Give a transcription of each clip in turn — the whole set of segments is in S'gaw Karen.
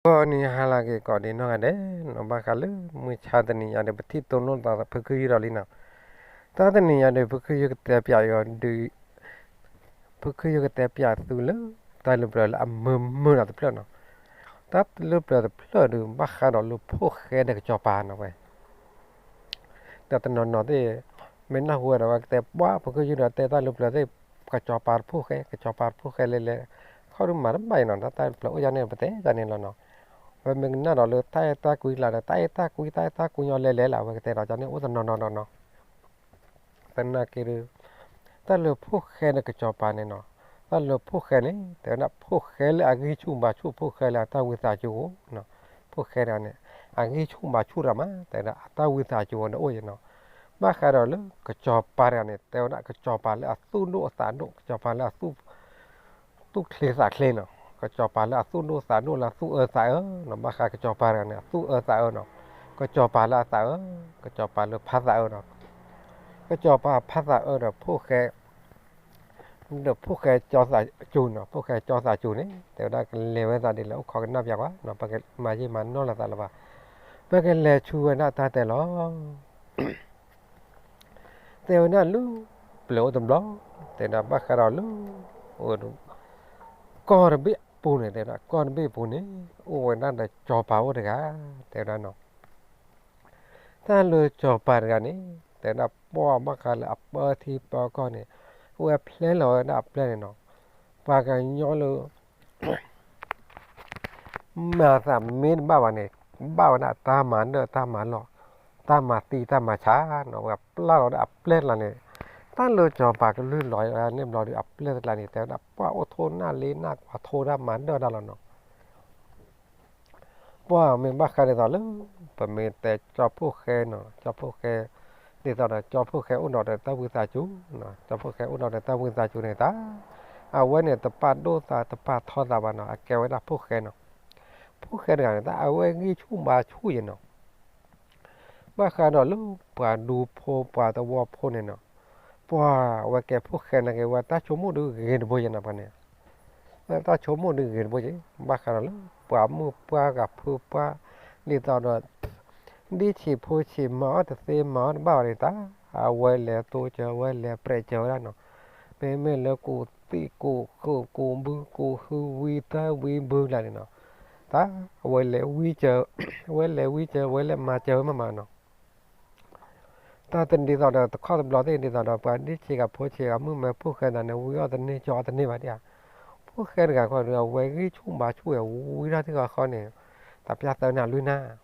ဂီၤနံၤဟါလၢအဂ့ၤ ကိးဒံးနီၢ်ဂၤဒဲးနီၤ, ဘၣ်ဃးလၢမုၢ်ဆါတနံၤညါဒီး ပထံၣ်တိၢ်နီၣ်သးဖုခူယုၢ်ဒီးလံနီၤ. တၢ်တနံၤညါဒီး ဖုခူယုၢ်ကတဲပၠးအီၤဒုး, ဖုခူယုၢ်ကတဲပၠးသုလၢ တၢ်လၢပျၢၤလၢအမုာ်မုာ်ဒီးတဖျၢၣ်နီၤ. တၢ်လၢပျၢၤတဖျၢၣ်ဒီး ဘၣ်ဃးဒီးလၢဖိၣ်ဃဲဒီးကစီၤပၤနီၤဝဲ ဒီးတနီၤနီၤသ့ၣ် မ့ၢ်နၢ်ဟူဝဲဒီး ဝဲကတဲပှၢ် ဖုခူယုၢ်ဒီးတဲတၢ်လၢပျၢၤသ့ၣ် ကစီၤပၤတဖိၣ်ဃဲ ကစီၤပၤတဖိၣ်ဃဲလဲၤလဲၤ ခီဒုးမၤတဘၣ်အံၤနီၤ, တၢ်လၢပျၢၤအိၣ်ယါန့ၣ် ပတဲယါန့ၣ်လီၤနီၤ. ဝဲမ့ၢ်ကနၣ်ဒီးလၢတၢ်အဲၣ်တၢ်ကွံကျါဒီး တၢ်အဲၣ်တၢ်ကွံ တၢ်အဲၣ်တၢ်ကွံညီလဲၤလဲၤလၢ အဝဲကတဲဒီးကန့ၣ်အိၣ်တနီၤနီၤနီၤနီၤ သနာ်က့ဒီး တၢ်လၢဖိၣ်ဃဲဒီးကစီၤပၤန့ၣ်နီၤ, တၢ်လၢဖိၣ်ဃဲန့ၣ် တဲဝဲဒၣ်ဖိၣ်ဃဲလၢအဂံၢ်ဆူၣ်ဘါဆူၣ် ဖိၣ်ဃဲလၢအတၢ်ဝံသးစူၤအိၣ်, ဖိၣ်ဃဲတဂၤန့ၣ် အဂံၢ်ဆူၣ်ဘါဆူၣ်တၢ်မး တဲဝဲဒၣ်အတၢ်ဝံသးစူၤအိၣ်ဒီးအိၣ်ယဲနီၤ. ဘၣ်ဃးဒီးလၢကစီၤပၤတဂၤန့ၣ် တဲဝဲဒၣ်ကစီၤပၤလၢအသူၣ်ဒိၣ်အသးဒိၣ် ကစီၤပၤလၢအ သူၣ်ချ့သးချ့နီၤ, ကစီၤပၤလၢအသူၣ်ဒိၣ်သးဒိၣ်လၢအသူၣ်အၢသးအၢနီၤ. ဘၣ်ဃးကစီၤပၤတဂၤန့ၣ် အသူၣ်အၢသးအၢနီၤ, ကစီၤပၤလၢအသးအၢ, ကစီၤပၤလၢဖးသးအၢဒီး ကစီၤပၤဖးသးအၢဒီးဖိၣ်ဃဲ ဒီးဖိၣ်ဃဲကၠီသးစူၤနီၤ, ဖိၣ်ဃဲကၠီသးစူၤန့ၣ် တဲဝဲဒၣ်ကလဲၤဝဲသးဒ်လဲၣ် အိၣ်ခိးကနၣ်ပၠးကွၢ်နီၤ, ပကမၤယံာ်မၤနီၢ်လိာ်သးလၢၤဘၣ်, ပကလဲၤဆူဝဲဒၣ်တၢ်တဲလီၤ တဲဝဲဒၣ်လၢ ပျၢၤအိၣ်တဘျီ တဲဒၣ်ဘၣ်ဃးဒီးလၢ ကီၢ်တဘ့ၣ်အပူၤန့ၣ် တဲဝဲဒၣ်ကီၢ်တဘ့ၣ်အပူၤန့ၣ် အိၣ်ဝဲဒၣ်ဒီးစီၤပၤအိၣ်တဂၤ တဲဝဲဒၣ်နီၤ. တၢ်လၢစီၤပၤတဂၤန့ၣ် တဲဝဲဒၣ်ပှၢ်ဘၣ်ဃးလၢအပၢထံပၢကီၢ်န့ၣ် အဝဲဖျဲလီၤဝဲဒၣ်အပျဲၢ်န့ၣ်နီၤ, ပှၤကညီလၢ မၤသးမ့ၢ်တဘၣ်ဘၣ်န့ၣ် ဘၣ်ဝဲဒၣ်တၢ်မၤဒၢၣ်တၢ်မၤလီၢ် တၢ်မၤသံတၢ်မၤဆါနီၤ, ပှၤပျၢ်လီၤဝဲဒၣ်အပျဲၢ်တကျါန့ၣ်, တၢ်လၢစီၤပၤကလုၢ်လီၤန့ၣ်ဘျီဒီး အပျဲၢ်တကျါန့ၣ် တဲဝဲဒၣ်ပှၢ်အိၣ်ထိၣ်နၢ်လ့နၢ်ကွၢ်ထိတၢ်မၤဒၢၣ်တၢ်လီၤနီၤ. ပှၢ်မ့ၢ်ဘၣ်ဃးဒ်သိးလၢ ပမ့ၢ်တဲကၠီဖိၣ်ဃဲနီၤ, ကၠီဖိၣ်ဃဲ ဒ်သိးဒီးကၠီဖိၣ်ဃဲအိၣ်ဒီးတၢ်ဝံသးစူၤ, ကၠီဖိၣ်ဃဲအိၣ်ဒီးတၢ်ဝံသးစူၤန့ၣ်တၢ်, အဝဲန့ၣ်တပာ်ဒိၣ်သးတပာ်ထီသးဘၣ်နီၤ, အကဲဝဲဒၣ်ဖိၣ်ဃဲနီၤ. ဖိၣ်ဃဲတဂၤန့ၣ် တၢ်အဝဲဂံၢ်ဆူၣ်ဘါဆူၣ်ယဲနီၤ. ဘၣ်ဃးဒီးလၢပှၤဒူဖိပှၤသဝီဖိန့ၣ်နီၤ, ပှၢ်ဝဲကဲဖိၣ်ဃဲန့ၣ်က့ၤ ဝဲတၢ်ဆိကမိၣ်ဒုးဂ့ၤတဘိယဲနီၤ, ပှၤန့ၣ် တၢ်ဆိကမိၣ်ဒုးဂ့ၤတဘိယဲ, ဘၣ်ဃးဒီးလၢ ပှၤမုၣ်ပှၢ်ဂၤဖုပှၢ် ဒ်သိးဒီး ဒ်ဆံးဖိဆံးမၤအီၣ်တသ့မၤအီၣ်တဘၣ်ဘၣ်န့ၣ်တၢ်, အဝဲလဲၤတိစၢၤဝဲလဲၤပြဲးစၢၤဝဲဒၣ်နီၤ, မ့မ့ၢ်လၢကူးသံၣ်ကူးဃုာ်ကူးဘုကူးဟုဝံတၢ်ဝံဘုလၢန့ၣ်နီၤ, တၢ် အဝဲလဲၤဝံစၢၤ အဝဲလဲၤဝံစၢၤ အဝဲလဲၤမၤစၢၤဝဲမးမးနီၤ. တၢ်တဒ်သိးဒီးတခီတဘျီသ့ၣ်ဒ်သိးဒီး ပှၤဒ်ဆံးဂၤဖိဆံးဂၤမုၣ်မဲဖိၣ်ဃဲသးန့ၣ် ဝံအီၣ်တန့ၢ်ကၠီအီၣ်တန့ၢ်ဘၣ်ဒ်ဧါ, ဖိၣ်ဃဲတဂၤခီဒီး အဝဲဂံၢ်ဆူၣ်ဘါဆူၣ်ဝဲ ဝံထီၣ်ထံၣ်ဃီဃီန့ၣ် တၢ်ပျၢ်သၢနၤလွံၢ်နၤ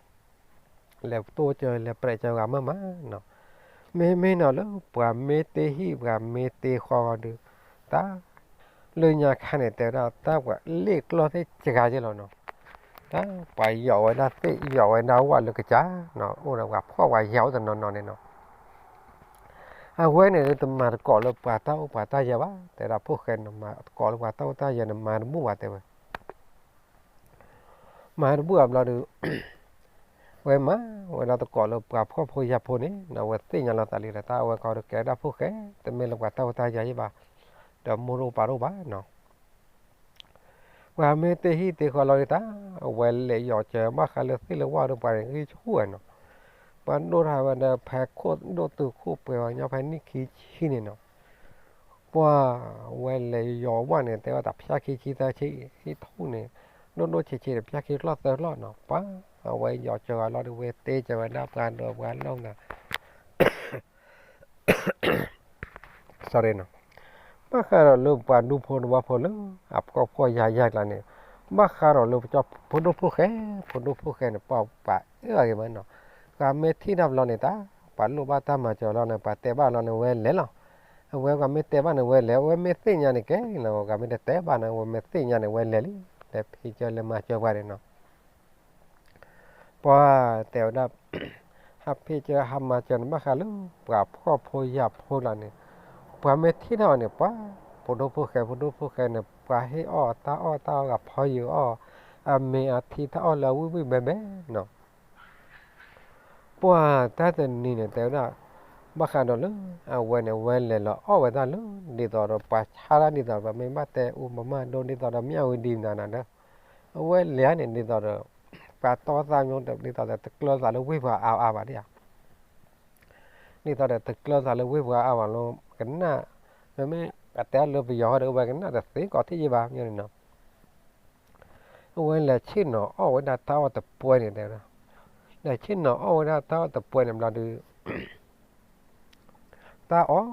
လဲၤတိစၢၤလဲၤပြဲးစၢၤဂၤမးမးနီၤ. မ့မ့ၢ်နီၤလၢ ပှၤမ့ၢ်တ့ဟံၣ်ပှၤမ့ၢ်တ့ဃီဒီး တၢ် လၢညါခါန့ၣ် တဲဝဲဒၣ်တၢ်ပှၤလ့ၣ်ကျီၢ်သ့ၣ်စှၤယဲလီၤနီၤ, တၢ်ပှၤယီၤဝဲဒၣ်သ့ၣ်ယီၤဝဲဒၣ်ဝၣ်လၢကစၢ်နီၤ, အိၣ်ဒီးပှၤဖှီၣ်ပှၤယာ်အိၣ်တနီၤနီၤန့ၣ်နီၤ. အဝဲန့ၣ်တမၤသကိးလၢပှၤတၢ်အိၣ်ပှၤတၢ်ယၢၤဘၣ်, တဲဒၣ်ဖိၣ်ဃဲန့ၣ် မၤသကိးလၢပှၤတၢ်အိၣ်တၢ်ယၢၤန့ၣ် မၤတဘူၣ်ဘၣ်တဲဝဲ မၤတဘူၣ်အဘျီဒီး ဝဲမၤဝဲဒၣ်သကိးလၢပှၤဖှီၣ်ဖိယာ်ဖိန့ၣ် အဝဲသ့ၣ်ညါလီၤသးလံဒီး တၢ်အဝဲခီဒီးကဲဝဲဒၣ်ဖိၣ်ဃဲ တမ့ၢ်လၢပှၤတၢ်အိၣ်တၢ်ယၢၤယဲဘၣ်, ဒီးမိၢ်တအိၣ်ပၢ်တအိၣ်ဘၣ်နီၤ. ပှၤမ့ၢ်တ့ဟံၣ်တ့ဃီလီၤဒီးတၢ် အဝဲလဲၤယီၤစၢၤဘၣ်ဃးလၢသ့ၣ်လၢဝၣ်ဒီးပှၤန့ၣ်ဂံၢ်ဆူၣ်ဝဲနီၤ. ပှၤဒိၣ်ထီၣ်ဝဲဒီးဖဲခိၣ်ဒိၣ်တုၤခိၣ်ပှဲၤဝဲညီဖဲနံၣ်ခံဆံန့ၣ်နီၤ ပှၢ်ဝဲလဲၤယီၤဝၣ်န့ၣ် တဲဝဲတၢ်ဖၠၣ်ခံဆံသၢဆံ ဟံၣ်ထူၣ်န့ၣ် ဒိၣ်ဒိၣ်ဆံးဆံးဒီးဖၠၣ်ခံကျီၢ်သၢကျီၢ်နီၤ. ပှၢ်အဝဲယီၤစၢၤအလီၢ်ဒီး ဝဲတ့စၢၤဝဲဒၣ်ပှၤဒီးပှၤလီၢ်နၤ sorry နီၤ. ဘၣ်ဃးဒီးလၢပှၤဒူဖိတဝီဖိလၢ အဖှီၣ်ဖှီၣ်ယာ်ယာ်ကျါန့ၣ် ဘၣ်ဃးဒီးလၢပကၠီဖိဒိၣ်ဖိၣ်ဃဲ ဖိဒိၣ်ဖိၣ်ဃဲန့ၣ် ပှၢ်ပှၤအၢအဂ့ၤမးနီၤ. ပှၤမ့ၢ်ထံၣ်တၢ်ဘျီန့ၣ်တၢ် ပှၤလိၣ်ဘၣ်တၢ်မၤစၢၤလီၤန့ၣ် ပှၤတဲဘၣ်လီၤန့ၣ် ဝဲလဲၤလီၤ. အဝဲပှၤမ့ၢ်တဲဘၣ်န့ၣ် ဝဲလဲၤ အဝဲမ့ၢ်သ့ၣ်ညါန့ၣ်ကဲလီၤ ပှၤမ့ၢ်တတဲဘၣ်န့ၣ် အဝဲမ့ၢ်သ့ၣ်ညါန့ၣ် ဝဲလဲၤလံ လဲၤဖံးစၢၤလဲၤမၤစၢၤပှၤန့ၣ်နီၤ. ပှၤတဲဝဲဒၣ် ဟးဖံးစၢၤဟးမၤစၢၤန့ၣ် ဘၣ်ဃးလၢ ပှၤဖှီၣ်ဖိယာ်ဖိလီၤန့ၣ် ပှၤမ့ၢ်ထံၣ်ထီၣ်အီၤန့ၣ် ပှၤ ဖိဒိၣ်ဖိၣ်ဃဲ ဖိဒိၣ်ဖိၣ်ဃဲန့ၣ် ပှၤဟ့ၣ်အီၣ်တၢ်အီၣ်တၢ်အီၣ်ဂၤဖီယုာ်အီၣ် အမ့ၤအထံတၢ်အီၣ်လၢအဝံၣ်ဝံၣ်ဘဲဘဲနီၤ. ပှၤတၢ်တနံၤန့ၣ် တဲဝဲဒၣ် ဘၣ်ဃးဒီးလၢ အဝဲန့ၣ် ဝဲလဲၤလီၤအီၣ်ဝဲဒၣ်လၢ ဒ်သိးဒီးပှၤဆါတၢ်ဒ်သိးဒီး ပမ့ၢ်ဘၣ်တဲအူမမၢဒိ ဒ်သိးဒီးမ့ၢ်အဝံၤဒံးမနုၤဒီး အဝဲလဲၤန့ၣ် ဒ်သိးဒီး ပှၤတီသးမီၤ ဒ်သိးဒီးတကျၢၤသးလၢဝ့ၢ်ပှၤအါအါဘၣ်ဒ်ဧါ, ဒ်သိးဒီးတကျၢၤသးလၢဝ့ၢ်ပှၤအါဘၣ်လီၤ. ကနၣ် မ့မ့ၢ်အတဲလၢပယီၤဃီဒီး အဝဲကနၣ်တသ့ကိးထံၣ်ယံဘၣ်မီၤန့ၣ်နီၤ. အဝဲလဲၤဆ့ၣ်နီၤအီၣ်ဝဲဒၣ်တၢ်အီၣ်တပွဲန့ၣ်တဲဝဲဒၣ်, လဲၤဆ့ၣ်နီၤအီၣ်ဝဲဒၣ်တၢ်အီၣ်တပွဲန့ၣ်ဘျီဒီး တၢ်အီၣ်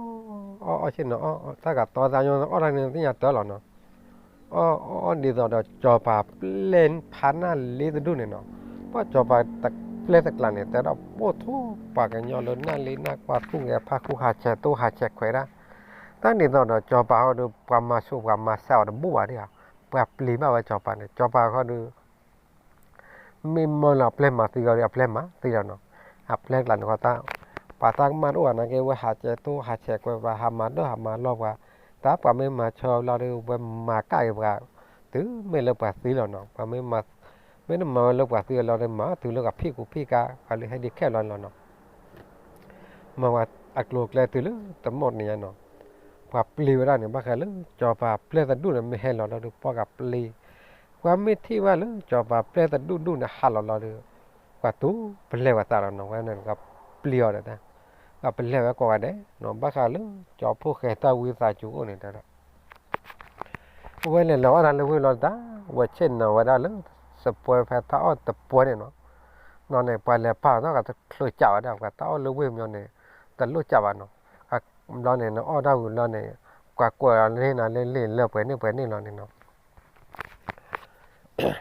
အီၣ်အီၣ်ဆ့ၣ်နီၤအီၣ် တၢ်ကတီသးညီအီၣ်တၢ်န့ၣ်သ့ၣ်ညါတၢ်လီၤနီၤ. အီၣ်အီၣ်အီၣ်ဒ်သိးဒီး စီၤပၤပျဲၢ်ဖးနၢ်လ့တဒူၣ်န့ၣ်နီၤ. ပှၤစီၤပၤပျဲၢ်တကျးန့ၣ် တဲဒၣ်ပိာ်ထီၣ်ပှၤကညီလၢနၢ်လ့နၢ်ကွၢ် သူၣ်ဂဲၤဖးဃူ ဟးဆဲးတိၢ်ဟးဆဲးခွဲးဒၣ်, တၢ်ဒ်သိးဒီးစီၤပၤဃီဒီး ပှၤမၤဆူးပှၤမၤစၢၤအီၤတဘူၣ်ဘၣ်ဒ်ဧါ. ပှၤပျံၤဘၣ်ဝဲစီၤပၤန့ၣ် စီၤပၤဃီဒီး မ့ၢ်မၢလၢအပျဲၢ်မၤသံဂီၤဒီး အပျဲၢ်မၤသံလီၤနီၤ. အပျဲၢ်ကျါန့ၣ်ဃီတၢ် ပှၤတၢ်ကမၣ်တအိၣ်ဘၣ်နာ်က့ ဝဲဟးဆဲးတိၢ်ဟးဆဲးခွဲးပှၤ ဟးမၤဒၢၣ်ဟးမၤလီၢ်ပှၤ, တၢ်ပှၤမ့ၢ်မၤဆၢလီၤဒီး ဝဲမၤကၣ်က့ၤပှၤ, တုၤမ့ၢ်လၢပှၤသံလီၤနီၤ. ပှၤမ့ၢ် မ့ၢ်တမၤဝဲလၢပှၤသံအလီၢ်ဒီး မၤတုၤလၢကဖံးကူဖံးကါ ပှၤလၢဟဲဒံးခဲလီၤန့ၣ်လီၤနီၤ. မၤဝဲအကျိၤအကျဲတုၤလၢတမီၢ်န့ၣ်ညါနီၤ. ပှၤပျံၤဝဲဒၣ်န့ၣ် ဘၣ်ဃးလၢစီၤပၤပျဲၢ်တဒူၣ်န့ၣ် မ့ၢ်ဟဲလီၤလီၤဒီး ပှၤကပျံၤ, ပှၤမ့ၢ်ထံၣ်ဘၣ်လၢစီၤပၤပျဲၢ်တဒူၣ်ဒူၣ်န့ၣ် ဟးလီၤလီၤဒီး ပှၤတူၢ်ပလဲၤဝဲသးလီၤနီၤ. ဝဲန့ၣ်ကပျံၤအီၤဒီး ကပလဲၤဝဲကိးဂၤဒဲးနီၤ. ဘၣ်ဃးလၢစီၤဖိၣ်ဃဲတၢ်ဝံသးစူၤအိၣ်န့ၣ်တဲဒၣ် အဝဲလဲၤလီၤအီၣ်တၢ်လၢဝ့ၢ်လီၤတၢ် ဝဲဆ့ၣ်နီၤဝဲဒၣ်လၢ စပွဲဖဲတၢ်အီၣ်တပွဲန့ၣ်နီၤ. ဘျီန့ၣ် ပှၤလဲၤပာ်လီၤတၢ်ကတချုးကးဝဲဒၣ် ပှၤတၢ်အီၣ်လၢဝ့ၢ်မီၤန့ၣ် တလိၣ်ကးဘၣ်နီၤ. ဘျီန့ၣ် နအီၣ်တၢ်ဝံၤလီၤန့ၣ် ပှၤကွဲးအီၤလၢနၤလၢလ့ၣ်လၢပှဲၤန့ၣ်ပှဲၤန့ၣ်လီၤန့ၣ်နီၤ.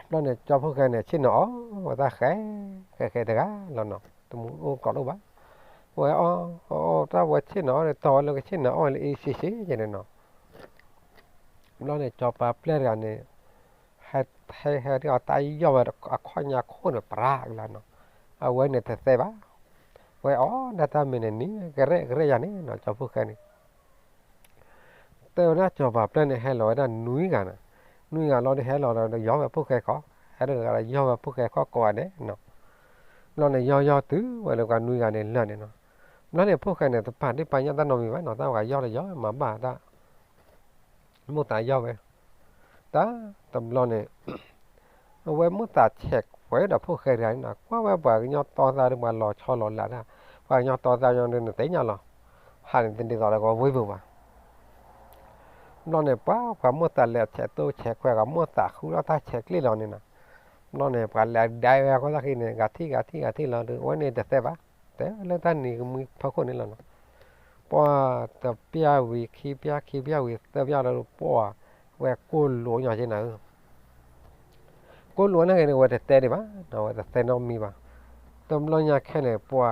ဘျီန့ၣ် ကၠီဖိၣ်ဃဲန့ၣ် ဆ့ၣ်နီၤအီၣ်ဝဲတၢ်ဃဲ ဃဲဃဲတဂၤလီၤနီၤ တမူအိၣ်ကီးလိၣ်ဘၣ်. ဝဲအီၣ် အီၣ်တၢ်ဝဲဆ့ၣ်နီၤအီၣ်န့ၣ် တီဝဲလၢကဆ့ၣ်နီၤအီၣ်လၢအံၤဆံးဆံးကဲန့ၣ်နီၤ. ဘျီန့ၣ် ကၠီၤပၤပျဲၢ်တဂၤန့ၣ် ဟဲဟဲဟဲဒ်အီၤတၢ်ယီၢ်ဝဲအခီၣ်ညါခိၣ်န့ၣ် ပြးကလါနီၤ. အဝဲန့ၣ်တသဲဘၣ်. ဝဲအီၣ်ဒၣ်တၢ်မ့ၢ်န့ၣ် နံၤကရဲၣ်ကရဲၣ်ယၤန့ၣ်နီၤ ကၠီၤဖိၣ်ဃဲန့ၣ် တဲဝဲဒၣ်ကၠီၤပၤပျဲၢ်န့ၣ် ဟဲလီၤဝဲဒၣ်နွံဂၤန့ၣ်, နွံဂၤလီၤဒီးဟဲလီၤဒီးယီၢ်ဝဲဖိၣ်ဃဲခီ, ဟဲဒီးတဂၤဒီးယီၢ်ဝဲဖိၣ်ဃဲခီကိးဂၤဒဲးနီၤ. ဘျီန့ၣ်ယီၢ်ယီၢ်တုၤဝဲလၢပှၤနွံဂၤန့ၣ်လၢာ်န့ၣ်နီၤ. ဘျီန့ၣ်ဖိၣ်ဃဲန့ၣ် တပာ်ဒ့ၣ်ပာ်ညၣ်တၢ်နီတမံၤဘၣ်နီၤ, တၢ်ပှၤယီၢ်လၢယီၢ်မၤဘၣ်တၢ် မိၢ်သးယီၢ်ဝဲ တၢ်တဘျီန့ၣ် အဝဲမိၢ်သးဆဲးကွဲးဒီးဖိၣ်ဃဲတဂၤန့ၣ်နီၤ, ကွၢ်ဝဲပှၤကညီတီသးဒီးပှၤလီၤဆီလီၤလးတၢ်, ပှၤကညီတီသးညီဒီးနသ့ၣ်ညါလီၤ, ဟးန့ၣ်တဒ်သိးလၢကဝံပူၤဘၣ်. ဘျီန့ၣ် ပှၤပှၤမိၢ်သးလဲၤဆဲးတိၢ်ဆဲးခွဲးဂီၤ မိၢ်သးဃုထီၣ်တၢ်ဆဲးကျိးလီၤန့ၣ်နီၤ. ဘျီန့ၣ် ပှၤလဲၤဒဲဝဲအဃိသတးန့ၣ် ဂၤထံၣ်ဂၤထံၣ်ဂၤထံၣ်လီၤဒီး အဝဲန့ၣ်တသဲဘၣ်, တဲလၢတၢ်နံၤကမှံဖီခိၣ်န့ၣ်လီၤနီၤ. ပှၤတပျၢ်ဝံၤခံပျၢ်ခံပျၢ်ဝံၤသၢပျၢ်လီၤဒီး ပှၤဝဲကိၢ်လိာ်ညီက့နၤဧၢ ကိၢ်လိာ်နာ်က့န့ၣ် အဝဲတတဲဒံးဘၣ်နီၤ, အဝဲတတဲနီတမံၤဘၣ်. တဘျီညါခဲန့ၣ် ပှၤ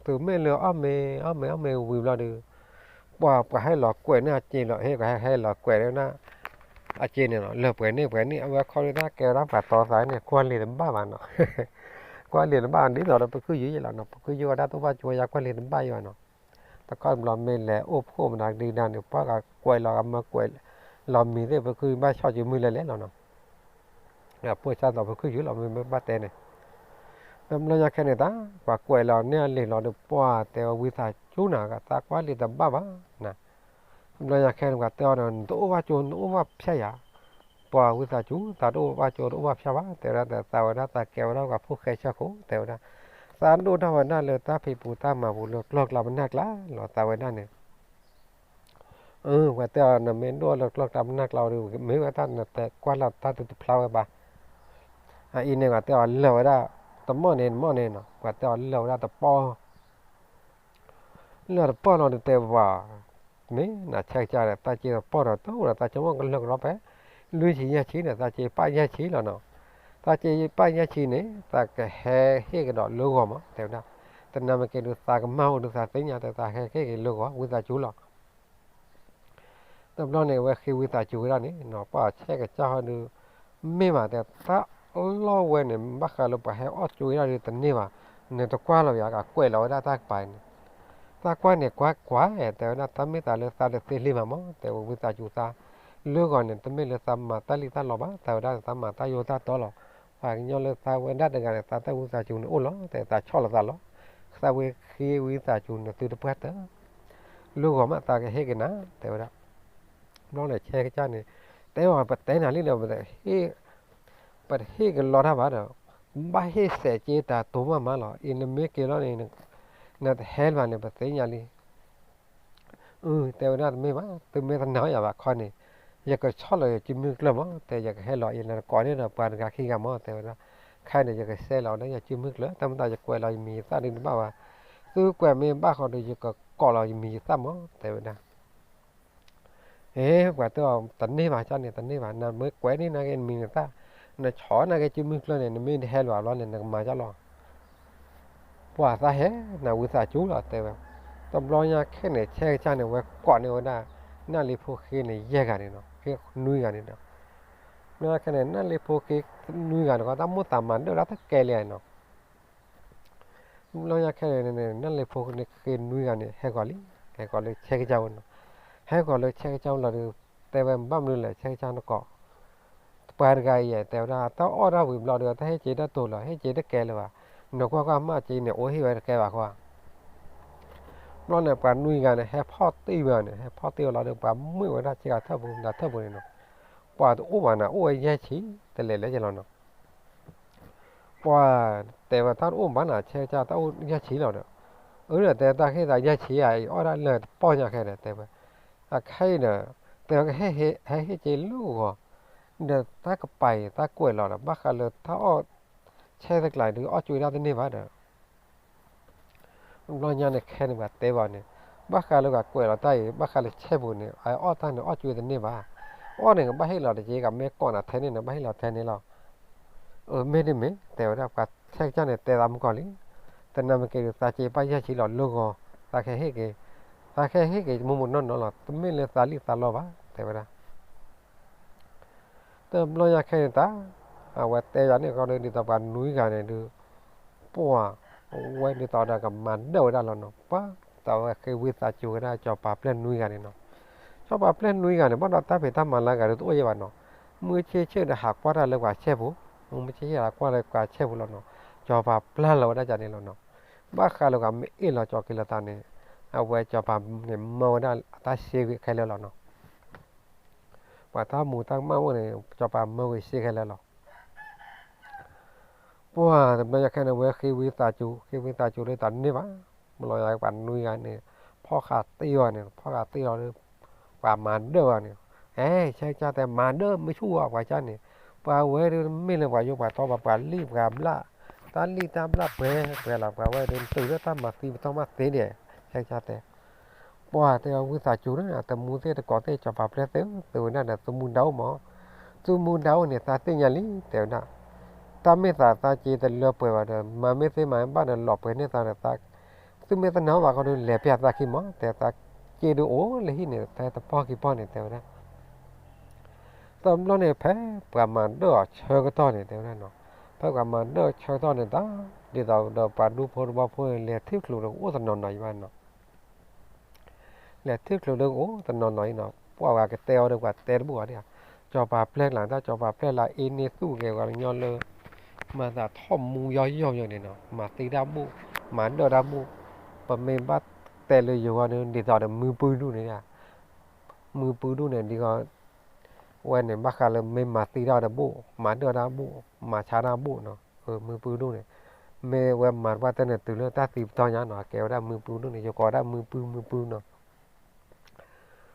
တုၤမ့ၢ်လၢအီၣ်မ့ၤ အီၣ်မ့ၤ အီၣ်မ့ၤဝံၤဘျီဒီး ပှၤ ပှၤဟဲလီၤကွဲးန့ၢ်အစ့လီၤ, ဟဲ ပှၤဟဲ ဟဲလီၤကွဲးန့ၢ် အစ့န့ၣ်လီၤ, လၢပှဲၤန့ၣ်ပှဲၤန့ၣ် အဝဲခီဒုးတၢ်ကဲဝဲဒၣ်ပှၤတီသးန့ၣ် ကွၢ်လံာ်တဘၣ်ဘၣ်နီၤ, ကွၢ်လံာ်တဘၣ် ဒ်သိးဒီးပခုၣ်ယုၢ်ယဲလီၤနီၤ, ပခုၣ်ယုၢ်ဝဲဒၣ်တအိၣ်ဘၣ်ကၠိယါ ကွၢ်လံာ်တဘၣ်ယဲဘၣ်နီၤ. တခီတဘျီမ့ၢ်လဲၤအိၣ်ဖှိၣ်မနုၤဒံးဒၣ်န့ၣ် ပှၤကကွဲးလီၤ ကမၢကွဲးလီၤမံၤသ့ၣ် ပခုၣ်ဘၣ်ဆီၣ်ကၠိမုၢ်လဲၤလဲၤလီၤနီၤ. အဖိဆၣ်သိးပခုၣ်ယုၢ်လီၤ မ့ၢ်ဘၣ်တဲန့ၣ်, တဘျီညါခဲန့ၣ် တၢ်ပှၤကွဲးလီၤန့ၢ်အလံာ်လီၤဒီး ပှၤတဲဝဲဝံသးစူၤနၤ တၢ်ကွၢ်လံာ်တဘၣ်ဘၣ်နၤ. တဘျီညါခဲန့ၣ် ပှၤတဲအီၤဒီး နတအိၣ်ဘၣ်ကၠိ နတအိၣ်ဘၣ်ဖၠၣ်ယၤ, ပှၤဝံသးစူၤ သးတအိၣ်ဘၣ်ကၠိ တအိၣ်ဘၣ်ဖၠၣ်ဘၣ် တဲဝဲဒၣ် သးဝဲဒၣ် သးကဲဝဲဒၣ်ပှၤဖိၣ်ဃဲဆၢခိၣ် တဲဝဲဒၣ်, သးဒိၣ်ထီၣ်ဝဲဒၣ်လၢတၢ်ဖံးပူၤတၢ်မၤပူၤလၢကျီၢ်ကျါပနၢ်ကျါလီၤ သးဝဲဒၣ်န့ၣ် အၢ ပှၤတဲအီၤ နမ့ၢ်ဒိၣ်လၢကျီၢ်ကျါပနၢ်ကျါဒီး မ့ၢ်ဝဲတၢ်နတဲကွၢ်လၢ်တၢ်တဖျါဝဲဘၣ်. အအံၤန့ၣ် ပှၤတဲအီၤလၢာ်ဝဲဒၣ် တမီၢ်န့ၣ် တမီၢ်န့ၣ်နီၤ ပှၤတဲအီၤလၢာ်ဝဲဒၣ်တပီၢ်, လၢာ်တပီၢ်လီၤဒီးတဲဝဲ မ့ၢ်နဆဲးကစၢ်ဒီး တၢ်စ့တပီၢ်ဒီး တအိၣ်ဒီးတၢ်ဆိကမိၣ်ကလၢကရီပှဲၤ, လွံၢ်ဆံယဲၢ်ဆံန့ၣ် တၢ်စ့ပာ်ယဲၢ်ဆံလီၤနီၤ. တၢ်စ့ပာ်ယဲၢ်ဆံန့ၣ် သးကဟဲဟ့ၣ်ကဒီးလၢဂီၤမး တဲဝဲဒၣ်, တနၤမ့ၢ်ကဲဒုးသးကမၢ်အိၣ်ဒုးသးသ့ၣ်ညါ တဲသးဟဲဟ့ၣ်က့ၤလၢဂီၤ ဝံသးစူၤလီၤ. တဘျီန့ၣ် အဝဲဃ့ဝံသးစူၤဝဲဒၣ်န့ၣ်နီၤ ပှၤဆဲးကစၢ်ဟီဒီး မ့ၢ်ဘၣ်တဲ တၢ်လီၢ်ဝဲန့ၣ် ဘၣ်ဃးလၢပှၤဟဲအီၣ်ကၠိဝဲဒၣ်ဒီးတန့ၢ်ဘၣ်, နတကွၢ်လီၤယၤ ကကွဲးလီၤဝဲဒၣ်တၢ်ကပၤန့ၣ်, တၢ်ကွၢ်န့ၣ် ကွၢ်ကွၢ် တဲဝဲဒၣ် တၢ်မ့ၢ်သးလၢသးတသ့လံမးမး တဲဝဲဝံသးစူၤသး, လၢဂီၤန့ၣ် တမ့ၢ်လၢသးမၤတၢ်လံၣ်တၢ်လီဘၣ် တဲဝဲဒၣ် သးမၤတၢ်ယိာ်တၢ်တီလီၤ. ပှၤကညီလၢသးဝဲဒၣ်တဂၤန့ၣ် သးတၢ်ဝံသးစူၤန့ၣ်အိၣ်လီၤ တဲသးဆီၣ်လီၤသးလီၤ. သးဝဲဃ့ဝံသးစူၤန့ၣ်သုတပှၢ်တၢၢ် လၢဂီၤမးသးကဟ့ၣ်က့ၤနၤ တဲဝဲဒၣ်. ဘျီန့ၣ်ဆဲးကစၢ်န့ၣ် တဲအီၤ ပတဲနၤလံဒီး ပတဟ့ၣ်ကလီတၢ်ဘၣ်ဒီး ဘၣ်ဟ့ၣ်စဲးက့တၢ်တိၤမးမးလီၤ. အံၤနမ့ၢ်က့ၤလီၤန့ၣ် နတဟဲလၢၤဘၣ်န့ၣ် ပသ့ၣ်ညါလံ. အ တဲဝဲဒၣ်တမ့ၢ်ဘၣ်, သုမ့ၢ်တနာ်ယၤဘၣ်ခီန့ၣ် ယကဆီၣ်လီၤယစုမုၢ်ကျၢၢ်မး, တဲယကဟဲလီၤအံၤလၢနကိးန့ၣ်ဒီးပှၤတဂၤခံဂၤမး, တဲဝဲဒၣ်. ခဲအံၤန့ၣ် ယကစဲးလီၤဝဲဒၣ်ယစုမုၢ်ကျၢၢ်, တၢ်မ့ၢ်သးယကွဲးလီၤယမံၤယသၣ်ဒုးတဘၣ်ဘၣ်. သုကွဲးမ့ၢ်ဘၣ်ဃီဒီး ယကကိးလီၤယမံၤယသၣ်မး, တဲဝဲဒၣ်. အ့ ပှၤတဲအီၤတန့ၢ်ဘၣ်, ကန့ၣ်ဘၣ်, နမ့ၢ်ကွဲးန့ၢ်နာ်က့နမံၤနသၣ်, နဆီၣ်နာ်က့စုမုၢ်ကျၢၢ်န့ၣ် နမ့ၢ်တဟဲလၢၤဘၣ်လီၤန့ၣ် နကမၤကၢ်လီၤ. ပှၤသးဟဲနၤဝံသးစူၤလီၤ တဲဝဲ. တဘျီညါခဲန့ၣ် ဆဲကစၢ်န့ၣ် ဝဲကိးန့ၢ်ဝဲဒၣ် နၢ်လ့ဖိဃ့န့ၣ် ယဲၢ်ဂၤန့ၣ်နီၤ, ဃ့နွံဂၤန့ၣ်ဒီး ဘျီညါခဲန့ၣ် နၢ်လ့ဖိဃ့နွံဂၤန့ၣ် တၢ်မိၣ်သးမၤဒၢၣ်ဒၣ်တကဲလံနီၤ. ဘျီညါခဲန့ၣ် နၢ်လ့ဖိဃ့နွံဂၤန့ၣ် ဟဲဂီၤလံ, ဟဲဂီၤလၢဆဲကစၢ်ဝဲနီၤ. ဟဲဂီၤလၢဆဲကစၢ်ဝဲလီၤဒီး တဲဝဲဘၣ်မနုၤလဲၣ် ဆဲကစၢ်နကိး ပှၤတဂၤအံၤ တဲဝဲဒၣ် တၢ်အီၣ်တၢ်ဝံၤဘျီဒီး တၢ်ဟ့ၣ်က့တၢ်တိၤလီၤ, ဟ့ၣ်က့တကဲလၢၤဘၣ်, နကွၢ်ကွၢ်မးက့န့ၣ် အိၣ်ဟ့ၣ်ဝဲတကဲဘၣ်ဃီ. ဘျီန့ၣ် ပှၤနွံဂၤန့ၣ် ဟဲဖီၣ်တ့ၢ်ဝဲန့ၣ်, ဟဲဖီၣ်တ့ၢ်ဝဲလီၤဒီး ပှၤမ့ၢ်ဝဲဒၣ်ဆ့ကၤထၢၣ်ပူၤ နၤထၢၣ်ပူၤန့ၣ်နီၤ, ပှၤတအိၣ်ဘၣ်န့ၣ် အိၣ်ဝဲယဲၢ်ဆံ တလဲၤလဲၤက့ၤလီၤနီၤ. ပှၤတဲဝဲတၢ်တအိၣ်ဘၣ်န့ၣ် ဆဲကစၢ်တၢ်အိၣ်ယဲၢ်ဆံလီၤဒီး, အၢဒီးတဲတၢ်ဟ့ၣ်သးယဲၢ်ဆံဧါ အံၤအီၣ်ဒၣ်လၢတပီၢ်ညါခဲန့ၣ် တဲဝဲ. အခဲအံၤဒီး တဲဝဲကဟဲဟ့ၣ်က့လၢဂီၤ, ဒီးတၢ်ကပၤအံၤ တၢ်ကွဲးလီၤဒီး ဘၣ်ဃးလၢတၢ်အီၣ်ဆဲးတကျါဒုး အီၣ်ကွံာ်ဒၣ်တန့ၢ်ဘၣ်ဒီး ဘျီညါန့ၣ် ခဲန့ၣ်ပှၤတဲဘၣ်န့ၣ်, ဘၣ်ဃးလၢပှၤကွဲးလီၤတၢ်အံၤ ဘၣ်ဃးလၢဆဲပူၤန့ၣ် အအီၣ်တၢ်န့ၣ် အီၣ်ကွံာ်တန့ၢ်ဘၣ်. အီၣ်န့ၣ် ကဘၣ်ဟ့ၣ်လီၤတက့ၢ် ကမ့ၢ်ကိးနၤထဲန့ၣ်န့ၣ် ဘၣ်ဟ့ၣ်လီၤထဲန့ၣ်လီၤ. အမ့ၢ်တမ့ၢ် တဲဝဲဒၣ် ပှၤဆဲကစၢ်န့ၣ် တဲသးမုၢ်ကီၢ်လံ, တနၤမ့ၢ်က့ၤဒီး သးစ့ဘၣ်ယဲၢ်ဆံလီၤလၢဂီၤ, သးကဟဲဟ့ၣ်က့ၤ, သးကဟဲဟ့ၣ်က့ၤ မိၢ်မိၢ်နီၢ်နီၢ်လီၤ, တမ့ၢ်လၢသးလံၣ်သးလီဘၣ် တဲဝဲဒၣ်. တဘျီညါခဲန့ၣ်တၢ် အဝဲတဲယၤန့ၣ်ဃီဒီး ဒ်သိးပှၤနွံဂၤန့ၣ်ဒုး ပှၤဝဲဒ်သိးဒီးကမၤဒၢၣ်ဝဲဒၣ်လီၤနီၤ. ပှၤတၢ်ဝဲဃ့ဝံသးစူၤဝဲဒၣ် စီၤပၤပျဲၢ်နွံဂၤန့ၣ်နီၤ. စီၤပၤပျဲၢ်နွံဂၤန့ၣ် ဘၣ်ဒီးတၢ်ဖံးတၢ်မၤလၢအဂၤဒုးတအိၣ်ယဲၢ်ဘၣ်နီၤ. မုၢ်ဆ့ၣ်ဆ့ၣ်ဒီးဟးကွၢ်တၢ်လၢပှၤဆဲပူၤ, မုၢ်ဆ့ၣ်ဆ့ၣ်ဟးကွၢ်လၢပှၤဆဲပူၤလီၤနီၤ. စီၤပၤပျၢ်လီၤဝဲဒၣ်န့ၣ်လီၤနီၤ. ဘၣ်ဃးလၢပှၤမ့ၢ်အ့ၣ်လီၤကၠီၤက့ၤလီၤသးန့ၣ် အဝဲစီၤပၤန့ၣ်မၢဝဲဒၣ်အတၢ်ဆှ့ဂ့ၤခဲလၢာ်လီၤနီၤ. ပှၤတၢ်မူၤတၢ်မၢ်အိၣ်န့ၣ် စီၤပၤမၢဂ့ၤဆှ့ခဲလၢာ်လီၤ. ပှၤတဘျီညါခဲန့ၣ် ဝဲဃ့ဝံသးစူၤ, ဃ့ဝံသးစူၤလၢတၢ်န့ၢ်ဘၣ်. ဘျီညါပှၤနွံဂၤန့ၣ် ဖီၣ်ဃာ်တ့ၢ်အီၤန့ၣ်, ဖီၣ်ဃာ်တ့ၢ်အီၤဒီး ပှၤမၤဒၢၣ်အီၤန့ၣ်, ဟဲ ဆဲကစၢ်တဲ မၤဒၢၣ်မ့ၢ်ဆူၣ်အီၤ ပှၤကစၢ်န့ၣ်, ပှၤဝဲဒၣ်မ့ၢ်လၢပှၤယိၤပှၤတီပှၤ ပှၤလံၣ်ပှၤဘျၣ်, တၢ်လံၣ်တၢ်ဘျၣ်ပှဲၤပှဲၤလီၤ, ပှၤဝဲဒၣ်တုၤလၢတၢ်မၤသံပတီၢ်မးသ့ဒဲး, ဆဲကစၢ်တဲ ပှၤတဲအီၤ ဝံသးစူၤန့ၣ် တမူသ့ၣ်တကိးသ့ၣ် စီၤပၤပျဲၢ်သ့ၣ်ဧၢ, သုဝဲဒၣ်ဒီး သုမူဒါအိၣ်မး, သုမူဒါအိၣ်န့ၣ် သးသ့ၣ်ညါလံ တဲဝဲဒၣ်. တၢ်မ့ၢ်သးသးစ့တလၢပှဲၤဘၣ်ဒီး မၤမ့ၢ်သ့မၤဘၣ်ဒီး လီၤပှဲၤန့ၢ်သးဒီး သုမ့ၢ်တနာ်ဘၣ်ဃီဒီး လဲၤပျၢ်သးခံမး, တဲသးစ့ဒုးအိၣ်လၢဟံၣ်န့ၣ် ထဲတပီၢ်ခံပီၢ်န့ၣ် တဲဝဲဒၣ်. တဘျီန့ၣ် ဖဲပှၤမၤဒၢၣ်အီၤဆၢကတီၢ်န့ၣ် တဲဝဲဒၣ်နီၤ, ဖဲပှၤမၤဒၢၣ်အီၤဆၢကတီၢ်န့ၣ် တၢ်ဒ်သိးဒီးပှၤဒူဖိတဘီဖိန့ၣ် လဲၤထံၣ်ချုးဒီးကအိၣ်တနီၤနီၤအံၤဘၣ်နီၤ. လဲၤထံၣ်ချုးဒီးကအိၣ်တနီၤနီၤအံၤနီၤ, ပှၤဂၤကတဲအီၤဒီး ပှၤတဲတဘူၣ်အီၤဒၣ်, စီၤပၤပျဲၢ်လၢ် တၢ်စီၤပၤပျဲၢ်လၢ် အ့န့ၢ်သူၣ်က့ၤပှၤကညီလၢ မၤသးထီၣ်မူယီၢ်ယီၢ်ယိာ်န့ၣ်နီၤ, မၤသံတၢ်ဘူၣ်, မၤဒၢၣ်တၢ်ဘူၣ်, ပမ့ၢ်ဘၣ်တဲလၢယိၤဂီၢ်ဒီး ဒ်သိးဒီးမုၢ်ပုၢ်ဒူၣ်န့ၣ် မုၢ်ပုၢ်ဒူၣ်န့ၣ် ဒ်သိး ဝဲန့ၣ် ဘၣ်ဃးလၢမ့ၢ်မၤသံတၢ်ဒီးဘူၣ်, မၤဒၢၣ်တၢ်ဘူၣ်, မၤဆါတၢ်ဘူၣ်နီၤ, မုၢ်ပုၢ်ဒူၣ်န့ၣ်, မ့ၢ်ဝဲမၤတဘၣ်တဲန့ၣ် တုၤလၢတၢ်သံပတီၢ်ညါနီၤ, ကဲဝဲဒၣ်မုၢ်ပုၢ်ဒူၣ်န့ၣ် ယကိးဝဲဒၣ်မုၢ်ပုၢ် မုၢ်ပုၢ်နီၤ.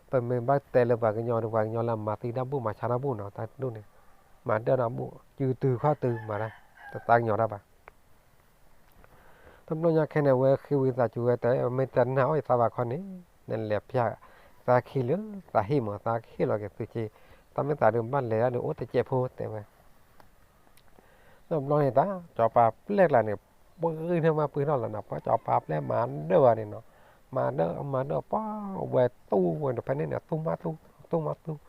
ပမ့ၢ်ဘၣ်တဲလၢပှၤကညီဒီး ပှၤကညီလၢမၤသံတၢ်ဘူၣ်မၤဆါတၢ်ဘူၣ်နီၤ, တၢ်ဒူၣ်န့ၣ်, မၤဒၢၣ်တၢ်ဘူၣ် စုတုၤခီၣ်တုၤမၤတၢ်, တသးကညီၤတၢ်ဘၣ်. တဘျီညါခဲန့ၣ် အဝဲဃ့ဝံသးစူၤဝဲတဲ မ့ၢ်တနာ်အီၣ်ယသးဘၣ်ခီန့ၣ်, နလဲၤပျၢ်သးခံလၢသးဟံၣ်မး, သးကဟ့ၣ်လီၤက့ၤသုစ့, တၢ်မ့ၢ်သးဒုးဘၣ်လဲၤဒၣ်ဒီးအိၣ်တစဲးဖိတဲဝဲ. တဘျီန့ၣ်တၢ် စီၤပၤပျဲၢ်ကျါန့ၣ် ပှ့ၤထီၣ်မးပှ့ၤထီၣ်လီၤနီၤ, ပှၤစီၤပၤပျဲၢ်မၤဒၢၣ်ဝဲန့ၣ်နီၤ, မၤဒၢၣ်မၤဒၢၣ် ပှၤဝဲသူၣ်ဝဲတဖဲန့ၣ်န့ၣ် သူၣ်မးသူၣ်, သူၣ်မးသူၣ်,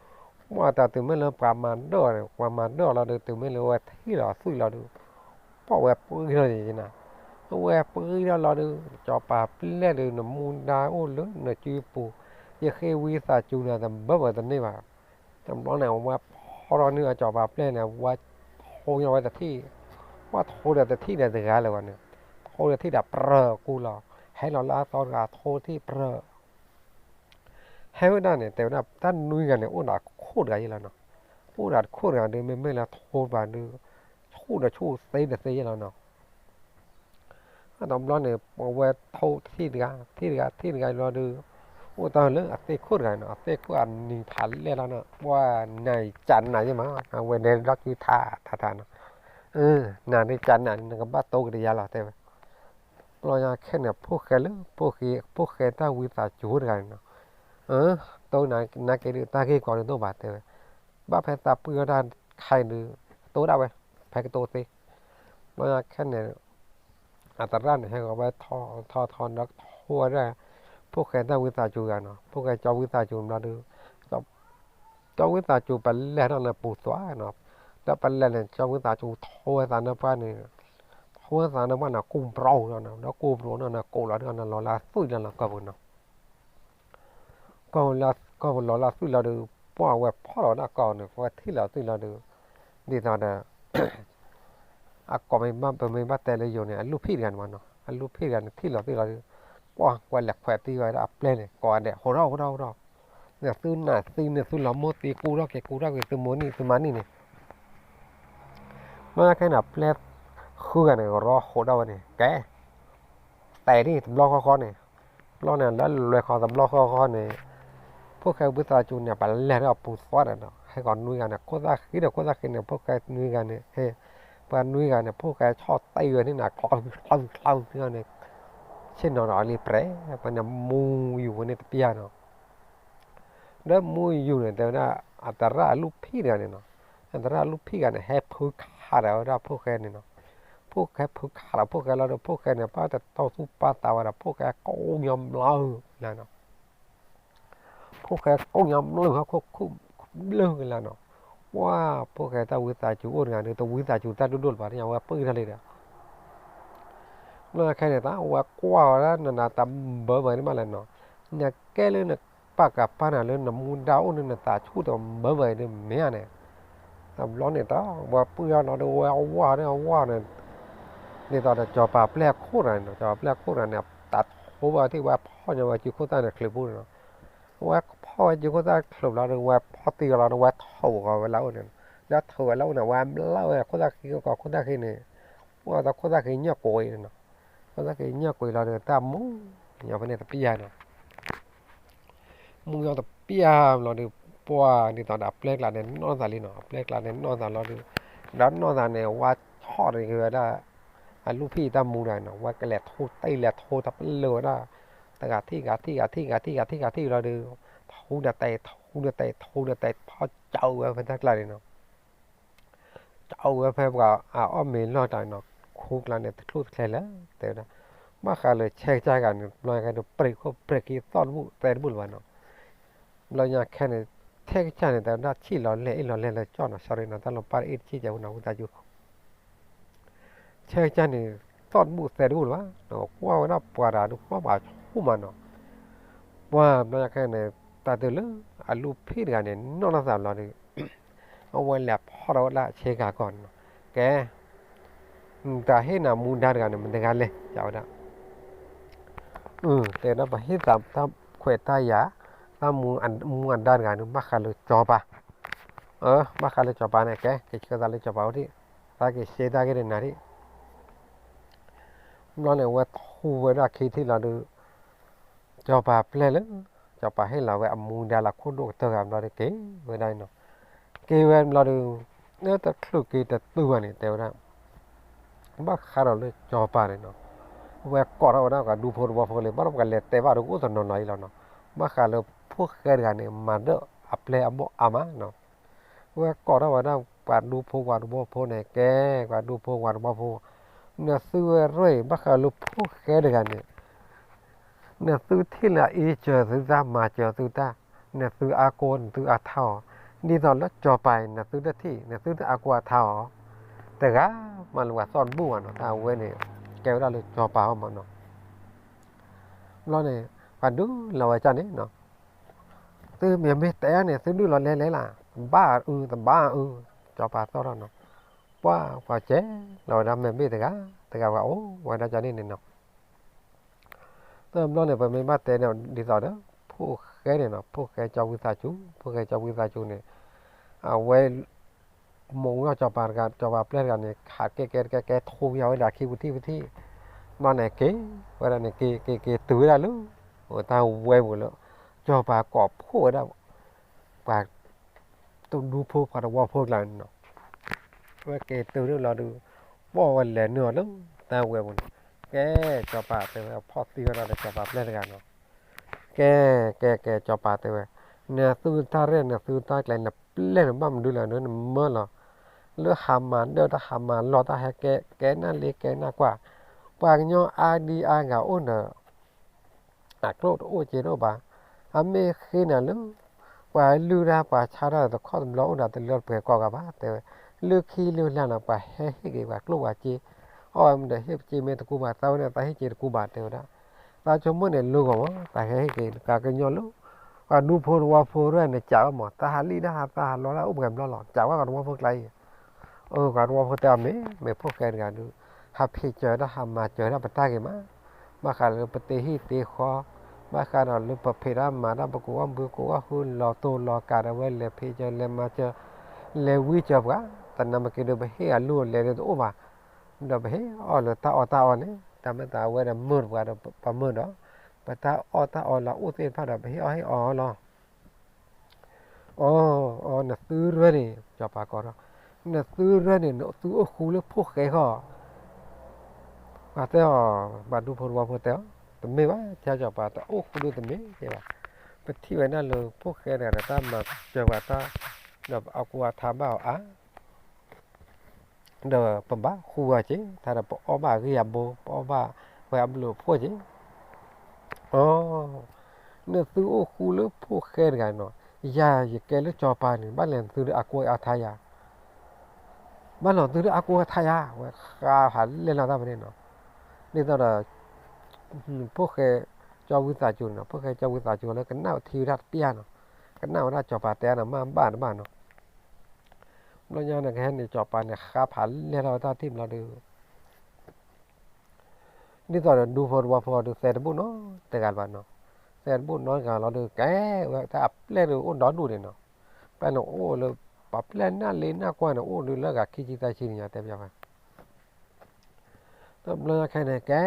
ပှၤတၢ်တုၤမ့ၢ်လၢပှၤမၤဒၢၣ်အီၤန့ၣ် ပှၤမၤဒၢၣ်အီၤလီၤဒီး တုၤမ့ၢ်လၢဝဲထံၣ်လီၤသွံၣ်လီၤဒီး ပှၤဝဲပှ့ၤထီၣ်န့ၣ်နီၤ, အဝဲပှ့ၤထီၣ်လီၤဒီး စီၤပၤပျဲၢ်ဒီး နမူဒါအိၣ်လၢနစုပူၤ, ယဃ့ဝံသးစူၤနၤတဘၢဘၢတန့ၢ်ဘၣ်. တဘျီန့ၣ် အဝဲဖီထီၣ်န့ၢ်အစီၤပၤပျဲၢ်န့ၣ် ဝဲထိညါဝဲတထံၣ်, ပှၤထိဒီးတထံၣ်န့ၣ်တဂၤလၢၤဘၣ်န့ၣ်, ထိတထံၣ်ဒီးပြၢၤကူလီၤ, ဟဲလီၤလၢအသီတဂၤထိတထံၣ်ပြၢၤ ဟဲဝဲဒၣ်န့ၣ် တဲဝဲဒၣ်တၢ်နွံဂၤန့ၣ် အိၣ်ဒီးခိၣ်တဂၤယဲလီၤနီၤ. အိၣ်ဒီးတခိၣ်တဂၤဒုး မ့မ့ၢ်လၢထိၣ်တဖၣ်ဒုး ဆူၣ်ဒီးဆူၣ်သ့တသ့ယဲလီၤနီၤ. တဘျီန့ၣ် အဝဲထိၣ်ထံၣ်တဂၤ ထံၣ်တဂၤထံၣ်တဂၤလီၤဒုး အိၣ်တၢ်လၢအသ့ၣ်ခိၣ်တဂၤနီၤ အသ့ၣ်ခိၣ်အနံၤဖးလဲၢ်လီၤနီၤ ပှၤနၤကးနးယဲမး အဝဲဒဲဒီကၠူထးထးထးနီၤ နၤဒုးကးနးန့ၣ် နကဘၣ်တိကတယါလီၤတဲဝဲ ဘျီညါခဲန့ၣ် ဖိၣ်ဃဲလၢ ဖိၣ်ဃဲတၢ်ဝံသးစူၤတဂၤန့ၣ်နီၤ တိနာ်က့ဒုး တၢ်ဂ့ၢ်ကီဒုးတအိၣ်ဘၣ်တဲဝဲ, ဘၣ်ဖဲသးပှၢ်အီၣ်တၢ်ခါအံၤဒုး တိဒၣ်ဝဲ ဖဲကတိၤသ့, ဘျီညါခဲန့ၣ် အသရၣ်န့ၣ် ဟဲဂီၤဝဲထီထီထီဒီးကထိဝဲဒၣ် ဖိၣ်ဃဲတၢ်ဝံသးစူၤဂၤနီၤ, ဖိၣ်ဃဲကၠီဝံသးစူၤဘျီဒုး ကၠီဝံသးစူၤပလဲၤထီၣ်န့ၣ်ပူၤသွါနီၤ, ဒီးပလဲၤန့ၣ် ကၠီဝံသးစူၤထိဝဲသးန့ၣ်ပှၢ်န့ၣ်, ထိဝဲသးန့ၣ်ပှၢ်န့ၣ် ကူးဘြီၤလီၤနီၤ, ဒီးကူးဘြီၤန့ၣ် ကိးလီၤဒုးအီၤန့ၣ် လီၤလၢသွံၣ်လီၤနီၤ ကီၢ်ပူၤနီၤ, ကီၢ်ပူၤလီၤလၢသွံၣ်လီၤဒုး ပှၢ်ဝဲဖီၣ်လီၤဒၣ်ကီၢ်န့ၣ် ပှၢ်ထံၣ်လီၤသွံၣ်လီၤဒုး, ဒ်သိးဒီး အကိးမ့ၢ်ဘၣ်ပမ့ၢ်ဘၣ်တဲလၢယိၤန့ၣ် အလူၢ်ဖံၣ်တဂၤန့ၣ်မးနီၤ, အလူၢ်ဖံၣ်တဂၤန့ၣ် ထံၣ်လီၤသွံၣ်လီၤဒုး, ပှၢ်ကွၢ်လဲၤခွဲးသံဝဲဒၣ်အပျဲၢ်န့ၣ် ကိးဂၤဒဲး ဟိးထီၣ်ဟိးထီၣ်ဟိးထီၣ်, နသုနၤသံ နသုလီၤမိၢ်သံ ကူထီၣ်က့ၤကူထီၣ်က့ၤ သုမိၢ်နံၣ်သုမါနံၣ်န့ၣ်, ဘျီညါခဲန့ၣ် အပျဲၢ်ဃုဂၤန့ၣ် ရီဟိးထီၣ်ဝဲန့ၣ် ကဲ တဲဒ်တဘျီဃီဃီန့ၣ်, ဘျီန့ၣ် လၢလွဲၤခီတဘျီဃီဃီန့ၣ်, ဖိၣ်ဃဲဝံသးစူၤန့ၣ် ပလဲၤထီၣ်ပူၤသွါဒီးနီၤ, ဟဲကီးနွံဂၤန့ၣ် ခိၣ်သၣ်ဃံဒီးခိၣ်သၣ်ဃံန့ၣ် ဖိၣ်ဃဲနွံဂၤန့ၣ် ဟဲ, ပှၤနွံဂၤန့ၣ် ဖိၣ်ဃဲဆီၣ်တ့ၢ်ဝဲန့ၣ်နီၤ ချီချီချီန့ၣ်, ဆ့ၣ်နီၤဒီးအလံပြဲး ပှၤန့ၣ်မူယူၤဝဲန့ၣ်တပျၢ်နီၤ ဒီးမူယူၤန့ၣ် တဲဝဲဒၣ် အသရၣ်အလူၢ်ဖံၣ်တဂၤန့ၣ်နီၤ, အသရၣ်အလူၢ်ဖံၣ်တဂၤန့ၣ် ဟဲဖုခးဒီးဝဲဒၣ်ဖိၣ်ဃဲန့ၣ်နီၤ, ဖိၣ်ဃဲဖုခးဒီးဖိၣ်ဃဲလီၤဒီး ဖိၣ်ဃဲန့ၣ် ဘၣ်တတီသူၣ်ပာ်သးဝဲဒီး ဖိၣ်ဃဲကိးညီမျၢၢ်လၢနီၤ, ဖိၣ်ဃဲကိးညီမျၢၢ်ဟီၣ်ခိၣ်ခိၣ်ဘျၢၣ်ကလၢနီၤ, ပှၢ်ဖိၣ်ဃဲတၢ်ဝံသးစူၤအိၣ်တဂၤန့ၣ် တဝံသးစူၤတၢ်ဒိၣ်ဒိၣ်လၢၤဘၣ် သ့ၣ်ညါဝဲပှၢ်ထီၣ်လံဒီး ဘျီခဲန့ၣ် တၢ်ဝဲကွၢ်ဝဲဒၣ်နနၤတၢ်ဘၢဘၢန့ၣ်မးလဲၣ်နီၤ, နကဲလၢနပာ်ကပာ်နၤလၢနမူဒါအိၣ်န့ၣ် နသးဆူၣ်တဘၢဘၢအံၤဒ်မ့ၢ်ဧါန့ၣ်, တဘျီန့ၣ်တၢ်ဝဲပှၢ်ထီၣ်လီၤဒီးဝဲအဝၢ်ဒီးအဝၢ်န့ၣ်, ဒ်သိးဒီးစီၤပၤပျဲၢ်ခိၣ်တဂၤန့ၣ်နီၤ, စီၤပၤပျဲၢ်ခိၣ်တဂၤန့ၣ် တၢ်ထိဘၣ်ထံၣ်ဝဲဖီၣ်ညီဝဲစုခိၣ်သၣ်န့ၣ်ချုးပူၤန့ၣ်နီၤ, ဝဲဖီၣ်ဝဲစုခိၣ်သၣ်ချုးဘျီဒီး ဝဲဖီၣ်တံၢ်လီၤဒီး ဝဲထုးကီးဝဲလၢအအိၣ်န့ၣ်, ဒီးထုးဝဲလၢအအိၣ်န့ၣ် ဝဲဘျၢဝဲခိၣ်သၣ်ဃံကီးခိၣ်သၣ်ဃံန့ၣ်, ပှၢ်ဒီးခိၣ်သၣ်ဃံညၣ်ကိးအံၤန့ၣ်နီၤ, ခိၣ်သၣ်ဃံညၣ်ကိးအံၤလီၤဒီး တၢ်မူညီဖဲန့ၣ်တပျၢ်နီၤ မူညီတပျၢ်လီၤဒီး ပှၢ်ဒ်သိးဒီးအပျဲၢ်ကျါန့ၣ်နီၢ်သးလံနီၤ, အပျဲၢ်ကျါန့ၣ်နီၢ်သးလီၤဒီး, ဒီးနီၢ်သးန့ၣ် ဝဲဆီၣ်တဂ့ၤဝဲဒၣ်, အလူၢ်ဖံၣ်တၢ်မူတဂၤနီၤ, ဝဲကလဲၤထိတ့ၢ်လဲၤထိတပလၢၤဝဲဒၣ်, တဂၤထံၣ်ဂၤထံၣ်ဂၤထံၣ်ဂၤထံၣ်ဂၤထံၣ်ဂၤထံၣ်လီၤဒီး, ထူဒီးတဲာ် ထူဒီးတဲာ် ထူဒီးတဲာ် ဖီၣ်ကၠီဝဲဖဲတၢ်ကျါန့ၣ်နီၤ ကၠီဝဲဖဲပှၤအအီၣ်မ့ၤလီၢ်တၢ်နီၤ, ခူကျါန့ၣ် တချုးတချဲလၢၤ တဲဝဲဒၣ်, ဘၣ်ဃးလၢဆဲကစၢ်တဂၤန့ၣ် ဘျီကဲဒိးပြံးခိၣ်ပြံးခံ သီၣ်တဘူၣ်သဲတဘူၣ်လၢၤဘၣ်နီၤ, ဘျီညါခဲန့ၣ် ဆဲကစၢ်န့ၣ် တဲဝဲဒၣ် ဆံၣ်လီၤလဲၢ်အ့ၣ်လီၤလဲၢ်လၢကၠီနီၤ, sorry နီၤ တၢ်လီၤပၢ်အ့ၣ်တဆံၣ်ကဲဝဲနီၤ ဝံသးစူၤ ဆဲကစၢ်န့ၣ် သီၣ်တဘူၣ်သဲတဘူၣ်လၢၤဘၣ်, ကွၢ်ဝဲဒၣ်ပှၤတဂၤဒုး ပှၢ်ပှၤဆူၣ်မးနီၤ, ပှၢ်ဘျီညါခဲန့ၣ် တၢ်တုၤလၢအလူၢ်ဖံၣ်တဂၤန့ၣ် နီၢ်နီၢ်သးဘျီဒီး အဝဲလဲၤဖီၣ်ထီၣ်ဝဲဒၣ်ဆ့ကၤကီၢ်န့ၣ်နီၤ, ကဲ တၢ်ဟ့ၣ်နၤမူဒါတဂၤန့ၣ် မတၤတဂၤလဲၣ် ယဝဲဒၣ်, တဲဒၣ်ပဟ့ၣ်သးတၢ်ခွဲးတၢ်ယာ်, တၢ်မူအဒါတဂၤန့ၣ် ဘၣ်ဃးလၢစီၤပၤ, ဘၣ်ဃးလၢစီၤပၤန့ၣ် ကဲ ကဆှၢသးလၢစီၤပၤအိၣ်ဒံး, သးက့ၤရှဲတၢ်ဂ့ၢ်ဒ်နၤဒံး ဘျီန့ၣ် အဝဲထူဝဲဒၣ်ခံထံၣ်လီၤဒီး စီၤပၤပျဲၢ်လၢ စီၤပၤဟ့ၣ်လီၤဝဲအမူဒါလၢခိၣ်ဒိၣ်ကတၢၢ်ဂၤဘျီဒီးက့ၤဝဲဒၣ်နီၤ, က့ၤဝဲဘျီဒီး လၢတချုးက့ၤတတုၤဘၣ်န့ၣ် တဲဝဲဒၣ် ဘၣ်ဃးဒီးလၢစီၤပၤန့ၣ်နီၤ, အဝဲကိးထီၣ်ဝဲဒၣ်ပှၤဒူဖိတဘီဖိလံ ဘၣ်ဒီးပှၤလဲၤတဲဘၣ်ဒီးကအိၣ်တနီၤနီၤအံၤလီၤနီၤ, ဘၣ်ဃးလၢဖိၣ်ဃဲတဂၤန့ၣ် မၤဒၢၣ်အပျဲၢ်အဘီၣ်အါမးနီၤ ဝဲကိးထီၣ်ဝဲဒၣ်ပှၤဒူဖိပှၤတဘီဖိန့ၣ် ကဲ ပှၤဒူဖိပှၤတဘီဖိ, နသုဝဲရဲၣ်အံၤ ဘၣ်ဃးလၢဖိၣ်ဃဲတဂၤန့ၣ်, နသုထံၣ်လၢအအ့စၢၤသုတၢ် မၤစၢၤသုတၢ်, နသုအါကိ နသုအါထါအီၤ, ဒ်သိးလၢစီၤပၤအံၤ နသုတထံၣ် နသုတအါကိအါထါအီၤ, တဂၤမးလၢပှၤသီၣ်တဘူၣ်ဘၣ်နီၤ, တၢ်အဝဲန့ၣ် ကဲဝဲဒၣ်လၢစီၤပၤအီၤမးနီၤ ဘျီန့ၣ် ပှၤဒုးလီၤဝဲကၢ်န့ၣ်နီၤ, သုမ့ၢ်မ့ၢ်တဲအီၤန့ၣ် သုဒုးလီၤလဲၤလဲၤလၢ်, တဘၣ်အု တဘၣ်အု, စီၤပၤသီၣ်ထီၣ်နီၤ, ပှၢ်ပှၤကဲလီၤဝဲဒၣ်မဲာ်ဘ့ၣ်တဂၤ, တဂၤပှၤအိၣ်ဝဲဒၣ်ကၢ်န့ၣ်န့ၣ်နီၤ တဘျီန့ၣ် ပမ့ၢ်ဘၣ်တဲန့ၣ် ဒ်သိးဒီး ဖိၣ်ဃဲန့ၣ်နီၤ, ဖိၣ်ဃဲကၠီဝံသးစူၤ, ဖိၣ်ဃဲကၠီဝံသးစူၤန့ၣ်, အဝဲ မိၢ်ဝံၤအီၣ်စီၤပၤတဂၤ စီၤပၤပျဲၢ်တဂၤန့ၣ် ခးကဲကဲတကဲကဲ ထိးဝံၤအဝဲဒၣ်ခံပူၤထံၣ်ပူၤထံၣ်, ဘျီန့ၣ်က့ၤဝဲဒၣ်န့ၣ် က့ၤက့ၤက့ၤတုၤဝဲဒၣ်လၢ တၢ်ဝဲပူၤလၢ စီၤပၤကိးဖှိၣ်ဝဲဒၣ် ပှၤ တဒူဖိပှၤသဝီဖိကျါန့ၣ်နီၤ, ဝဲက့ၤတုၤန့ၣ်လီၤဒုး ဘီၣ်ဝဲလဲၤနုာ်အီၤလၢ တၢ်ဝဲပူၤန့ၣ်, ကဲ စီၤပၤတဲဝဲ ဖီၣ်သံဝဲဒၣ်ဒီးစီၤပၤပျဲၢ်တဂၤနီၤ, ကဲ ကဲ ကဲ စီၤပၤတဲဝဲ, နသူတၢ်ရဲၣ် နသူတၢ်ကျဲၤ နပျဲၢ်န့ၣ် ဘၣ်မနုၤလဲၣ် နမၢလီၤ, လၢဟးမၤဒၢၣ်တၢ် ဟးမၤလီၤတၢ် ဟဲကဲ ကဲနၢ်လ့ကဲနၢ်ကွၢ်, ပှၤကညီအါဒံအါဂၤအိၣ်ဒီး အကျိၣ်တအိၣ်စ့တအိၣ်ဘၣ်, အမ့ၢ်ဃ့နၤလၢ ပှၤလုၢ်တၢ်ပှၤဆါတၢ်တခီတဘျီအိၣ်ဒီးတလၢပှဲၤကိးဂၤဘၣ် တဲဝဲ, လုၢ်ခံလုၢ်လၢ်နီၤ ပှၤဟဲဟ့ၣ်က့ၤပှၤကျိၣ်ပှၤစ့, အီၣ်ဝဲမ့ၢ်ဒီးဟ့ၣ်စ့မ့ၢ်တကူဘၣ် သးဝဲန့ၣ်သးဟ့ၣ်စ့တကူဘၣ် တဲဝဲဒၣ်, သးဆိကမိၣ်န့ၣ် လိၤဂီၤမး သးကဟဲဟ့ၣ်က့ၤ ကးကညီလၢ ပှၤဒူဖိသဝီဖိရဲၣ်န့ၣ် ကးဝဲမး တၢ်ဟးလံၣ်တၢ်ဟးသးဟးလီတၢ်အိၣ်ပှဲၤဘျီလီၤ ကးဝဲပှၤသဝီဖိကျါအံၤ အၢ ပှၤသဝီဖိတဲအီၤမ့ၢ် မ့ၢ်ဖိၣ်ဃဲတဂၤဒုး ဟးဖံးစၢၤတၢ်ဟးမၤစၢၤတၢ်ပတၢ်ဂ့ၤမး, ဘၣ်ဃးလၢပတ့ဟံၣ်တ့ဃီ, ဘၣ်ဃးဒီးလၢပဖံးတၢ်မၤတၢ် ပကိးအီၣ်ဘုကိးအီၣ်ဟု လီၤတိၢ်လီၤကးဒီးဝဲလဲၤဖံးစၢၤလဲၤမၤစၢၤ, လဲၤဝံစၢၤပှၤ, သနာ်က့ဒုး ပဟ့ၣ်အလုၢ်အလဲၤဒုးတအိၣ်ဘၣ်, ဒီးပဟ့ၣ်အီၣ်လၢတၢ်အီၣ်တၢ်အီန့ၣ် တၢ်မ့ၢ်သးဝဲဒီးမုာ်တပှၤဒီးပမုာ်ဒီး, ပတၢ်အီၣ်တၢ်အီလၢအအိၣ်သ့ၣ်တဖၣ်ဒီး ပဟ့ၣ်အီၣ်ဟ့ၣ်အီလီၤ အီ အီ နသုရဲၣ်န့ၣ် စီၤပၤကိးဒီး, နသုရဲၣ်န့ၣ် နသုအိၣ်ဃူလၢဖိၣ်ဃဲဃီ, ပှၤတဲအီၤ, ပှၤဒူဖိသဝီဖိတဲအီၤ, တမ့ၢ်ဘၣ် ကၠီစီၤပၤ တအိၣ်ဃူဒုတမ့ၢ်ဘၣ်, ပထံၣ်ဝဲဒၣ်လၢဖိၣ်ဃဲတဂၤဒီး တၢ်မၤစၢၤပှၤတၢ်, ဒီးအကူအထါဘၣ်အီၤအါ ဒီးပဘၣ်ဃူအီၤက့ၤ တၢ်ဒီးပအီၣ်ဘၣ်အဂံၢ်အဘိ ပအီၣ်ဘၣ်ဝဲအဘျုးအဖှိၣ်က့ၤ, အီ, နသုအိၣ်ဃူလၢဖိၣ်ဃဲတဂၤနီၤ, ယၤယကဲလၢစီၤပၤန့ၣ် ဘၣ်လဲၤသုဒုးအကူအထါယၤ, ဘၣ်လဲၤသုဒုးအကူအထါယၤ ဝဲဃါဖးလဲၢ်လီၤတၢ်ဖဲန့ၣ်နီၤ, ဒ်သိးဒီး ဖိၣ်ဃဲ ကၠီဝံသးစူၤန့ၣ်နီၤ, ဖိၣ်ဃဲကၠီဝံသးစူၤလၢကနၣ်ထံဝဲဒၣ်တပျၢ်နီၤ, ကနၣ်ဝဲဒၣ်စီၤပၤတဲအီၤန့ၣ် မ့ၢ်ဘၣ်တဘၣ်နီၤ ဘျီညါန့ၣ် ကဟဲန့ၣ် စီၤပၤန့ၣ် ဃါဖးလဲၢ်ထီၣ်ဝဲတၢ်ထံၣ်ဘျီဒီး, ဒ်သိးဒီးဒူဖိသဝီဖိဒီး သဲတဘူၣ်နီတဂၤလၢၤဘၣ်နီၤ, သဲတဘူၣ်နီတဂၤလီၤဒီး ကဲဝဲတၢ်အပျဲၢ်ဒုးအိၣ်ဒီဒူၣ်န့ၣ်နီၤ, ပျဲၢ်န့ၣ်အိၣ်လၢ ပှၤပျဲၢ်နၢ်လ့နၢ်ကွၢ်န့ၣ် အိၣ်ဒုးလၢဂၤခံဆံသၢဆံန့ၣ်ညါတဲပျီဖဲ တဘျီညါခဲန့ၣ် ကဲ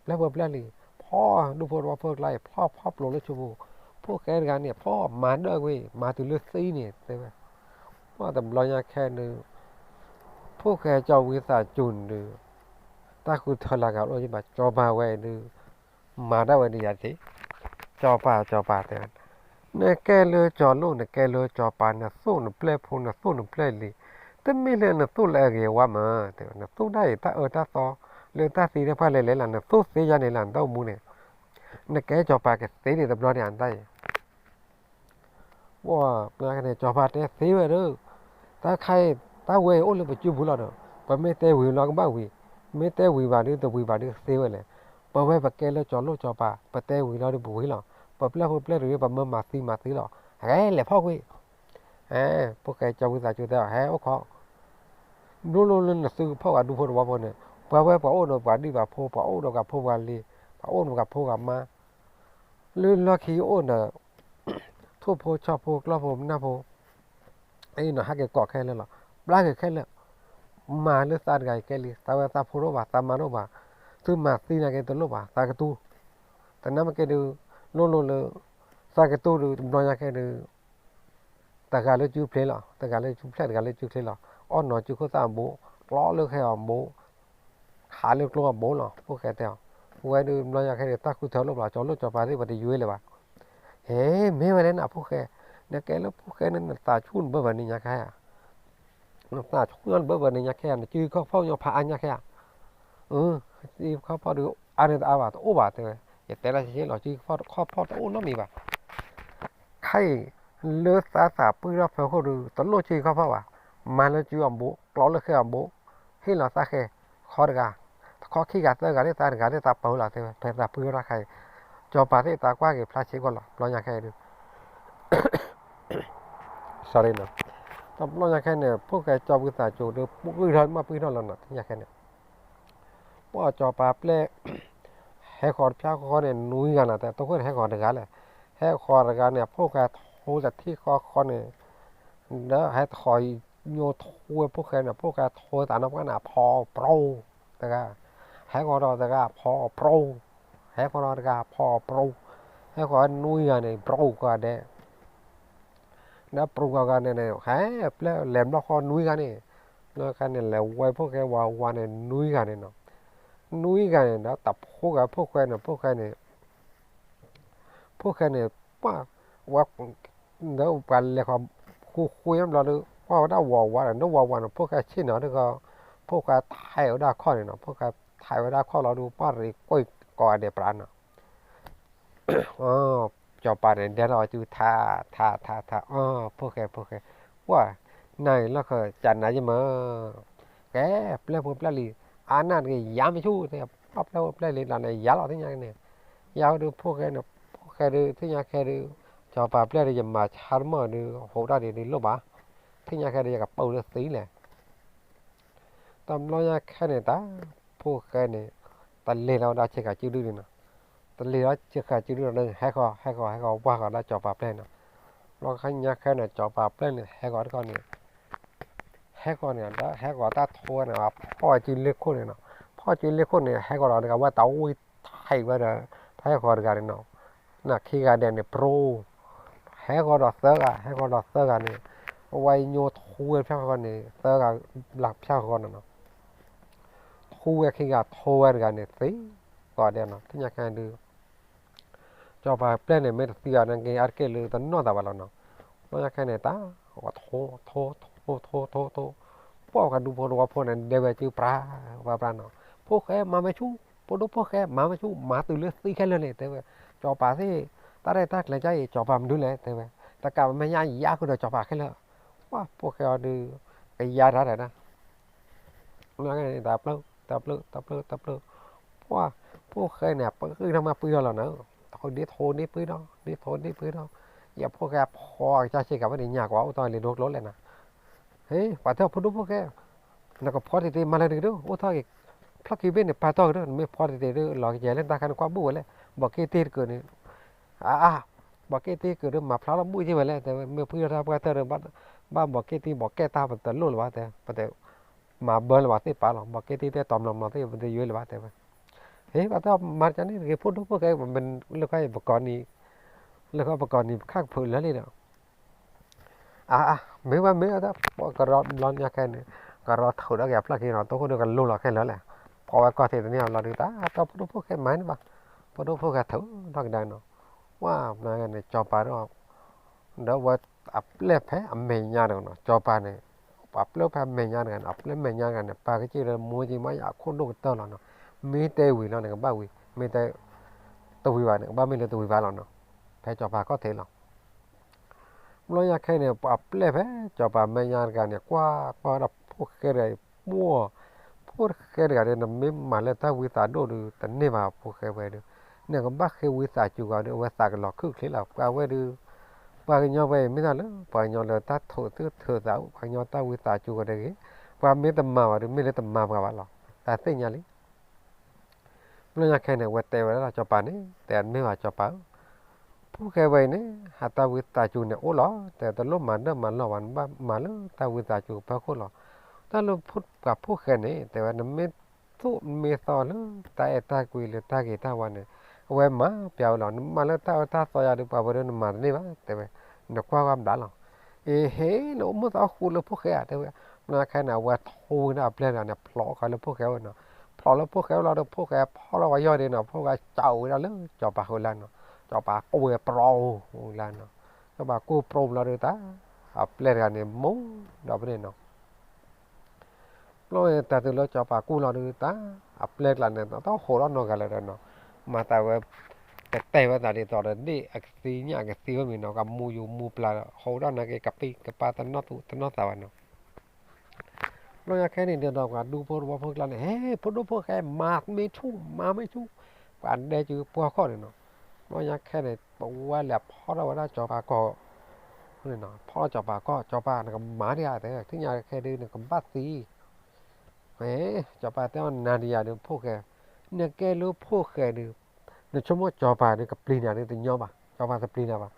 ပျဲၢ်ဖိပျဲၢ်လံၤ ဖီၣ်ဒူဖိသဝီဖိကျါအံၤ ဖီၣ်ဖီၣ်ပျိးလၢဆိပူၤ, ဖိၣ်ဃဲတဂၤန့ၣ် ဖီၣ်မၤဒၢၣ်ကွံာ် မၤတုၤလၢသံန့ၣ် တဲဝဲ, ပှၢ်တဘျီညါခဲဒုး ဖိၣ်ဃဲကၠီဝံသးစူၤန့ၣ်ဒုး တၢ်ဃုထၢလၢဂၤအိၣ်ယဘၣ် စီၤပၤဝဲဒုး မၤဒၣ်ဝဲဒုးယၤတထံၣ်, စီၤပၤ စီၤပၤတဲဝဲ, နကဲလၢစီၤလိၣ် နကဲလၢစီၤပၤ နသိၣ်နပျဲၢ်ဖိ နသိၣ်နပျဲၢ်လံၤ, တမ့ၢ်လၢနသိၣ်လၢအဂ့ၤဝါမး, တဲဝဲ နသိၣ်ဒၣ်အံၤတၢ်အၢတၢ်သီ လၢတၢ်သံတဖၣ်လဲၤလဲၤလီၤ နသိၣ်သ့ယါန့ၣ်လီၤ နတၢ်အိၣ်မူန့ၣ်, နကဲစီၤပၤကသ့န့ၣ်တဘျီန့ၣ် အတၢ်အံၤ ပှၢ် ပှၢ်န့ၣ် စီၤပၤတဲသ့ဝဲဒီး, တၢ်ခါအံၤ တၢ်ဝဲအံၤအိၣ်လၢပစုပူၤလီၤဒီး ပမ့ၢ်တဲဝံၤလီၤကဘၣ်ဝံၤ, မ့ၢ်တဲဝံၤဘၣ်ဒုး တဝံၤဘၣ်ဒုးသ့ဝဲလဲၣ်, ပဝဲပကဲလၢစီၤလိၣ်စီၤပၤ ပတဲဝံၤလီၤဒုးပဝံၤလီၤ, ပပျဲၢ်ဖိပျဲၢ်တဂ့ၤ ပမၢမၤသံမၤသံလီၤ, ဟဲလဲၤဖီၣ်ကွံာ်, ဟဲ ဖိၣ်ဃဲကၠီဝံသးစူၤတဲအီၤ ဟဲအိၣ်ခိး ဘျီလၢလၢနသုကဖီၣ်ပှၤဒူဖိသဝီဖိန့ၣ် ပှၤဝဲပှၤအိၣ်ဒီးပှၤဒံၣ်ပှၤဖိ ပှၤအိၣ်ဒီးပှၤဖိပှၤလံၤ ပှၤအိၣ်ဒီးပှၤဖိပှၤမါ လၢလီၢ်ခံအိၣ်ဒီး ထိၣ်ဖိဆီဖိကျီၢ်ဖိမနၢ်ဖိ အံၤနီၤ ဟဲက့ၤကိးခဲလၢာ်လီၤ ဘျါက့ၤခဲလၢာ် မၤလၢသးတဂၤအံၤကဲလံ သးဝဲသးဖိတအိၣ်ဘၣ် သးမါတအိၣ်ဘၣ် သုမၤသံနာ်က့တလိၣ်ဘၣ် သးကတူၢ် တနာ်မ့ၢ်ကဲဒုး လိၣ်လိၣ်လၢ သးကတူၢ်ဒုး တဘျီညါခဲဒုး တဂၤလၢစုဖျဲလီၤ တဂၤလၢစုဖျဲ တဂၤလၢစုချ့လီၤ အီၣ်နီၤစုခိၣ်သၣ်အဘိ ကျီလၢဃဲအီၤဘိ ဟးလၢကျိအဘိလီၤ ဖိၣ်ဃဲတဲအီၤ ဝဲဒုး တဘျီညါခဲဒုး တၢ်ဃုထၢလိၣ်ဘၣ် ကၠီၤလိၣ်ကၠီၤပၤသ့ၣ် ပှၤတယွဲလၢၤဘၣ် ဟဲ မ့ၢ်ဝဲလဲၣ်နဖိၣ်ဃဲ နကဲလၢဖိၣ်ဃဲန့ၣ် နသးဆူၣ်နဘၢဘၢန့ၣ်ညါခဲဧါ နသးဆူၣ်နဘၢဘၢန့ၣ်ညါခဲဧါ နစုခီၣ်ဖီၣ်ညီဖးအါညါခဲဧါ စုခီၣ်ဖီၣ်ဒုး အါန့ၣ်တအါဘၣ် တအိၣ်ဘၣ်တဲဝဲ ယတဲဒၣ်ဆ့လီၤ စုခီၣ်ဖီၣ်တအိၣ်နီတမံၤဘၣ် ခဲအံၤ လၢသးသးပှံၢ်ထီၣ်ဖၢခိၣ်ဒုး တလိၣ်စုခီၣ်ဖီၣ်ဘၣ် မၤလၢစုအဘိ ကျီလၢဃဲအဘိ ဟ့ၣ်လီၤသးဃဲ ခီတဂၤ တခီခံဂၤသၢဂၤသ့ၣ် သးတဂၤသ့ၣ် သးပၢလီၤတဲဝဲ ဖဲသးပှံၢ်ထီၣ်တၢ်ခါအံၤ ကၠီၤပၤသ့ၣ်သးကွၢ်က့ၤဖျါဆံးကွၢ်လီၤ ဘျီညါခဲဒုး sorry နီၤ တဘျီညါခဲန့ၣ် ဖိၣ်ဃဲကၠီၤဝံသးစူၤဒုး ပှံၢ်ထီၣ်မ့ၢ်ပှံၢ်ထီၣ်လီၤနီၤ ညါခဲန့ၣ် ပှၢ်ကၠီၤပၤပျဲၢ် ဟဲဃီၤတဖျါဃီန့ၣ် နွံဂၤနီၤ တၢ်ဃိန့ၣ် ဟဲဃီၤတဂၤလဲၣ် ဟဲဃီၤတဂၤန့ၣ် အဖိၣ်ဃဲထိတထံၣ်ဃီဃီန့ၣ် ဒီးဟဲထီၣ်ညိထိဝဲဖိၣ်ဃဲန့ၣ် ဖိၣ်ဃဲထိသးနီၢ်ပှၢ်န့ၣ် အဖီပရိတဂၤ, ဟဲဃီၤဒီးတဂၤအဖီပရိ, ဟဲဃီၤဒီးတဂၤအဖီပရိ, ဟဲဃီၤနွံဂၤန့ၣ် ပရိကီးဒဲး, ဒီးပရိကီးဂၤန့ၣ်န့ၣ် ဟဲပျဲၢ်လဲၤဘျီဃီနွံဂၤန့ၣ်, ဘျီခါန့ၣ်လဲၤဝဲဖိၣ်ဃဲဝးဝးန့ၣ် နွံဂၤန့ၣ်နီၤ, နွံဂၤန့ၣ် ဒီးတၢ်ဖိၣ်ဃဲဖိၣ်ဃဲန့ၣ် ဖိၣ်ဃဲန့ၣ် ဖိၣ်ဃဲန့ၣ် ပှၢ်ဝဲ ဒီးပှၤလဲၤဃီၤ ဃူဃူဘျီဒီး ပှၢ်ဝဲဒၣ်ဝးဝးဒီး နဝးဝးန့ၣ် ဖိၣ်ဃဲဆ့ၣ်နီၤဒီး ဖိၣ်ဃဲထဲးဝဲဒၣ်ခီၣ်န့ၣ်နီၤ, ဖိၣ်ဃဲထဲးဝဲဒၣ်ခီၣ်လီၤဒီး ပှၢ်ရ့ၣ်ကွံာ်ကိးဂၤဒဲးပြးနီၤ, စီၤပၤန့ၣ် ဒဲထီၣ်အစုထး ထး ထး ထး အီ ဖိၣ်ဃဲ ဖိၣ်ဃဲ, ပှၢ် နၤအံၤလီၢ်ခၢၣ် ကနၤယမၢ်, ကဲ ပျဲၢ်ဖိပျဲၢ်လံၤ အါနၢ်တဂ့ၤ ယၤမ့ၢ်ဆူၣ်, ပှၢ်ပျဲၢ်ဖိပျဲၢ်လံၤလီၤန့ၣ် ယၤလီၤသ့ၣ်ညါန့ၣ်, ယၤဒီးဖိၣ်ဃဲန့ၣ် ဖိၣ်ဃဲဒီးသ့ၣ်ညါခဲဒီး စီၤပၤပျဲၢ်ဒီး ယမၤဆါတမီၢ်ဒီး ဟူးတၢ်ဒ်ဒ်လိၣ်ဘၣ်, သ့ၣ်ညါခဲဒီး ယကပၢၢ်လၢသံလဲၣ် တဘျီညါခဲန့ၣ် တၢ်ဖိၣ်ဃဲန့ၣ် တလဲၤလီၤဝဲဒၣ်ဆ့ကၤစုဒုန့ၣ်နီၤ, တလဲၤလီၤဆ့ကၤစုဒုန့ၣ် ဟဲဃီၤ ဟဲဃီၤ ဟဲဃီၤ ဝၢ်ဃီၤလၢစီၤပၤပျဲၢ်နီၤ, ဘျီညါခဲန့ၣ် စီၤပၤပျဲၢ်န့ၣ် ဟဲဃီၤတခီန့ၣ် ဟဲဃီၤန့ၣ် ဒီးဟဲဃီၤတၢ်ထိဝဲန့ၣ် အဖီၣ်စုလ့ခိၣ်န့ၣ်နီၤ, ဖီၣ်စုလ့ခိၣ်န့ၣ် ဟဲဃီၤဒီးတဂၤဝဲတၢ်ဝံထံးဝဲဒီး တၢ်ဟဲဃီၤတဂၤန့ၣ်နီၤ, နခ့ဂၤဒဲးန့ၣ် ပရိ ဟဲဃီၤဒီးသၢဂၤ ဟဲဃီၤဒီးသၢဂၤန့ၣ် အဝဲညိထိဝဲဖၠၣ်ဃီန့ၣ် သၢဂၤဘျးဖၠၣ်ဃီနီၤနီၤ, ထိဝဲခံဂၤထိဝဲတဂၤန့ၣ်သ့ ကိးဂၤဒဲးနီၤ, သ့ၣ်ညါခဲဒုး စီၤပၤပျဲၢ်န့ၣ် မ့ၢ်တသံအီၤန့ၣ်က့ၤ အါတက့ၢ်လၢတနီၢ်သးဘၣ်လီၤနီၤ, ဘျီညါခဲန့ၣ် တၢ် ထိ ထိ ထိ ထိ ထိ ထိ ပှၢ်ပှၤဒူဖိတဝီဖိန့ၣ် ဒဲဝဲစုပြး ပြးပြးနီၤ, ဖိၣ်ဃဲမၤမ့ၢ်ဆူၣ် ဖိဒိၣ်ဖိၣ်ဃဲမၤမ့ၢ်ဆူၣ် မၤတုၤလၢသံခဲလၢာ်န့ၣ် တဲဝဲ, စီၤပၤသ့ၣ် တၢ်ရဲၣ်တၢ်ကျဲၤကါအံၤ စီၤပၤမနုၤလဲၣ် တဲဝဲ, တကးမ့ၢ်ညါယါဃုာ်ဒီးစီၤပၤခဲလၢာ်, ပှၢ်ဖိၣ်ဃဲအီၤဒုး ကယါတၢ်တၢ် တၢ်ပျၢၢ် တၢ်ပျၢၢ် တၢ်ပျၢၢ် တၢ်ပျၢၢ်, ပှၢ် ဖိၣ်ဃဲန့ၣ် ပဂံၢ်ထီၣ်မးပှံထီၣ်လီၤနီၤ, ထိဒ့ထိဒ့ပှံထီၣ် ဒ့ထိဒ့ပှံထီၣ်, ယဖိၣ်ဃဲဖီအကစၢ်ဆ့ကၤဝဲန့ၣ် ညၣ်ကွၢ်အိၣ်ထီၣ်လံဒိကျိလဲၣ်နီၤ, ဟ့ ပှၤတဲဖိဒိၣ်ဖိၣ်ဃဲ နကဖီတံၢ်တံၢ်မၤလၢနကဒုး အိၣ်ထီၣ်က့ၤ ဖျီၣ်ခံဘ့ၣ်န့ၣ် ပာ်တီၢ်ကဒုး နမ့ၢ်ဖီတံၢ်တံၢ်ဒုး လီၤကယဲၢ်လၢတၢ်ခါန့ၣ် ကွၢ်ဘူၣ်ဝဲလဲၣ်, ဘီးက့တ့ၢ်တကုာ်န့ၣ် အါအါ ဘီးက့တ့ၢ်တကုာ်ဒုး မၤဖျါလီၤဘူၣ်က့ဝဲလဲၣ် တဲဝဲ, မ့ၢ်ပှံထီၣ်တၢ်ပှၢ်တၢၢ်ဒီး ဘၣ်ဘီးက့တ့ၢ်ဘီးကဲတၢ်ပတလိၣ်လၢၤဘၣ်တဲ, ပတမၤဘၢလၢၤဘၣ်သ့ၣ်ပာ်လီၤ, ဘီးက့တ့ၢ်တဲတီၤမျီမျီသ့ၣ် ပတယွဲလၢၤဘၣ်တဲဝဲ, ဟ့ ပှၤတဲမၤတကန့ၣ်တဂ့ၤ ဖိဒိၣ်ဖိၣ်ဃဲ လၢခီပကီၢ်နံၤ လၢခီပကီၢ်နံၤ ပခါကဖုးလၢာ်လံဒီး အါအါ မ့ၢ်ဘၣ်မ့ၢ်အါ ပကရီဘျီညါခဲန့ၣ် ကရီထုးဒီးက့ၤအဖျၢၣ်ခံနီၤ တိခိၣ်ဒုးကလိၤလီၤခဲလၢာ်လဲၣ်, ဖီဝဲကီၢ်ထံးတန့ၢ်အဘျီဒုး တၢ်တီဖိဒိၣ်ဖိၣ်ဃဲမၤန့ၣ်ဘၣ်, ဖိဒိၣ်ဖိၣ်ဃဲထုးထီၣ်ကဒါနီၤ, ဝဲန့ၣ် စီၤပၤဒီး ဒီးဝဲအပျဲၢ်ဖဲအမဲာ်ညါတဂၤနီၤ စီၤပၤန့ၣ် ပှၤပျဲၢ်ဖဲအမဲာ်ညါတဂၤန့ၣ် အပျဲၢ်မဲာ်ညါတဂၤန့ၣ် ပာ်ကစၢၢ်လၢမူက့မးယခိၣ်ဒိၣ်ကတၢၢ်လီၤနီၤ, မ့ၢ်တဲဝံၤလီၤန့ၣ် ကဘၣ်ဝံၤ မ့ၢ်တဲ တဝံၤဘၣ်န့ၣ် ကဘၣ်မ့ၢ်လၢတဝံၤဘၣ်လီၤနီၤ, ဖဲစီၤပၤကီၢ်ထံးလီၤ ဘျီညါခဲန့ၣ် ပှၤပျဲၢ်ဖဲစီၤပၤမဲာ်ညါတဂၤန့ၣ် ကွၢ်ကွၢ်ဝဲဒၣ်ဖိၣ်ဃဲတဂၤအံၤ ပှၢ် ဖိၣ်ဃဲတဂၤဒီး နမ့ၢ်မၤလၢတၢ်ဝံသးဒိၣ်ဒီး တန့ၢ်ဘၣ်ဖိၣ်ဃဲဝဲဒီး နကဘၣ်ဃ့ဝံသးစူၤဂီၤဒီး အဝဲသးကလီၤခုၣ်ချ့လီၤ ပှၤဝဲဒီး ပှၤကညီဝဲအံၤ မ့ၢ်တၢ်လၢ ပှၤကညီလၢတၢ်ထုးသုးထုးသးအိၣ် ပှၤကညီတၢ်ဝံသးစူၤဂီၤတဂ့ၤ, ပှၤမ့ၢ်တမၤဘၣ်ဒီး မ့ၢ်လၢတမၤပှၤဘၣ်လီၤ တၢ်သ့ၣ်ညါလံ ဘျီညါခဲန့ၣ် အဝဲတဲဝဲဒၣ်စီၤပၤန့ၣ် တဲမ့ၢ်ဘၣ်စီၤပၤဧၢ, ဖိၣ်ဃဲဝဲအံၤန့ၣ် ဟးတၢ်ဝံသးစူၤန့ၣ်အိၣ်လီၤ, တဲတလိၣ်မၤဒၢၣ်မၤလီၢ်ဘၣ် နဘၣ်မၤလၢတၢ်ဝံသးစူၤကဖၢခိၣ်လီၤ, တၢ်လၢပှၤဖိၣ်ဃဲန့ၣ် တဲဝဲ နမ့ၢ်သူၣ်မ့ၢ်သီလၢတၢ်အဲၣ်တၢ်ကွံလၢတၢ်ဂ့ၤတၢ်ဝါန့ၣ် အဝဲမၤပျးဝဲလီၤ, နမၤလၢတၢ်အၢတၢ်သီယၤဒီး ပှၤဝဲဒီးနမၤတန့ၢ်ဘၣ် တဲဝဲ, နကွၢ်ဝဲဘျးလီၤ အ့ဟ့ နအိၣ်မုာ်သးအိၣ်ဃူလၢဖိၣ်ဃဲဧါ တဲဝဲ, ဘျီညါခဲန့ၣ် အဝဲထိဝဲဒၣ်အပျဲၢ်တဂၤန့ၣ် ဖျိးဃီလၢဖိၣ်ဃဲဝဲနီၤ, ဖျိးလၢဖိၣ်ဃဲဝဲလီၤဒီး ဖိၣ်ဃဲဖီၣ်လီၤဝဲယီၢ်ဒ့နီၤ, ဖိၣ်ဃဲကၠီဝဲဒၣ်လၢစီၤပၤဃိလၢနီၤ, စီၤပၤကူၣ်ဝဲပရိလၢနီၤ, စီၤပၤကူၣ်ပရိလီၤဒီးတၢ် အပျဲၢ်တဂၤန့ၣ် မိၢ်ဒီးပန့ၣ်နီၤ ဘျီတၢ်တုၤလၢစီၤပၤကူၣ်လီၤဒီးတၢ် အပျဲၢ်တဂၤန့ၣ် တဟိးထီၣ်နီတဂၤလၢၤဒီးနီၤ, မၤသးဝဲ ကတဲဝဲသးဒ်သိးဒီး ဒ့ၣ်အကသံညၣ်အကသံဝဲမ့ၢ်နီၤ, ကမူယူၤမူပျၢ် ဟိးထီၣ်နာ်က့ကပံၢ်ကပၢ်တနီၣ်သူတနီၣ်သးဘၣ်နီၤ ဘျီညါခဲန့ၣ်ဒီး ပှၤဒူဖိတဝီဖိကျါန့ၣ် ဟဲ ဖိဒိၣ်ဖိၣ်ဃဲ မၤမ့ၢ်ဆူၣ် မၤမ့ၢ်ဆူၣ်, ပှၤဒဲက့ၤပှီၢ်ခီၣ်န့ၣ်နီၤ, ဘျီညါခဲန့ၣ် ပဝဲလဲၤဖီၣ်ထီၣ်ဝဲဒၣ်စီၤပၤကီၢ် ဖီၣ်ထီၣ်စီၤပၤကီၢ် စီၤပၤနကမၤဒံးဧါ တဲ ထံၣ်ညါခဲဒုးနကဘၣ်သံ စီၤပၤတဲအီၤနၤဒံးယၤဒီးဖိၣ်ဃဲ, နကဲလၢဖိၣ်ဃဲဒီး နဆိကမိၣ်စီၤပၤဒီးကပျံၤနၤဒီးတညီဘၣ်, စီၤပၤတပျံၤနၤဘၣ်,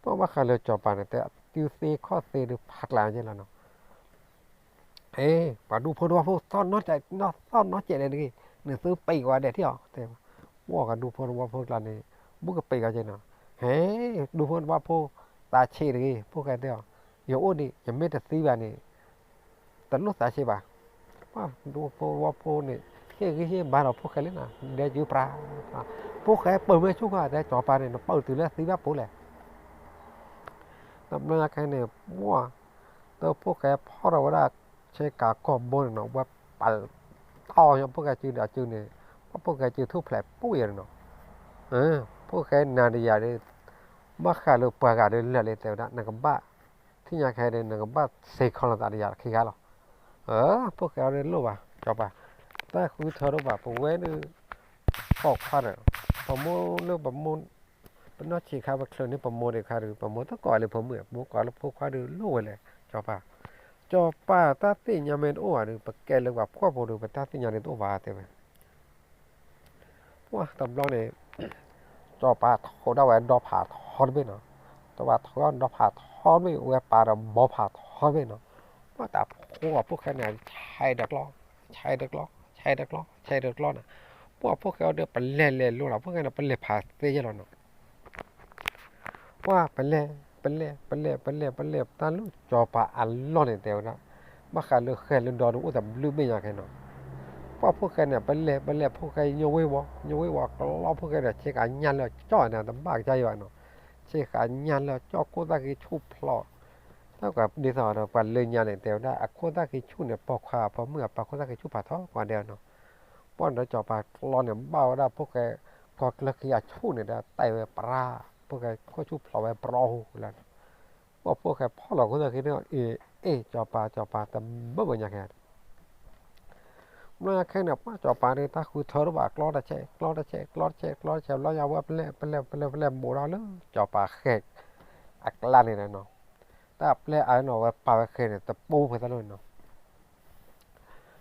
ပှၤဘၣ်ဃးလၢစီၤပၤန့ၣ် တဲ စုသ့ခီၣ်သ့ဒီးဖးကျးကဲလီၤနီၤ. ဟဲ ပှၤဒူဖိတဝီဖိ သီၣ်နီၣ်စဲးလဲၣ်တဂ့ၤ, နသုပံးကဝဲဒဲးထံၣ်အီၤ, တဲ, ပှၤဒူဖိတဝီဖိကျါန့ၣ် ဘူးကပံးကဝဲကဲနီၤ. ဟဲ ဒူဖိတဝီဖိ သးဆံးတဂ့ၤ, ဖိၣ်ဃဲတဲအီၤ, ယအိၣ်ဒံး ယမ့ၢ်တသံဘၣ်န့ၣ် တလိၣ်သးဆံးဘၣ်. ပှၤဒူဖိတဝီဖိန့ၣ် ဟ့ၣ်ဂံၢ်ဟ့ၣ်ဘါဒီးဖိၣ်ဃဲလံနီၤ, ဒဲကၠူပြး, ဖိၣ်ဃဲပၢၢ်မ့ၢ်ဆူၣ်ဃီ တဲ စီၤပၤန့ၣ် နပၢၢ်တုၤလၢသံဘၣ်ပူၤလဲၣ်. တဘျီညါခဲန့ၣ် ပှၤ တဖိၣ်ဃဲဖီၣ်ထီၣ်ဝဲဒၣ် ဆ့ကၤကီၢ်ဘိန့ၣ်နီၤ, ဝဲပာ်တီၢ်ညီဖိၣ်ဃဲစုဒီးအစုန့ၣ်, ပှၤဖိၣ်ဃဲစုထူၣ်ဖျဲးပူၣ်ယဲၢ်န့ၣ်နီၤ. ဖိၣ်ဃဲနၤဒီးယၤဒီး ဘၣ်ဃးလၢပှၤဂၤဒီးလၢာ်လံ တဲဝဲဒၣ် နကဘၣ် ထံၣ်ညါခဲဒီး နကဘၣ်စ့ၢ်ကီးလိာ်သးဒီးယၤခံဂၤလီၤ. ဖိၣ်ဃဲအီၤဒုးလိၣ်ဘၣ် စီၤပၤ, တၢ်ဃုထၢတအိၣ်ဘၣ်, ပဝဲဒုး ပိာ်ခွါဒီး ပမိၢ်လၢပမိၢ် ပနီၢ်ဆံးခါ ပချုးန့ၢ်ပမိၢ်ဒံးခါဒီး ပမိၢ်တကိးလၢဖိမုၣ်, ပမိၢ်ကိးလၢဖိခွါဒီးလိၣ်ဝဲလဲၣ် စီၤပၤ. စီၤပၤတၢ်သ့ၣ်ညါမ့ၢ်တအိၣ်ဘၣ်ဒီး ပကဲလၢပှၤဖှီၣ်ဖိဒီး ပတၢ်သ့ၣ်ညါဒုးတအိၣ်ဘၣ် တဲဝဲ. ပှၤတဘျီန့ၣ် စီၤပၤထိးဒၣ်ဝဲဒီဖးထီတဘ့ၣ်နီၤ, စီၤပၤထိးဒီဖးထီတဘ့ၣ် ဝဲပာ်ဒီးဘီဖးထီတဘ့ၣ်နီၤ, ပှၤတၢ်ဖိအီၤဖိၣ်ဃဲန့ၣ် ဆဲးတကျီ, ဆဲးတကျီ, ဆဲးတကျီ, ဆဲးတကျီန့ၣ်, ပှၤဖိၣ်ဃဲအီၤဒီးပလဲၤလဲၤလိၤလီၤ, ဖိၣ်ဃဲန့ၣ် ပလဲၤဖးသ့ယဲၢ်လီၤနီၤ. ပှၤပလဲၤ ပလဲၤ ပလဲၤ ပလဲၤ ပလဲၤ တၢ်လၢစီၤပၤအလီၢ်န့ၣ် တဲဝဲဒၣ် ဘၣ်ဃးလၢဃဲလၢဒီဒုးအိၣ်တဘျုးဘ့ၣ်ညါခဲနီၤ. ပှၤဖိၣ်ဃဲန့ၣ် ပလဲၤ ပလဲၤ ဖိၣ်ဃဲညိဝ့ၤဝီၤ ညိဝ့ၤဝီၤ ကျီဖိၣ်ဃဲဒီး ဆ့ဃာ်ညၣ်လၢကၠီၣ်န့ၣ် တဘၣ်ကစၢ်ယွၤနီၤ, ဆ့ဃာ်ညၣ်လၢကၠီၣ် ခိၣ်သၣ်ဃံဆူၣ်ဖျိး, တၢ်ဒ်သိးဒီးပှၤလၢညါန့ၣ် တဲဝဲဒၣ် အခိၣ်သၣ်ဃံဆူၣ်န့ၣ် ပိာ်ခွါ ပိာ်မုၣ်အပၢ်ခိၣ်သၣ်ဃံဆူၣ်ဖးထီ ပှၤဒဲးနီၤ. ပှၤဒီးစီၤပၤကျီန့ၣ် ဘၣ်ဝဲဒၣ်ဖိၣ်ဃဲ ကီကျၢဃံအဆူၣ်န့ၣ်ဒီး တဲဝဲပြါ, ဖိၣ်ဃဲခိၣ်ဆူၣ်ဖျိးဝဲပြီဟူလၢ ပှၤဖိၣ်ဃဲဖီၣ်လီၤခိၣ်သၣ်ဃံန့ၣ် အ့ၣ် အ့ၣ် စီၤပၤ စီၤပၤ တဘၣ်ဘၣ်ညါခဲ ဘျီညါခဲန့ၣ် ပှၤစီၤပၤန့ၣ် တၢ်ဃုထၢတအိၣ်ဘၣ် ကျီတဆဲး ကျီတဆဲး ကျီတဆဲး ကျီတဆဲး ဘျီညါဝဲပလဲၤ ပလဲၤ ပလဲၤ ပလဲၤဘူးဒီးလၢ စီၤပၤဃဲ အကျါန့ၣ်နီၤ, တၢ်ပျဲအါနီၤ ဝဲပာ်ဝဲဃဲန့ၣ် တပူၤဖဲတၢ်လီၢ်နီၤ.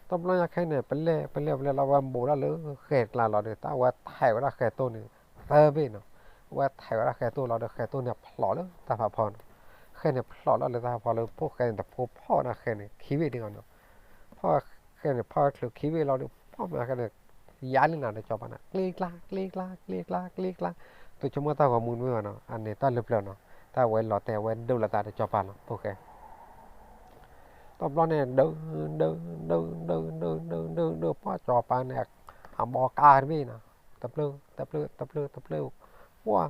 တဘျီညါခဲန့ၣ် ပလဲၤ ပလဲၤ ပလဲၤလီၤ ဝဲဘူးဒီးလၢဃဲကျါလီၤဒီး တၢ်ဝဲထဲးဝဲဒၣ်ဃဲတိၢ်န့ၣ် သၢဘ့ၣ်နီၤ. ဝဲထဲးဝဲဒၣ်ဃဲတိၢ်လီၤဒီး ဃဲတိၢ်န့ၣ်ဖျိးလၢတၢ်ဖးဖီနီၤ. ဃဲန့ၣ်ဖျိးလီၤလၢတၢ်ဖးဖီလၢ ဖိၣ်ဃဲန့ၣ် တဖိဖီၣ်ဝဲဒၣ်ဃဲန့ၣ် ခံဘ့ၣ်ဒံးဂီၢ်နီၤ. ဖီၣ်ဃဲန့ၣ် ဖီၣ်ဝဲချုးခံဘ့ၣ်လီၤဒီး ဖီၣ်မ့ၢ်ဃဲန့ၣ် ယါလံနၤဒီးစီၤပၤန့ၣ် ကျ့ကျါ ကျ့ကျါ ကျ့ကျါ ကျ့ကျါ, သုဆိကမိၣ်တၢ်ဂီၤမူတမ့ၢ်ဘၣ်နီၤ, အန့ၣ်တၢ်လၢပျၢၤနီၤ, တၢ်ဝဲလီၤတဲာ်ဝဲဒိၣ်လီၤသးဒီးစီၤပၤလီၤ ဖိၣ်ဃဲ တဘျီန့ၣ် ဒုး ဒုး ဒုး ဒုး ဒုး ဒုး ဒုး ဒုး ပှၤစီၤပၤန့ၣ် အဘီကါတဘ့ၣ်နီၤ, တပျုၢ် တပျုၢ် တပျုၢ် တပျုၢ်, ပှၤ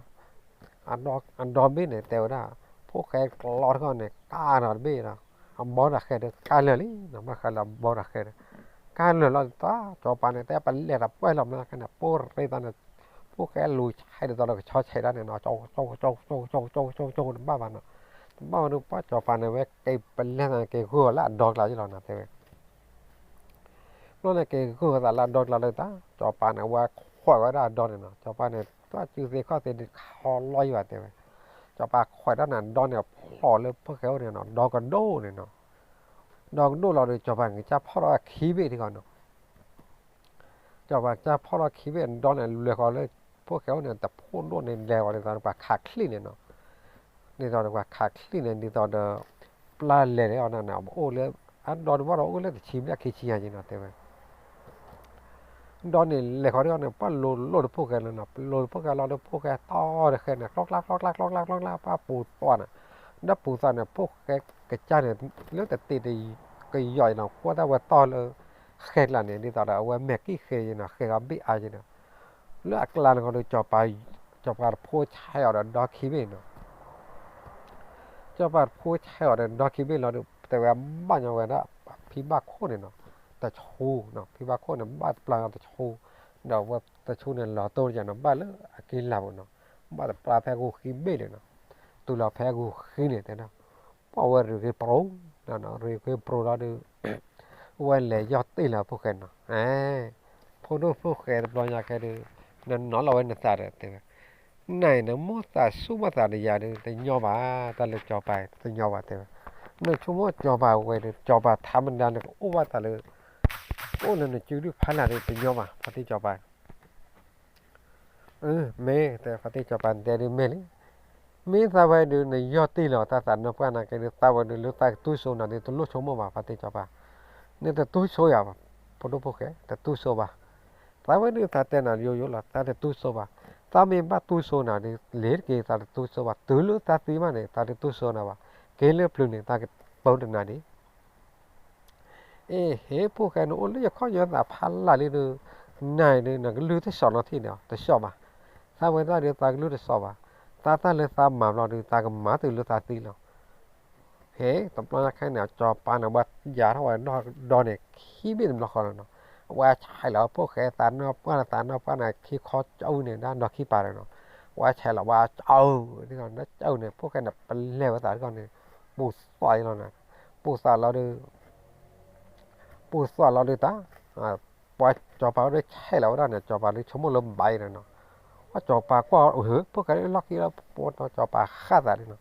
အဒီဘ့ၣ်န့ၣ် တဲဝဲဒၣ် ဖိၣ်ဃဲကျီတခီန့ၣ် ကါဒီးတဘ့ၣ်ဒီး အဘီဒီးဃဲဒီးကါလၢာ်လံနီၤ, ဘၣ်ဃးလၢအဘီဒီးဃဲဒီး ကါလၢာ်လီၤတၢ် စီၤပၤန့ၣ် တဲပလဲၤတပှဲၢ်လီၤ မ့ၢ်ကဲန့ၣ် ပိၢ်ရ့သးန့ၣ် ဖိၣ်ဃဲလူၤဆဲးဒ်သိးဒီးကဆီဆဲးဒၣ်န့ၣ်နီၤ, ကၠီကၠီကၠီကၠီကၠီကၠီကၠီကၠီကၠီ တဘၣ်ဘၣ်နီၤ, တဘၣ်ဘၣ်ဒီး ပှၤစီၤပၤန့ၣ် ဝဲက့ၤပလဲၤသးန့ၣ် က့ၤဂုာ်အီၤလၢအဒီကျါယ့ၢ်လီၤနီၤ တဲဝဲ ဘျီန့ၣ်က့ၤဂုာ်သးလၢအဒီကျါလၢတၢ် စီၤပၤန့ၣ် ဝဲခွဲးဝဲဒၣ်အဒီန့ၣ်နီၤ, စီၤပၤန့ၣ် တၢ်စုသ့ခီၣ်သ့ဒုးခီလီယွၤတဲဝဲ, စီၤပၤခွဲးတၢ်န့ၣ် ဒီန့ၣ်ဖျိးလၢဖိၣ်ဃဲအိၣ်န့ၣ်နီၤ, ဒီကဒိၣ်န့ၣ်နီၤ, ဒီကဒိၣ်လီၤဒီး စီၤပၤန့ၣ် ကစၢ်ဖီၣ်ထီၣ်ခံဘ့ၣ်ဒံးဂီၢ်နီၤ စီၤပၤကစၢ်ဖီၣ်ထီၣ်ခံဘ့ၣ် ဒီန့ၣ် လဲၤဃီၤလၢ ဖိၣ်ဃဲအိၣ်န့ၣ် တဖိဒိၣ်န့ၣ် လဲၤဃီၤဒ်သိးဒီးပှၤခးချံၣ်န့ၣ်နီၤ, ဒ်သိးဒီးပှၤခးချံၣ်န့ၣ် ဒ်သိးဒီး ပျၢ်လဲၤန့ၣ်အီၤန့ၣ် အိၣ်လၢ အဒီတဘီဒီးအိၣ်လၢတဆံဘျဲၣ်ခံဆံညါက့နီၤ တဲဝဲ ဒီန့ၣ် လဲၤဃီၤဒ်အီၤန့ၣ် ပှၤလိၤလိၤဒီးဖိၣ်ဃဲလီၤနီၤ, လိၤဒီးဖိၣ်ဃဲလီၤဒီး ဖိၣ်ဃဲတီဒီးဃဲန့ၣ် ကျီကျါ ကျီကျါ ကျီကျါ ကျီကျါ ပှၤပူၤသွးန့ၣ်, ဒီပူၤသွးန့ၣ် ဖိၣ်ဃဲကစၢ်န့ၣ် လၢတတ့ၢ်တကယီၤနီၤ ကွၢ်တၢ်ဝဲတီလၢ ဃဲကျါန့ၣ် ဒ်သိးဒီးအဝဲမဲာ်ကံၣ်ဃဲနီၤ ဃဲဂီၤဘ့ၣ်အါက့နီၤ, လၢအကျါန့ၣ်ဃီဒီး စီၤပၤတဖိဆဲးအီၤဒီးဒီခံဘ့ၣ်နီၤ စီၤပၤတဖိဆဲးအီၤဒီးဒီခံဘ့ၣ်လီၤဒီး တဲဝဲဘၣ်ညီဝဲဒၣ် ဖံဘၣ်ခိၣ်န့ၣ်နီၤ, တဆူနီၤ, ဖံဘၣ်ခိၣ်န့ၣ် ဘၣ်တပျၢ်တဆူ, ဒီးဝဲတဆူန့ၣ် လီၤတိၢ်တယၤနီၤ ဘၣ်လၢအက့ၤလၢ်ပူၤနီၤ, ဘၣ်တပျၢ်ဖဲဂုာ်ဃံဘ့ၣ်န့ၣ်နီၤ, တုၤလီၤဖဲဂုာ်ဃံန့ၣ် တဲဒၣ် ပှၤဝဲရ့ၤဂ့ၤပြိၤ, ရ့ၤဂ့ၤပြိၤလီၤဒီး ဝဲလဲၤယီၢ်တ့ၢ်လၢဖိၣ်ဃဲနီၤ, ဖိဒိၣ်ဖိၣ်ဃဲတဘျီညါခဲဒီး နနီၤလီၤဝဲနသးဒီးတဲဝဲ နၤအံၤ နမိၣ်သးဆူၣ်မိၣ်သးဒီးယၤဒီး တညီဘၣ်, တၢ်လၢစီၤပၤတညီဘၣ်တဲဝဲ, နဆိကမိၣ်စီၤပၤဝဲဒီး စီၤပၤထးမတၤန့ၣ် ကအိၣ်ဘၣ်သးလၢ အိၣ်လၢနစုဒုၣ်ဖးနၤဒီးတညီဘၣ်, ဖါတံၢ်စီၤပၤ မ့ၢ်တဲ ဖါတံၢ်စီၤပၤတဲဒုးမ့ၢ်လံ, မ့ၢ်သးဝဲဒုး နယီၢ်တ့ၢ်လီၤတၢ်သးနၢပှၢ်နာ်က့ဒုး သးဝဲဒုးလၢသးကတူၢ်စိနၤဒုး တလိၣ်ဆိကမိၣ်ဘၣ် ဖါတံၢ်စီၤပၤ, နတတူၢ်ဆိယၤဘၣ်, ဖိဒိၣ်ဖိၣ်ဃဲ တတူၢ်ဆိဘၣ်. သးဝဲဒုးသးတဲနၤယိယိလီၤ သးတတူၢ်ဆိဘၣ်. သးမ့ၢ်ဘၣ်တူၢ်ဆိနၤဒုး လ့ၤတက့ၤ သးတတူၢ်ဆိဘၣ်, တုၤလၢသးသံမးန့ၣ် သးတတူၢ်ဆိနၤဘၣ်, က့ၤလၢပျုၤန့ၣ် သးကပၢတနၤဒံး အ့ ဟ့ၣ်ဖိၣ်ဃဲ နအိၣ်လၢယခီၣ်ယသးဖးလၢ်လံဒုး, နၤဒုး နကလုၢ်တစီၣ်နီၤထံၣ်န့ၣ် တစီၣ်ဘၣ်. သးဝဲသးဒုး သးကလုၢ်တစီၣ်ဘၣ်. သးတၢ်လၢသးမၤဘျီဒုး သးကမၤတုၤလၢသးသံလီၤ. ဟ့ၣ် တဘျီညါခဲန့ၣ် စီၤပၤန့ၣ် ဝဲယၤထီၣ်ဝဲဒီဒီန့ၣ် ခံဘ့ၣ်တဘျီဃီလီၤနီၤ. ဝဲဆဲးလီၤဖိၣ်ဃဲ သးနၢပှၢ်လၢသးနၢပှၢ်န့ၣ် ခံခီကၠီန့ၣ် ဒၣ်ဒီခံပၤဒီးနီၤ. ဝဲဆဲးလီၤ ဝဲကၠီ ဒ်သိးနီၤ ကၠီန့ၣ် ဖိၣ်ဃဲန့ၣ် ပလဲၤဝဲသးတခီန့ၣ် ပူၤသီၣ်အံၤလီၤနီၤ. ပူၤသီၣ်လီၤဒုး ပူၤသီၣ်လီၤဒုးတၢ်, ပှၤစီၤပၤအိၣ်ဒုးဆဲးလီၤဝဲဒၣ်န့ၣ် စီၤပၤဒုးဆိကမိၣ်လၢဘၣ်အံၤဒီးနီၤ. ပှၤစီၤပၤကွၢ် အဟၢ ဖိၣ်ဃဲလၢလီၢ်ခံလီၤ ပှၤစီၤပၤဃၣ်သးလံနီၤ.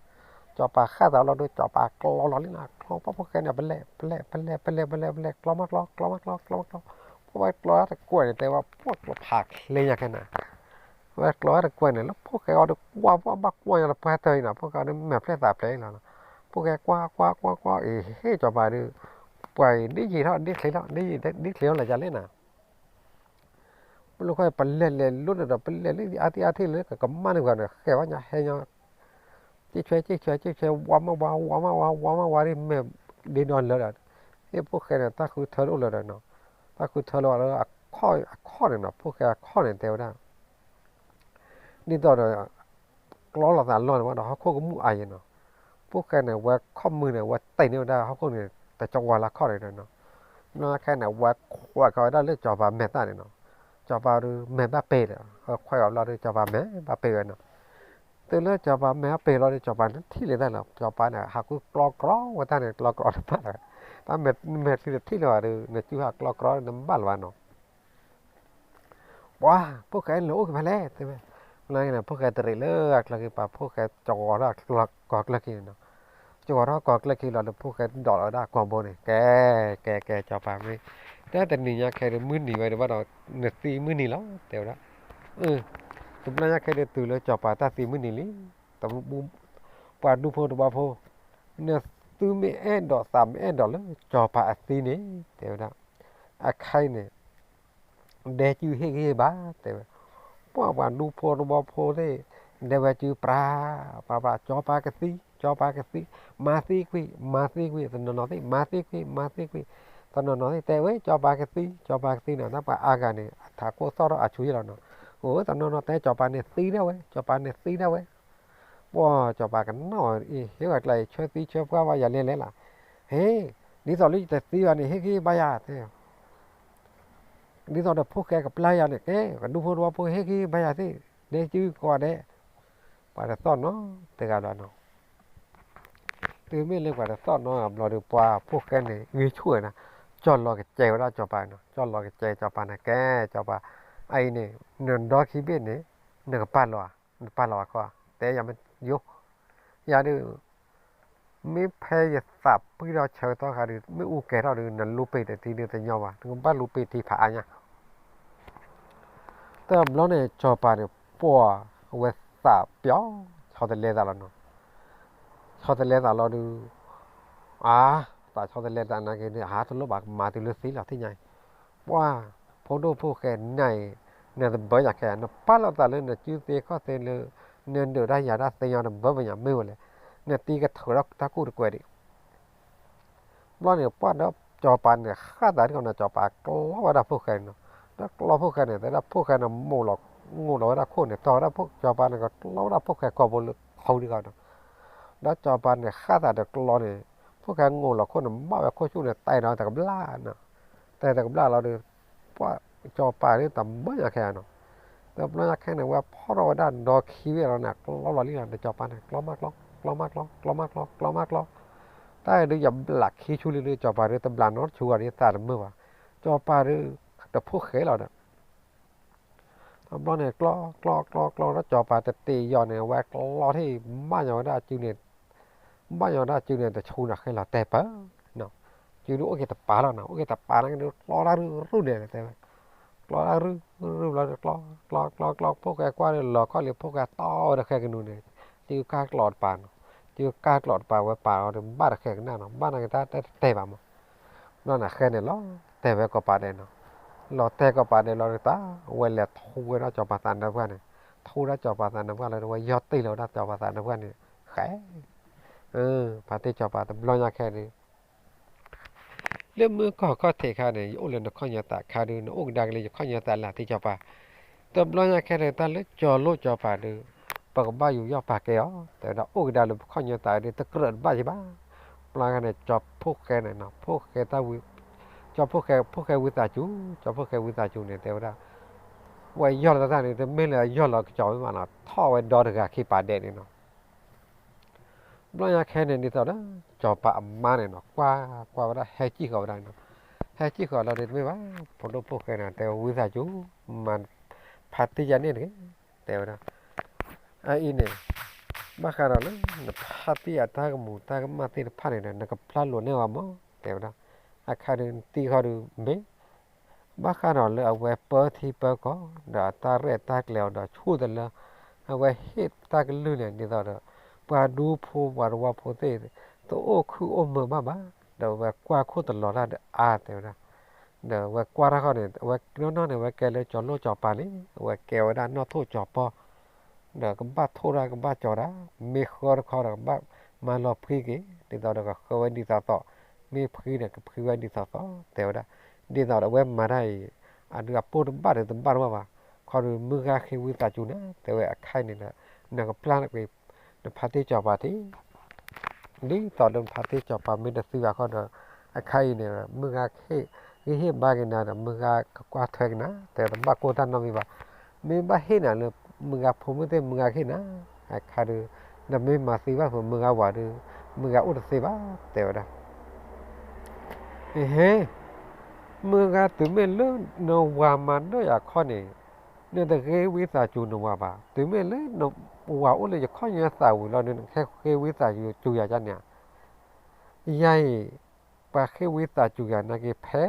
စီၤပၤဃၣ်သးလီၤဒုး စီၤပၤကျီလီၤလံနီၤ. ကျီပှၤဖိၣ်ဃဲန့ၣ် ပလဲၤ ပလဲၤ ပလဲၤ ပလဲၤ ပလဲၤ ပလဲၤ ကျီမးကျီ ကျီမးကျီ ကျီမးကျီ, ပှၤဝဲကျီတၢ်တကွဲးန့ၣ် တဲဝဲပှၤကျီဖးချ့ညါခဲန့ၣ် ဝဲကျီတၢ်တကွဲးန့ၣ် လၢဖိၣ်ဃဲအီၤဒုး ကွၢ်ပှၤဘၣ်ကွၢ်ညါလၢပှၤတၢ်အံၤနီၤ. ဖိၣ်ဃဲအီၤဒုးမဲာ်ဖျဲၣ်သးဖျဲၣ်အံၤလီၤနီၤ. ဖိၣ်ဃဲကွၢ်ကွၢ်ကွၢ်ကွၢ် အ့ ဟ့ၣ်စီၤပၤဒုး ပှၤအံၤ ဒ်ယံာ်ထီၣ်ဒ်ချ့ထီၣ် ဒ်ယံာ်ဒ်ချ့ထီၣ်လၢယၤလဲၣ်နၤ. ပလိၣ်ခီ ပလဲၤလဲၤလိၣ်န့ၣ်ဒီး ပလဲၤလၢအါတံၢ်အါတံၢ်လၢကကမၣ်န့ၢ်ပှၤန့ၣ် ဃဲၤဝဲညါဟဲညါ က့ၢ်ဆွဲ က့ၢ်ဆွဲ က့ၢ်ဆွဲ ဝါမးဝါ ဝါမးဝါ ဝါမးဝါ ဒ်မဲာ်ဒ့ဒီလၢဒီး ဟ့ၣ်ဖိၣ်ဃဲန့ၣ် တၢ်ဃုထၢတအိၣ်လၢၤဒီးနီၤ. တၢ်ဃုထၢလၢအီၤလၢအခီၣ်န့ၣ်နီၤ. ဖိၣ်ဃဲအခီၣ်န့ၣ်တဲဝဲဒၣ် ဒ်သိးဒီး ကျီလိာ်သးလီၢ်န့ၣ်ဝဲဒီး ဟီၣ်ခိၣ်ကမူၣ်အါယဲနီၤ. ဖိၣ်ဃဲန့ၣ် ဝဲခီၣ်မုၢ်န့ၣ် ဝဲတ့ၢ်န့ၢ်ဝဲဒၣ်ဟီၣ်ခိၣ်န့ၣ် တကဝၤလၢခီၣ်န့ၣ်နီၤ. ဘျီခဲန့ၣ် ဝဲခွဲးကီးဝဲဒၣ်လၢစီၤပၤမဲာ်သၣ်န့ၣ်နီၤ. စီၤပၤဒုးမဲာ်ဘၣ်ပ့ၤဒီး ခွဲးကီးဘျီဒုး စီၤပၤမဲာ်ဘၣ်ပ့ၤဝဲနီၤ. တုၤလၢစီၤပၤမဲာ်ဘၣ်ပ့ၤလီၤဒီး စီၤပၤန့ၣ်ထံၣ်လံတၢ်လီၤ. စီၤပၤန့ၣ် ဟးဃုကျီကြီဝဲတၢ်န့ၣ် ကျီကြီတဘၣ်လၢၤ. တၢ်မဲာ်မဲာ်ချံတထံၣ်လၢၤဘၣ်ဒီး နစုဟးကျီကြီနဘၣ်လၢၤဘၣ်နီၤ. ပှၤ ဖိၣ်ဃဲလၢအိၣ်က့ၤဖဲလဲၣ် တဲဝဲ. လၢန့ၣ် ဖိၣ်ဃဲတရံးလၢအကျၢၢ်ခံပၤ ဖိၣ်ဃဲကဝီၤထီၣ်ကီၢ်ကျၢၢ်ခံန့ၣ်နီၤ. ကဝီၤထီၣ်ကီၢ်ကျၢၢ်ခံလီၤဒီး ဖိၣ်ဃဲဒိးလီၤဝဲဒၣ်ကီၢ်ဘိန့ၣ် ကဲ ကဲ ကဲ စီၤပၤမ့ၢ် တၢ်တနံၤညါခဲဒုး မုၢ်နံၤဝဲဒၣ်ဘၣ်ဒီး နသံမုၢ်နံၤလီၤ တဲဝဲဒၣ်. တဘျီညါခဲဒုး တုၤလၢစီၤပၤတၢ်သံမုၢ်နံၤလံ. ပှၤဒူဖိတဝီဖိ နသုမ့ၢ်အဲၣ်ဒိးသးမ့ၢ်အဲၣ်ဒိးလၢစီၤပၤအသံန့ၣ် တဲဝဲဒၣ် အခဲအံၤန့ၣ် ဒဲကုဟ့ၣ်ဂံၢ်ဟ့ၣ်ဘါ တဲဝဲ. ပှၤပှၤဒူဖိတဝီဖိသ့ၣ် ဒဲဝဲကုပြၤ ပြၤပြၤ စီၤပၤကသံ စီၤပၤကသံ မၤသံကွံာ် မၤသံကွံာ် တနီၤနီၤသ့ၣ် မၤသံကွံာ် မၤသံကွံာ် တနီၤနီၤသ့ၣ် တဲဝဲ စီၤပၤကသံ စီၤပၤကသံနီၤ. တၢ်ပှၤအါဂၤန့ၣ် အထးခိၣ်သီၣ်ထီၣ်အဆူယဲလီၤနီၤ. အိၣ် တနီၤနီၤတဲ စီၤပၤန့ၣ်သံဒၣ်ဝဲ စီၤပၤန့ၣ်သံဒၣ်ဝဲ. ပှၤစီၤပၤကနီၣ်အံၤ ဟ့ၣ်ဝဲကျါအံၤ ဆၢသံဆၢပှၢ်ဘၣ်ယၤလဲၣ်လဲၣ်လီၤ. ဟ့ၣ် ဒ်သိးလၢယတသံဘၣ်န့ၣ် ဟ့ၣ်ဂံၢ်ဘါယၤ တဲ ဒ်သိးဒီးဖိၣ်ဃဲကပျၢ်ယၤန့ၣ် ကဲ ကဒူဖိတဝီဖိ ဟ့ၣ်ဂံၢ်ဘါယၤသ့ၣ် ဒဲကုကိးဂၤဒဲး. ပှၤတသီၣ်နီတဂၤဘၣ်နီၤ. တုၤမ့ၢ်လၢပှၤတသီၣ်နီတဂၤဘျီဒီး ပှၤဖိၣ်ဃဲန့ၣ် ဂ့ၤဆူၣ်ဝဲနီၤ. ကၠီၣ်လီၤကစဲးဝဲဒၣ်စီၤပၤနီၤ. ကၠီၣ်လီၤကစဲးစီၤပၤန့ၣ် ကဲ စီၤပၤ အအံၤန့ၣ် နဒီခံဘ့ၣ်န့ၣ် နကပာ်လီၤဧါ နပာ်လီၤဧါခီ တဲယၤမ့ၢ်ယိ ယၤဒုး မ့ၢ်ဖဲယသးပှံၢ်ထီၣ်ဆၢကတီၢ်ခါဒုး မ့ၢ်အူကဲထီၣ်ဒုး နလူပ့ၤတထံဒုးတညီဘၣ် နကဘၣ်လူပ့ၤထံဖးအါညါ. တဘျီန့ၣ် စီၤပၤန့ၣ် ပှၤဝဲသးပျီ ဆီတလဲသးလီၤနီၤ. ဆီတလဲသးလီၤဒုး အါ သးဆီတလဲသးနာ်က့ဒုး အါ တလိၣ်ဘၣ် ကမၤတုၤလၢသံလီၤ သ့ၣ်ညါအံၤ. ပှၤ ဖိဒိၣ်ဖိၣ်ဃဲနၤအံၤ နတဘၢယၤခဲ နပာ်လီၤသးလၢနစုသ့ခီၣ်သ့လၢ နဒုးတၢ်ယၤတၢ်သ့ၣ်ညါတဘၢဘၢညါ မ့ၢ်ဝဲလဲၣ် နတံၤကထုးထီၣ်တၢ်ကူၣ်တကွဲးဒံး. ဘျီန့ၣ် ပှၤဒီးစီၤပၤန့ၣ် ဃၣ်သးတခီနီၤ စီၤပၤကျီဝဲဒၣ်ဖိၣ်ဃဲန့ၣ်နီၤ. ဒီးကျီဖိၣ်ဃဲန့ၣ် တဲဒၣ်ဖိၣ်ဃဲန့ၣ် မိၢ်လီၤ ငိၢ်လီၤဝဲဒၣ်ခိၣ်န့ၣ် တီၤဝဲဒၣ်ဖိၣ် စီၤပၤန့ၣ် ကကျီဝဲဒၣ်ဖိၣ်ဃဲကီၢ်ဘိလၢခီဒံးခီနီၤ. ဒီးစီၤပၤန့ၣ် ဃၣ်သးဒီးကျီန့ၣ် ဖိၣ်ဃဲငိၢ်လီၤခိၣ်န့ၣ် ဘၣ်ဝဲခိၣ်ဆူၣ်န့ၣ် တဲဒီးတကဘျၣ်နီၤ. တဲတကဘျၣ်လီၤဒီး ပှၤစီၤပၤဒုးတဘၢညါခဲနီၤ. တဘျီညါခဲန့ၣ် ဝဲဖီၣ်ထီၣ်ဝဲဒၣ်ဒီခံဘ့ၣ်လီၤန့ၣ် ကျီလီၤလံလီၤ ဒီးစီၤပၤန့ၣ် ကျီမးကျီ ကျီမးကျီ ကျီမးကျီ ကျီမးကျီ တၢ်ဒုးယဘျးခံဆူလံဒီး စီၤပၤဒုးတဘျးနီတဆူဂီၤဒီးသးတမုာ်ဘၣ်. စီၤပၤဒုး တဖိၣ်ဃဲလီၤဒီး တဘျီန့ၣ် ကျီ ကျီ ကျီ ကျီ ဒီးစီၤပၤတတ့ၢ်ယီၤန့ၣ် ဝဲကျီထံၣ် ဘၣ်ညီဝဲဒၣ်စုန့ၣ် ဘၣ်ညီဝဲဒၣ်စုန့ၣ် တဆူန့ၣ်ဃဲလီၤတဲပၢၤ စုဒုးအိၣ်က့ၤတပၤလီၤနီၤ အိၣ်က့ၤတပၤန့ၣ်ဒုး ကျီတၢ်ရုၢ်ရုၢ်န့ၣ်တဲဝဲ ကျီတၢ်ရုၢ်ရုၢ်ဘျီဒီး ကျီ ကျီ ကျီ ကျီ ဖိၣ်ဃဲကွၢ်ဒီးလီၤခီၣ်လံ ဖိၣ်ဃဲတီဝဲဒီးဃဲကနူၤန့ၣ် တံၤကါကျိးတပၤနီၤ, တံၤကါကျိးတပၤဝဲပာ်အီၤဒီး ဘၣ်တဃဲကနၣ်နီၤ, ဘၣ်နာ်က့ၤတၢ်တဲတတဲဘၣ်မး, ဘျီန့ၣ်ဃဲန့ၣ်လီၤတဲာ်ဝဲကိးပၤဒဲးနီၤ, လီၤတဲာ်ကိးပၤဒဲးလီၤဒီး တၢ်ဝဲလဲၤထူဝဲဒၣ်စီၤပၤသးနၢပှၢ်န့ၣ်, ထူဒၣ်စီၤပၤသးနၢပှၢ်လီၤဒီး ဝဲယီၢ်တ့ၢ်လီၤဝဲဒၣ်စီၤပၤသးနၢပှၢ်န့ၣ်, ဃဲ ဖါတံၢ်စီၤပၤတဘျီညါခဲန့ၣ် လၢမုၢ်ကီၢ်ခီၣ်ထံးခါန့ၣ် ယအိၣ်လၢနခီၣ်ညါသးခါဒုး နအိၣ်ကဒါက့ၤလၢယခီၣ်ညါသးလၢတံၢ်စီၤပၤ, တဘျီညါခဲန့ၣ် တၢ်လၢကၠီၤလိၣ်ကၠီၤပၤဒုး ပကဘၣ်ယူးယီၣ်ပာ်ကဲအီၤ တဲဝဲဒၣ် အိၣ်ကဒါလၢပခီၣ်ညါသးဒုး တကြၢးတဘၣ်ယံၤဘၣ်, ဘျီန့ၣ် ကၠီၤဖိၣ်ဃဲန့ၣ် ဖိၣ်ဃဲတၢ်ဝံ ကၠီၤဖိၣ်ဃဲ ဖိၣ်ဃဲဝံသးစူၤ ကၠီၤဖိၣ်ဃဲဝံသးစူၤန့ၣ် တဲဝဲဒၣ် ဝဲယီၢ်လီၤတၢ်န့ၣ် တမ့ၢ်လၢယီၢ်လီၤကစီၤဝဲမးနီၤ ထီၣ်ဝဲဒီတဂၤခံပာ်ဒဲးန့ၣ်နီၤ ဘျီညါခဲန့ၣ် ဒ်သိးဒီး စီၤပၤအမါန့ၣ်နီၤ ကွၢ်ကွၢ်ဝဲဒၣ် ဟဲစံၣ်ဃီၤဝဲဒၣ်နီၤ, ဟဲစံၣ်ဃီၤလီၤဒီး တမ့ၢ်ဘၣ် ဖိဒိၣ်ဖိၣ်ဃဲန့ၣ် တဲဝဲဝံသးစူၤ မၤဖါတံၢ်ယၤန့ၣ်တဂ့ၤ, တဲဝဲဒၣ် အအံၤန့ၣ် ဘၣ်ဃးဒီးလၢ နဖါတံၢ်အတၢ်ကမူးတၢ်ကမၣ်သ့ၣ်တဖၣ်န့ၣ်ဒီး နကပျၢ်လိာ်န့ၢ်ဝဲမး တဲဝဲဒၣ်, အခါဒုးနတံၤဃီဒုးမ့ၢ် ဘၣ်ဃးဒီးလၢအဝဲပၢထံပၢကီၢ် ဒီးအတၢ်ရဲၣ်တၢ်ကျဲၤအီၤဒီးဆူၣ်တလၢ အဝဲဟ့ၣ်တၢ်ကလုၢ်န့ၣ် ဒ်သိးဒီး ပှၤဒူဖိပှၤသဝီဖိသ့ၣ် တအိၣ်ခုၣ်အိၣ်မုာ်ဘၣ်ဘၣ်, ဒီးအဝဲကွၢ်ခိၣ်တလီၤတၢ်ဒီးအါ တဲဝဲဒၣ်, ဒီးအဝဲကွၢ်တၢ်ဃီန့ၣ် အဝဲနီၢ်နီၢ်န့ၣ် အဝဲကဲလၢကၠီၤလိၣ်ကၠီၤပၤလံ, အဝဲကဲဝဲဒၣ်နီၣ်ထိၣ်ကၠီၤပီၢ် ဒီးကဘၣ်ထိၣ်တၢ်ကဘၣ်ကၠီၤတၢ်, မ့ၢ်ဃၢတခီဒီးကဘၣ်မၤလီၤဖှံက့ၤ ဒ်သိးဒီးကဃၢဝဲဒ်သိးသိး, မ့ၢ်ဖှံဒီးကဖှံဝဲဒ်သိးသိး တဲဝဲဒၣ်, ဒ်သိးဒီးအဝဲမၤတၢ်အံၤ အဒုးအပိၢ်တဘၣ်ဒီးတဘၣ်တဘၣ်ဘၣ်, ခီဒုးမုၢ်ဂၤဃ့ဝံသးစူၤနၤ တဲဝဲအခါအံၤန့ၣ်ဒီး နကပျၢ်ကွံာ် နဖါတံၢ်စီၤပၤထံ ဒ်သိးဒီးနဖါတံၢ်စီၤပၤမ့ၢ်တသံဘၣ်ခီဒီး အခါအံၤန့ၣ် မုၢ်ဂၤဟ့ၣ်ဂံၢ်ဟ့ၣ်ဘါက့ၤနၤဒီး မုၢ်ဂၤကကွၢ်ထွဲက့ၤနၤ တဲတဘၣ်ကိၢ်တၢ်နီတမံၤဘၣ်, မ့ၢ်ဘၣ်ဟ့ၣ်နၤလၢ မုၢ်ဂၤဖိမုၣ်သ့ၣ်မုၢ်ဂၤကဟ့ၣ်နၤ, အခါဒုး နမ့ၢ်မၤသံဘၣ်ဖုးမုၢ်ဂၤဝၤဒုး မုၢ်ဂၤအိၣ်တသ့ဘၣ် တဲဝဲဒၣ် ဟ့ မုၢ်ဂၤတုၤမ့ၢ်လၢနဝၤမၤဒၢၣ်ယၤခီန့ၣ် နတဃ့ဝံသးစူၤနဝၤဘၣ်, တုၤမ့ၢ်လၢနဝၤအိၣ်လၢယခီၣ်ညါသးဝံၤလီၤဒီး နကဟဲဃ့ဝံသးစူၤယၤန့ၣ်ဧါ, ယၤအံၤ ပှၤဃ့ဝံသးစူၤယၤနာ်က့ၤဖဲ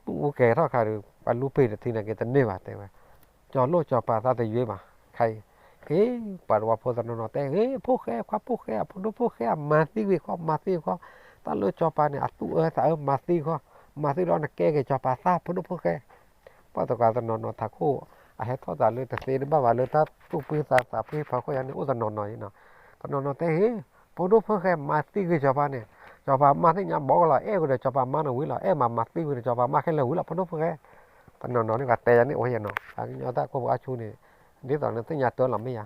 ပူၤကဲၤထီၣ်ခါဒီး ပှၤလူၤပ့ၤတထံနာ်က့ၤတန့ၢ်ဘၣ်တဲဝဲ, ကၠီၤလိၣ်ကၠီၤပၤသးတယွ့ဘၣ်, ခဲအံၤ ပှၤသဝီဖိတနီၤနီၤတဲ ဟ့ ဖိၣ်ဃဲ ခွါဖိၣ်ဃဲ ဖိဒိၣ်ဖိၣ်ဃဲ မၤသံကွံာ်ဃီ မၤသံကွံာ်ဃီ, တၢ်လၢကၠီၤပၤန့ၣ် အသူၣ်အၢသးအၢ မၤသံဃီ, မၤသံလီၤနကဲက့ၤကၠီၤပၤသး ဖိဒိၣ်ဖိၣ်ဃဲ ပှၤသကိးတနီၤနီၤထးခိၣ် အဟဲထီၣ်သးလၢတသ့တဘၣ်ဘၣ်လၢတၢ်သူၣ်ဖှံသးသးဖှံဖီခိၣ်ယါန့ၣ် အိၣ်တနီၤနီၤအံၤနီၤ, တနီၤနီၤတဲဟ့ ဖိဒိၣ်ဖိၣ်ဃဲ မၤသံကွံာ်ကၠီၤပၤန့ၣ်, ကၠီၤပၤမါသ့ၣ်ညါဘီကလီၤ အဲၣ်ဝဲဒီးကၠီၤပၤမါန့ၣ်ဝံၤလီၤ အဲၣ်မၤမၤသံဝံၤဒီးကၠီၤပၤမါခဲလၢာ်ဝံၤလီၤ ဖိဒိၣ်ဖိၣ်ဃဲ, တနီၤနီၤန့ၣ် ပှၤတဲယါန့ၣ်အိၣ်ယါနီၤ, အကညီတၢ်ကိၢ်ပှၤအါဆူန့ၣ် ဒ်သိးနသ့ၣ်ညါတၢ်လီၤမ့ၢ်ယါ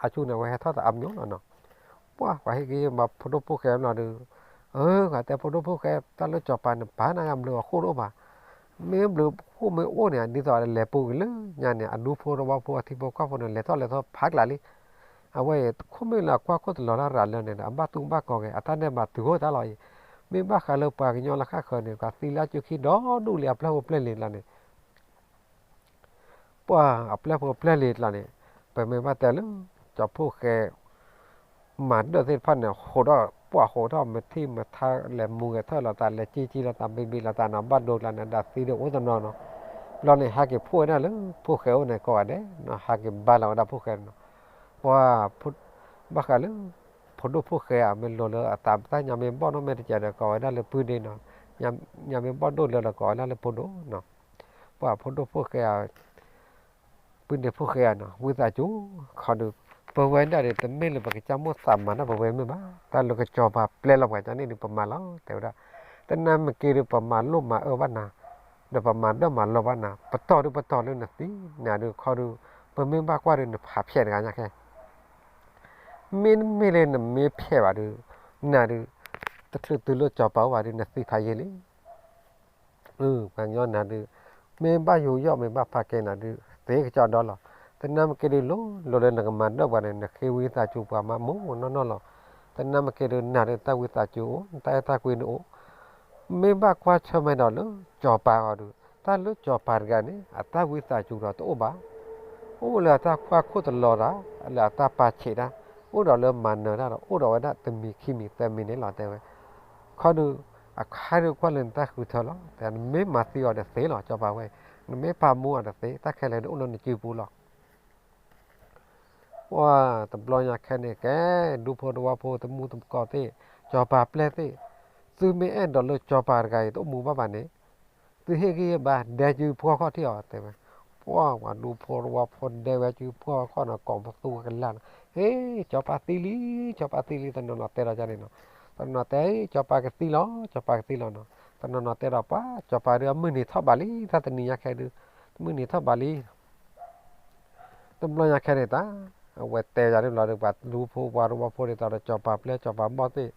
အဆူန့ၣ် အဝဲဟဲထီၣ်သးအါမညီလီၤနီၤ, ပှၤ ပှၤဟ့ၣ်ဂံၢ်ဟ့ၣ်ဘါဖိဒိၣ်ဖိၣ်ဃဲမနီၤဒီး, အၢ ပှၤတဲဖိဒိၣ်ဖိၣ်ဃဲ တၢ်လၢကၠီၤပၤန့ၣ် ပာ်နၤဂၤဘျုးအဃိၣ်တအိၣ်ဘၣ်, မ့ၢ်ဘျုးဃိၣ်မ့ၢ်အိၣ်န့ၣ် ဒ်သိးလဲၤပူၤက့ၤလၢညါန့ၣ် အဒူဖိသဝီဖိအထံဖိကီၢ်ဖိန့ၣ် လဲၤထီၣ်လဲၤထီၣ်ဖးကျးလံ, အဝဲအံၤ တခိၣ်မ့ၢ်လၢအကွၢ်ခိၣ်တလီၤတၢ်ရၤလၢန့ၣ်ဒီး အဘၣ်တူၢ်ဘၣ်ကီၤက့ၤ အတၢ်နဲၣ်ဘၣ်တုၤအိၣ်တၢ်လီၤအံၤ, မ့ၢ်ဘၣ်ဃးလၢပှၤကညီလၢဃၣ်ဃၢၤန့ၣ် ပှၤသံလၢအစုခံဒီဒူၣ်လံ အပျဲၢ်ဖိပျဲၢ်လံၤတကျါန့ၣ် ပှၤအပျဲၢ်ဖိပျဲၢ်လံၤတကျါန့ၣ် ပမ့ၢ်ဘၣ်တဲလၢ ကၠီၤဖိၣ်ဃဲ မၤဒၢၣ်သ့ၣ်တဖၣ်န့ၣ် ဟိးထီၣ်ပှၢ်ဟိးထီၣ်မထံၣ်မထါလဲၤမူဂဲၤထၢၣ်လိာ်သး လဲၤကံကံလိာ်သး ဘံဘံလိာ်သးန့ၣ် ဘၣ်ဒိကျါန့ၣ် ဒၣ်သံဒိၣ်အိၣ်တနီၤနီၤ, ဘျီန့ၣ် ဟးက့ၤဖှိၣ်ဝဲဒၣ်လၢ ဖိၣ်ဃဲအိၣ်န့ၣ်ကိးဂၤဒဲးနီၤ ဟးက့ၤဘါလီၤဝဲဒၣ်ဖိၣ်ဃဲန့ၣ်နီၤ, ပှၤ ဘၣ်ဃးလၢ ဖိဒိၣ်ဖိၣ်ဃဲဧါ မ့ၢ်လိၤလၢအသးတၢ်ညါမ့ၢ်ဘီၣ်နီၢ်မ့ၢ်တကဲးဒီး ကိးဝဲဒၣ်လၢပုၢ်ဒ့နီၤ, ညါမ့ၢ်ဘီၣ်ဒိၣ်လၢဒီးကိးဝဲဒၣ်လၢဖိဒိၣ်နီၤ, ပှၤဖိဒိၣ်ဖိၣ်ဃဲဧါ ပုၢ်ဒ့ဖိၣ်ဃဲဧါနီၤ ဝံသးစူၤ ခီဒုး ပဝဲဒၣ်ဒီး တမ့ၢ်လၢပကစၢ်မိၣ်သးမၤတၢ်ပဝဲမ့ၢ်ဘၣ်, တၢ်လၢကစီၤပၤပျဲလီၤပှၤကန့ၣ်ဒုး ပမၤလီၤ တဲဝဲဒၣ်, တနာ်မ့ၢ်က့ၤဒုး ပမၤလိၣ်မၤအၢဘၣ်နၤ, ဒီးပမၤဒၢၣ်မၤလီၤဘၣ်နၤ, ပတီၢ်ဒုးပတီၢ်လၢနသံ, နၤဒုးခီဒုး ပမ့ၢ်ဘၣ်ကွၢ်ဒုး နဖးဖျဲးတဂၤညါခဲ မ့တမ့ၢ်လၢနမ့ၢ်ဖျဲးဘၣ်ဒီး နၤဒုး တချုးတုၤလၢစီၤပၤအိၣ်ဘၣ်ဒီး နသံဖးယံာ်လံ. ပှၤကညီနၤဒုး မ့ၢ်ဘၣ်ယူးယီၣ်မ့ၢ်ဘၣ်ဖးကဲနၤဒုး သ့ကစီဒီလီၤ. တနာ်မ့ၢ်က့ၤဒုး လိၤလိၤလၢနကမၤဒၢၣ်ပှၤန့ၣ် နဃ့ဝံသးစူၤပှၤမးမိၢ်နီၢ်နီၢ်လီၤ. တနာ်မ့ၢ်က့ၤဒုး နၤဒုး တၢ်ဝံသးစူၤအိၣ် နတၢ်အဲၣ်တၢ်ကွံဒုးအိၣ် မ့ၢ်ဘၣ်ကွၢ်ဆၢၣ်မဲာ်ဒီးလၢစီၤပၤအီၤဒုး တၢ်လၢစီၤပၤတဂၤန့ၣ် အတၢ်ဝံသးစူၤဒီးတအိၣ်ဘၣ်. အိၣ်လၢအတၢ်ကွၢ်ခိၣ်တလီၤတၢ် လၢအတၢ်ပာ်ဆံးတၢ် အိၣ်ဒီးလၢမၤနၢၤတၢ်ဒီး အိၣ်ဒီးဝဲဒၣ်တမံၤခံမံၤသၢမံၤန့ၣ်လီၤ တဲဝဲ. ခီဒုး အခါဒုးကွၢ်လၢနတၢ်ဃုထၢလီၤ. တဲနမ့ၢ်မၤသံအီၤဒီးသ့လီၤ စီၤပၤဝဲ, နမ့ၢ်ပာ်မူအီၤဒီးသ့, တၢ်ခဲလၢာ်ဒုးအိၣ်လၢနစုပူၤလီၤ. ပှၢ်တဘျီညါခဲန့ၣ်ကဲ, ဒူဖိသဝီဖိ သမူသကိးသ့ၣ်, စီၤပၤပျဲၢ်သ့ၣ်, သုမ့ၢ်အဲၣ်ဒိးလၢစီၤပၤတဂၤအံၤတအိၣ်မူဘၣ်ဘၣ်န့ၣ်, သုဟ့ၣ်ဂံၢ်ဟ့ၣ်ဘါဒဲကုပှီၢ်ခီၣ်ထံၣ်အီၤ တဲဝဲ. ပှၢ်ပှၤဒူဖိသဝီဖိဒဲဝဲကုပှီၢ်ခီၣ်နီၤ ကိးပသူဝဲကလၢ်နီၤ, ဟ့ၣ် စီၤပၤသံလံ, စီၤပၤသံလံ တနီၤနီၤတဲဒီးယၤန့ၣ်နီၤ, တနီၤနီၤတဲ စီၤပၤကသံလီၤ, စီၤပၤကသံလီၤနီၤ, တနီၤနီၤတဲဒီးပှၤ စီၤပၤဒုးအမုၢ်နံၤထီၣ်ဘးလံ တၢ်တနံၤညါခဲဒုး, မုၢ်နံၤထီၣ်ဘးလံ တဘျီညါခဲန့ၣ်တၢ်, အဝဲတဲယၤန့ၣ်ဘျီဒီး ပှၤဒူဖိပှၤသဝီဖိဒ်သိးဒီး စီၤပၤပျဲၢ်စီၤပၤဘီၣ်သ့ၣ်,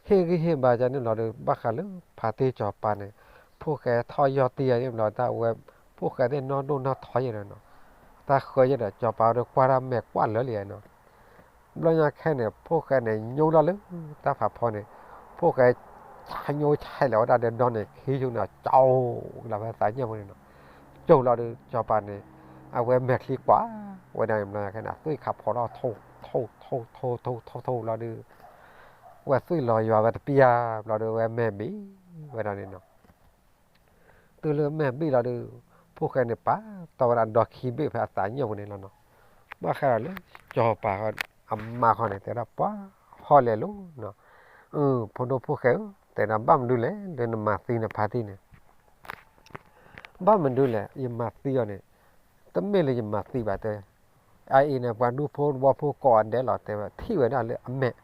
ဟ့ၣ်ဂံၢ်ဟ့ၣ်ဘါယၤန့ၣ်ဘျီဒီး ဘၣ်ဃးလၢဖါတံၢ်စီၤပၤန့ၣ်, ဖိၣ်ဃဲထီၣ်ယီၢ်တံၢ်ယၤန့ၣ်ဘျီဒီး အဝဲဖိၣ်ဃဲသ့ၣ်နီၢ်ဒိၣ်နီၢ်ထီယဲၢ်နီၤ, တၢ်ဃၢယဲၢ်ဒီး စီၤပၤဒီးကွၢ်တၢ်မဲာ်ကွၢ်လၢာ်လံနီၤ တဘျီညါခဲန့ၣ် ဖိၣ်ဃဲန့ၣ် ညိလီၤလၢတၢ်ဖးဖီန့ၣ်, ဖိၣ်ဃဲ ဆါညိဆဲးလဲၤဝဲဒၣ်ဒီးဒီန့ၣ် ခံဆိန့ၣ် ကၠိလီၤဝဲသးညၣ်ဖိန့ၣ်နီၤ, ကၠိလီၤဒီး စီၤပၤန့ၣ် အဝဲမဲာ်ချံကွၢ်ဝဲဒၣ်န့ၣ် ဘျီညါခဲန့ၣ် အသွံၣ်ခးဖီထီၣ် ထိ ထိ ထိ ထိ ထိ ထိ ထိ လီၤဒီး ဝဲသွံၣ်လီၤယွၤဝဲတပျၢ်ဘျီဒီး ဝဲမဲာ်ဘ့ၣ်ဝဲဒၣ်န့ၣ်နီၤ တုၤလၢမဲာ်ဘ့ၣ်လီၤဒီး ဖိၣ်ဃဲန့ၣ်ပာ်တီဝဲဒၣ်ဒီခံဘ့ၣ်ဖဲအသးညၣ်ပူၤန့ၣ်လီၤနီၤ. ဘၣ်ဃးဒီးလၢစီၤပၤအမါခီန့ၣ် တဲဝဲဒၣ်ပှၤဟီၣ်လဲၣ်လိၤနီၤ, ဖိဒိၣ်ဖိၣ်ဃဲဧၢ, တဲဒၣ်ဘၣ်မနုၤလဲၣ် လၢနမၤသံနဖါတံၢ်န့ၣ် ဘၣ်မနုၤလဲၣ် ယမၤသံအီၤန့ၣ်, တမ့ၢ်လၢယမၤသံဘၣ်တဲ, အအံၤန့ၣ် ပှၤဒူဖိသဝီဖိကိးဂၤဒဲးလီၤ တဲဝဲ ထံၣ်ဝဲဒၣ်လၢအမဲာ်,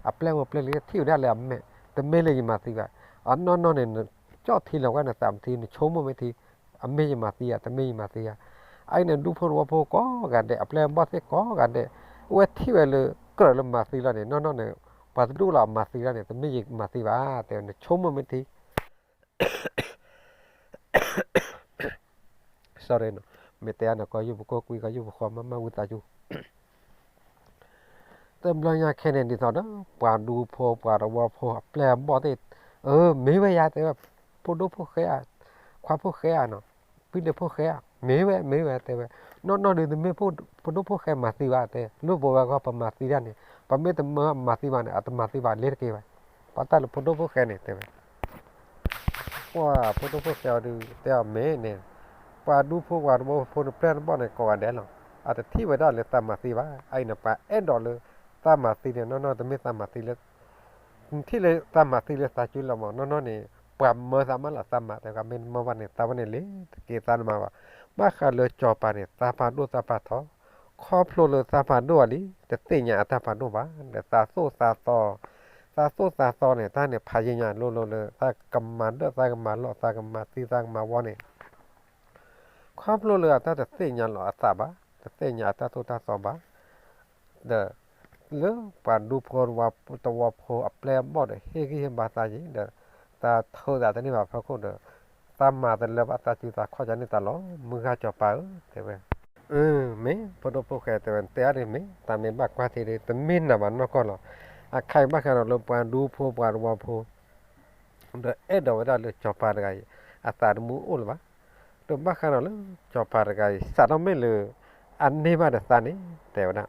အပျဲၢ်မိၢ်ပျဲၢ်လံၤထံၣ်ဝဲဒၣ်လၢအမဲာ်, တမ့ၢ်လၢယမၤသံဘၣ်, အနီၢ်နီၢ်န့ၣ် နကၠီၣ်ထံလီၤဝဲနသးမထံ နဆိကမိၣ်မ့ၢ်ထံ, အမ့ၢ်ယမၤသံဧါ တမ့ၢ်ယမၤသံဧါ, အအံၤန့ၣ် ဒူဖိသဝီဖိကိးဂၤဒဲး အပျဲၢ်အဘီၣ်သ့ၣ်ကိးဂၤဒဲး, အဝဲထံၣ်ဝဲလၢကြၢးလၢမၤသံလီၤန့ၣ် နီၢ်နီၢ်န့ၣ်, ပှၤတဒူၣ်လီၤအမၤသံလီၤန့ၣ် တမ့ၢ်ယမၤသံဘၣ်, တဲနဆိကမိၣ်မ့ၢ်ထံ sorry နီၤ, မ့ၢ်တဲအါန့ၣ် ကီၢ်ယုၢ်ပူၤ ကီၢ်ကွံ ကီၢ်ယုၢ်ပူၤဃီ မၤမၤဝံသးစူၤ, တဘျီညါခဲန့ၣ် ဒ်သိးဒီး ပှၤဒူဖိ ပှၤသဝီဖိ အပျဲၢ်အဘီၣ်သ့ၣ်, အၢ မ့ၢ်ဝဲယၤ တဲဝဲ, ဖိဒိၣ်ဖိၣ်ဃဲဧါ, ခွါဖိၣ်ဃဲဧါနီၤ, ဖံဒဲးဖိၣ်ဃဲဧါ, မ့ၢ်ဝဲ မ့ၢ်ဝဲ တဲဝဲ, နီၢ်နီၢ်ဒုး တမ့ၢ်ဖိဒိၣ်ဖိၣ်ဃဲမၤသံဘၣ် တဲ, လၢပဝဲဂီၢ်ပမၤသံဒၣ်န့ၣ် ပမ့ၢ်တမၤသံဘၣ်န့ၣ် အတမၤသံဘၣ်လ့ၤတက့ၢ်ဘၣ်, ပှၤတၢ်လၢဖိဒိၣ်ဖိၣ်ဃဲန့ၣ် တဲဝဲ ပှၤဖိဒိၣ်ဖိၣ်ဃဲအီၤဒုး တဲအီၤမ့ၢ်န့ၣ်, ပှၤဒူဖိပှၤသဝီဖိ နပျဲၢ်နဘီၣ်န့ၣ် ကိးဂၤဒဲးလီၤ, အတထံၣ်ဝဲဒၣ်လၢသးမၤသံဘၣ်, အအံၤန့ၣ် ပှၤအဲၣ်ဒိးလၢသးမၤသံန့ၣ် နီၢ်နီၢ်တမ့ၢ်သးမၤသံလၢ နထံၣ်လၢသးမၤသံလၢသးစုလီၤမး နီၢ်နီၢ်န့ၣ်, ပှၤမၢသးမးလီၤသးမၤ တဲဝဲ မ့ၢ်တမၢဘၣ်န့ၣ် သးဝဲန့ၣ်လ့ၤတက့ၢ် သးတမၤဘၣ်, ဘၣ်ဃးလၢစီၤပၤန့ၣ် သးဖးဒိၣ်သးဖးထီ, ခီဖျိလၢသးဖးဒိၣ်အီၤလံ တသ့ၣ်ညါအတၢ်ဖးဒိၣ်ဘၣ်, ဒီးသးသိၣ်သးသီ သးသိၣ်သးသီန့ၣ် တၢ်န့ၣ်ဖးယံာ်ညါလိၤလိၤလၢ သးကမၤဒၢၣ် သးကမၤလီၢ် သးကမၤသံ သးကမၤဝီန့ၣ် ခီဖျိလၢအတၢ်တသ့ၣ်ညါလီၤအသးဘၣ်, တသ့ၣ်ညါအတၢ်သိၣ်တၢ်သီဘၣ်, ဒီး လၢပှၤဒူဖိသဝီဖိအပျဲၢ်အဘီၣ်ဒီး ဟ့ၣ်ဂံၢ်ဟ့ၣ်ဘါသးယံာ်ဒီး သးထၢသးတန့ၢ်ဘၣ်ဖီခိၣ်ဒီး သးမၤတလၢဘၣ်သးစုသးခီၣ်ကန့ၢ်သးလီၤ မုၢ်ဂၢ်စီၤပၤဧၢ တဲဝဲ, အၢ မ့ၢ်ဖိဒိၣ်ဖိၣ်ဃဲတဲဝဲ တဲအါဒ်မ့ၢ် သးမ့ၢ်ဘၣ်ကွၢ်ထံဒီး တမ့ၢ်နၤဘၣ်နီၢ်ကီၢ်လီၤ, အခါအံၤဘၣ်ဃးဒီးလၢပှၤဒူဖိပှၤသဝီဖိ ဒီးအဲၣ်ဒိးဝဲဒၣ်လၢစီၤပၤတဂၤအံၤ အသးတမူအိၣ်လၢၤဘၣ်, ဒီးဘၣ်ဃးဒီးလၢစီၤပၤတဂၤအံၤ စးထီၣ်မ့ၢ်လၢ အန့ၢ်ဘၣ်ဒီးသးန့ၣ် တဲဝဲဒၣ်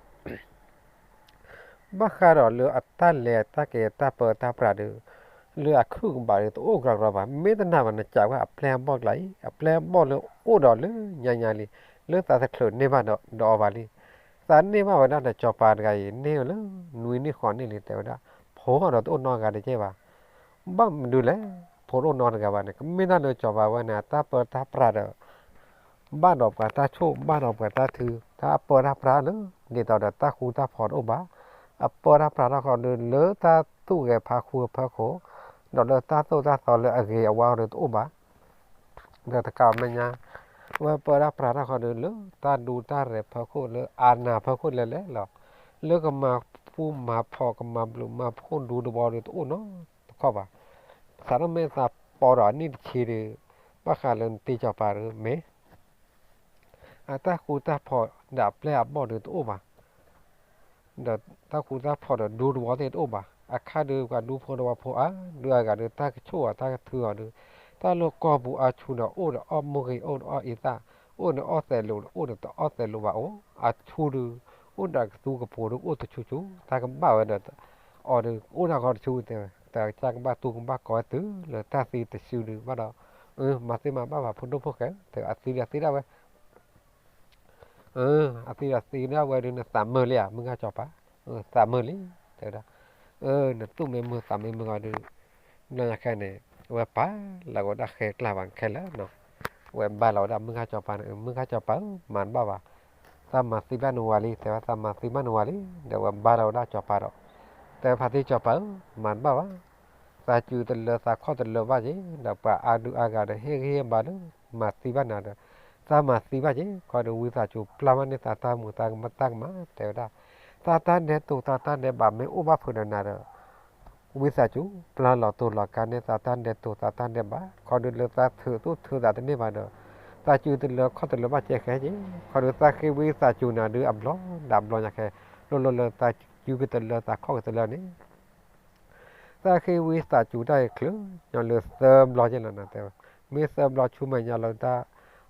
ဘၣ်ဃးဒီးလၢအတၢ်လဲၤတၢ်က့ၤတၢ်ပၢတၢ်ပြးဒီး လၢအခုၣ်ကဘးဒီးတအိၣ်ကရၢကရိဘၣ်, မ့ၢ်တနာ်ဘၣ်နစံးဝဲအပျဲၢ်အဘီၣ်ကျါအံၤ အပျဲၢ်အဘီၣ်လၢအိၣ်ဒီးလၢညါညါလံ, လၢသးတချုးန့ၢ်ဘၣ်ဒီးအီၤဘၣ်လံ, သးန့ၢ်ဘၣ်ဝဲဒၣ်ဒီးစီၤပၤတဂၤအံၤ န့ၢ်ဝဲလၢနွံနံၣ်ဃိးနံၣ်လံ တဲဝဲဒၣ်, ဖိဒီးတအိၣ်နီတဂၤတကဲဘၣ် ဘၣ်မနုၤလဲၣ်, ဖိတအိၣ်နီတဂၤဘၣ်န့ၣ် ကမ့ၢ်တၢ်လၢစီၤပၤဝဲန့ၣ် တၢ်ပၢတၢ်ပြးဒီး ဘၣ်ဒီးပှၤတၢ်ဆိၣ် ဘၣ်ဒီးပှၤတၢ်ထု တၢ်ပၢတၢ်ပြးလၢ ဒ်သိးဒီးတၢ်ဃူတၢ်ဖိးတအိၣ်ဘၣ်, အပၢတၢ်ပြးထီၣ်ဃီဒီး လၢတၢ်သူၣ်ဂဲၤဖးဃူဖၢခိၣ်, ဒီးလၢတၢ်သိၣ်တၢ်သီလၢအဂ့ၤအဝါဒီးတအိၣ်ဘၣ် ဒီးတကးမ့ၢ်ညါ, ဝဲပၢတၢ်ပြးထီၣ်ဃီဒီး လၢတၢ်ဒူတၢ်ရဲၣ်ဖီခိၣ်လၢအနၢ်ဖီခိၣ်လဲၤလဲၤလီၤ, လၢကမၤပူၤမၤဖီၣ် ကမၤဘျုးမၤဖှိၣ်ဒူတဝီဒီးတအိၣ်နီတခီဘၣ်. စးထီၣ်မ့ၢ်သးပီဒီးအနံၣ်တဆံဒီး ဘၣ်ဃးလၢနတ့စီၤပၤဒီးမ့ၢ် အတၢ်ဃူတၢ်ဖိးဒီးအပျဲၢ်အဘီၣ်ဒီးတအိၣ်ဘၣ်. ဒီးတၢ်ဃူတၢ်ဖိးဒီးဒူတဝီသ့ၣ်တအိၣ်ဘၣ်. အခါဒီးပှၤဒူဖိတဝီဖိအါဒုးအဂၤဒီး တၢ်ကဆိၣ်အီၤတၢ်ကထုးအီၤဒီး တၢ်လၢကီၢ်ပူၤအါဆူၣ်ဒီး အိၣ်ဒီးအီၣ်မိၢ်ဂ့ၤ အိၣ်ဒီးအီၣ်အ့သၣ်, အိၣ်ဒီးအီၣ်သဲးလိာ် အိၣ်ဒီးတအီၣ်သဲးလိာ်ဘၣ်အိၣ်, အဆူၣ်ဒီး အိၣ်ဒီးကသူကပိၤဒီးအိၣ်တဆူၣ်ဆူၣ်, တၢ်ကဘၣ်ဝဲဒီး အီၤဒီးအိၣ်တၢ်ဃီတဆူၣ်တဲဝဲ, တၢ်ကစၢ်ကဘၣ်တူၢ်ကဘၣ်ကီဝဲတုၤလၢတၢ်သံတစုဒီးဘၣ်ဒီး, မၤသ့မၤဘၣ်ဘၣ်ဖိဒိၣ်ဖိၣ်ဃဲ, တဲအသံဒီးသံဒၣ်ဝဲ အသံဒီးသံဒၣ်ဝဲဒုး နသးမုာ်လံဧါ မုၢ်ဂၢ်စီၤပၤ, သးမုာ်လံ, တဲဝဲဒၣ်, နသူၣ်မ့ၢ်မုာ်သးမ့ၢ်မုာ်ဂီၤဒုး, ဘျီညါခဲန့ၣ် အဝဲပာ်လီၤက့ၤဝဲဒၣ်ဃဲကျါဘၣ်ခဲလၢာ်နီၤ, အဝဲဘါလီၤဝဲဒၣ်မုၢ်ဂၢ်စီၤပၤန့ၣ်, မုၢ်ဂၢ်စီၤပၤဧၢ မၤတဘၣ်ဘၣ်, သးမၤသံဘၣ်နဝၤလံ, တဲဝဲ သးမၤသံဘၣ်နဝၤလံ, ဒီးအဝဲဘါလီၤဝဲဒၣ်စီၤပၤဒီး, တဲဖါတံၢ်စီၤပၤဧၢ မၤတဘၣ်ဘၣ် သးစူၤတလၢသးခီၣ်တလၢဘၣ်က့ၤ, ဒီးပှၤအါဒုအါဂၤဒီး ဟ့ၣ်ဂံၢ်ဟ့ၣ်ဘါလၢ မၤသံဘၣ်နၤဒီး, သးမၤသံဘၣ်က့ၤ, ခီဒုးဝံသးစူၤပျၢ်ဘၣ်န့ၢ်သးတၢ်မုာ်တၢ်ကမၣ် တဲဝဲဒၣ်, သးတၢ်ဒဲးတိာ်သးတၢ်ဒဲးဘးမ့ၢ်အိၣ်ဘၣ်ဖုးဒီးနၤဒီး, ဝံသးစူၤပျၢ်လီၤတိာ်လီၤကါန့ၢ်သးတၢ်ဒဲးတိာ်သးတၢ်ဒဲးဘး, ခီဒုးလၢသးထုးသူၣ်ထုးသးတန့ၢ်ဘၣ်ဒီး, သးစူၤတလၢခီၣ်တလၢဘၣ်ကဲဃဲက့ၤ, ခီဒုးသးဃ့ဝံသးစူၤနၤဒုးအဘျီဒီးအဘျီညါခဲ, လိၤလိၤလၢသးစူၤက့ၤတလၢသးခီၣ်က့ၤတလၢန့ၣ် သးဃ့ဝံသးစူၤတၢ်အံၤချုးညီလၢသၢဘျီက့ၤလီၤနၤ တဲဝဲ, မ့ၢ်သၢဘျီဆူမဲာ်ညါလီၤတၢ်,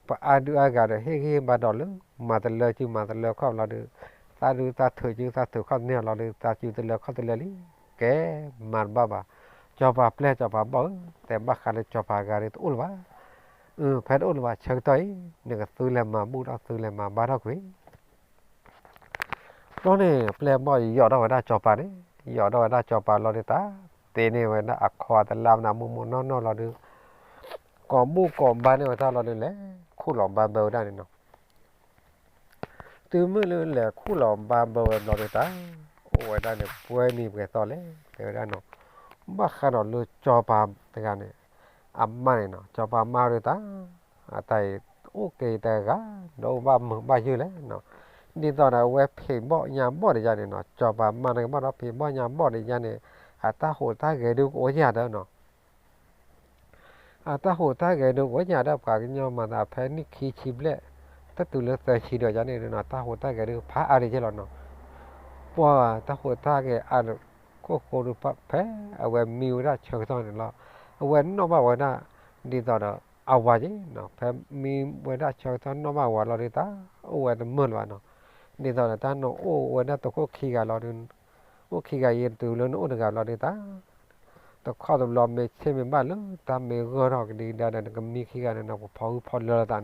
ပှၤအါဒုအါဂၤဒီး ဟ့ၣ်ဂံၢ်ဟ့ၣ်ဘါဒီးလၢ မၤတလၢစုမၤတလၢခီၣ်လီၤဒုး, သးဒုးသးထုးစုသးထုးခီၣ်တန့ၢ်လီၤဒုး သးစူၤတလၢခီၣ်တလၢလံ, ကဲ, မၤတဘၣ်ဘၣ်, စီၤပၤပျဲၢ်စီၤပၤဘီၣ်ဧၢ, တဲဘၣ်ဃးလၢစီၤပၤအဂၤဒုးတအိၣ်လၢၤဘၣ်, ဖဲတအိၣ်လၢၤဘၣ်ဆၢကတီၢ်အံၤ နကသုလဲၤမၤဘူၣ်ထီၣ်သုလဲၤမၤဘါထီၣ်ကွံာ် ဘျီန့ၣ် ပျဲၢ်ဘီၣ်ယိးထီၣ်ဝဲဒၣ်စီၤပၤန့ၣ်, ယိးထီၣ်ဝဲဒၣ်စီၤပၤလီၤဒုးတၢ်, တ့န့ၢ်ဝဲဒၣ်အခီတလါမနုၤမိၢ်မိၢ်နီၢ်နီၢ်လီၤဒုး, ကိးဘူၣ်ကိးဘါန့ၢ်ဝဲတၢ်လီၤဒုး လဲၤခူၣ်လီၤဘါဘၢဝဲဒၣ်န့ၣ်နီၤ, တုၤမုၢ်လၢလဲၤခူၣ်လီၤဘါဘၢဝဲဘျီဒုးတၢ်, အိၣ်ဝဲဒၣ်န့ၣ် ပှဲၤနံၤပှဲၤသီလဲၣ် တဲဝဲဒၣ်နီၤ, ဘၣ်ဃးဒီးလၢစီၤပၤတဂၤန့ၣ်, အမါန့ၣ်နီၤ စီၤပၤမါဒုးတၢ် အတၢ်အံၤအိၣ်က့ၤတဂၤ, ဒီးအိၣ်ဘၣ်မုာ်ဘၣ်ယုၢ်လဲၣ်နီၤ, ဒ်သိးဒီးအဝဲဖံးဘီၣ်ညါဘီၣ်ဒံးယါန့ၣ်နီၤ, စီၤပၤမါတကဘၣ်ဒီးဖံးဘီၣ်ညါဘီၣ်ဒံးယါန့ၣ်, အတၢ်ဟူးတၢ်ဂဲၤဒုးကအိၣ်ယၢ်ဒီးနီၤ, အတၢ်ဟူးတၢ်ဂဲၤဒုးကအိၣ်ယၢ်ဒီးပှၤကညီမၤသးဖဲနံၣ်ခံဆံဘျဲၣ်, တတုၤလၢသၢဆံဒီးယါန့ၣ်နီၤ, တၢ်ဟူးတၢ်ဂဲၤဒုးဖးအါဒံးယဲၢ်လီၤနီၤ, ပှၤတၢ်ဟူးတၢ်ဂဲၤအါဒုး ခိၣ်ဃိဒုးဖဲအဝဲမံဝဲဒၣ်ဆၢကတီၢ်န့ၣ်လီၤ, အဝဲနီၣ်ဘၣ်ဝဲဒၣ်, ဒ်သိးဒီးအဝၤက့ၤနီၤ, ဖဲမံဝဲဒၣ်ဆၢကတီၢ်နီၣ်ဘၣ်ဝၤလီၤဒုးတၢ်, အိၣ်ဝဲတမုာ်လၢၤဘၣ်နီၤ, ဒ်သိးဒီးတၢ်နီၣ်အိၣ်ဝဲဒၣ်တခိၣ်ခံဂၤလီၤဒုး, အိၣ်ခံဂၤအံၤတုၤလၢနအိၣ်တဂၤလီၤဒုးတၢ်, တခီတဘျီမ့ၢ်ဆ့ၣ်မ့ၢ်ဘၣ်လၢတၢ်မ့ၢ်ဂၢၢ်ထီၣ်ကဒံကဒါဒီး နကမံခံဂၤန့ၣ်နီၤ ပဖီၣ်ဟုၣ်ဖီၣ်လၢလီၤသးနီၤ နဖီၣ်ဟုၣ်ဖီၣ်လၢလီၤ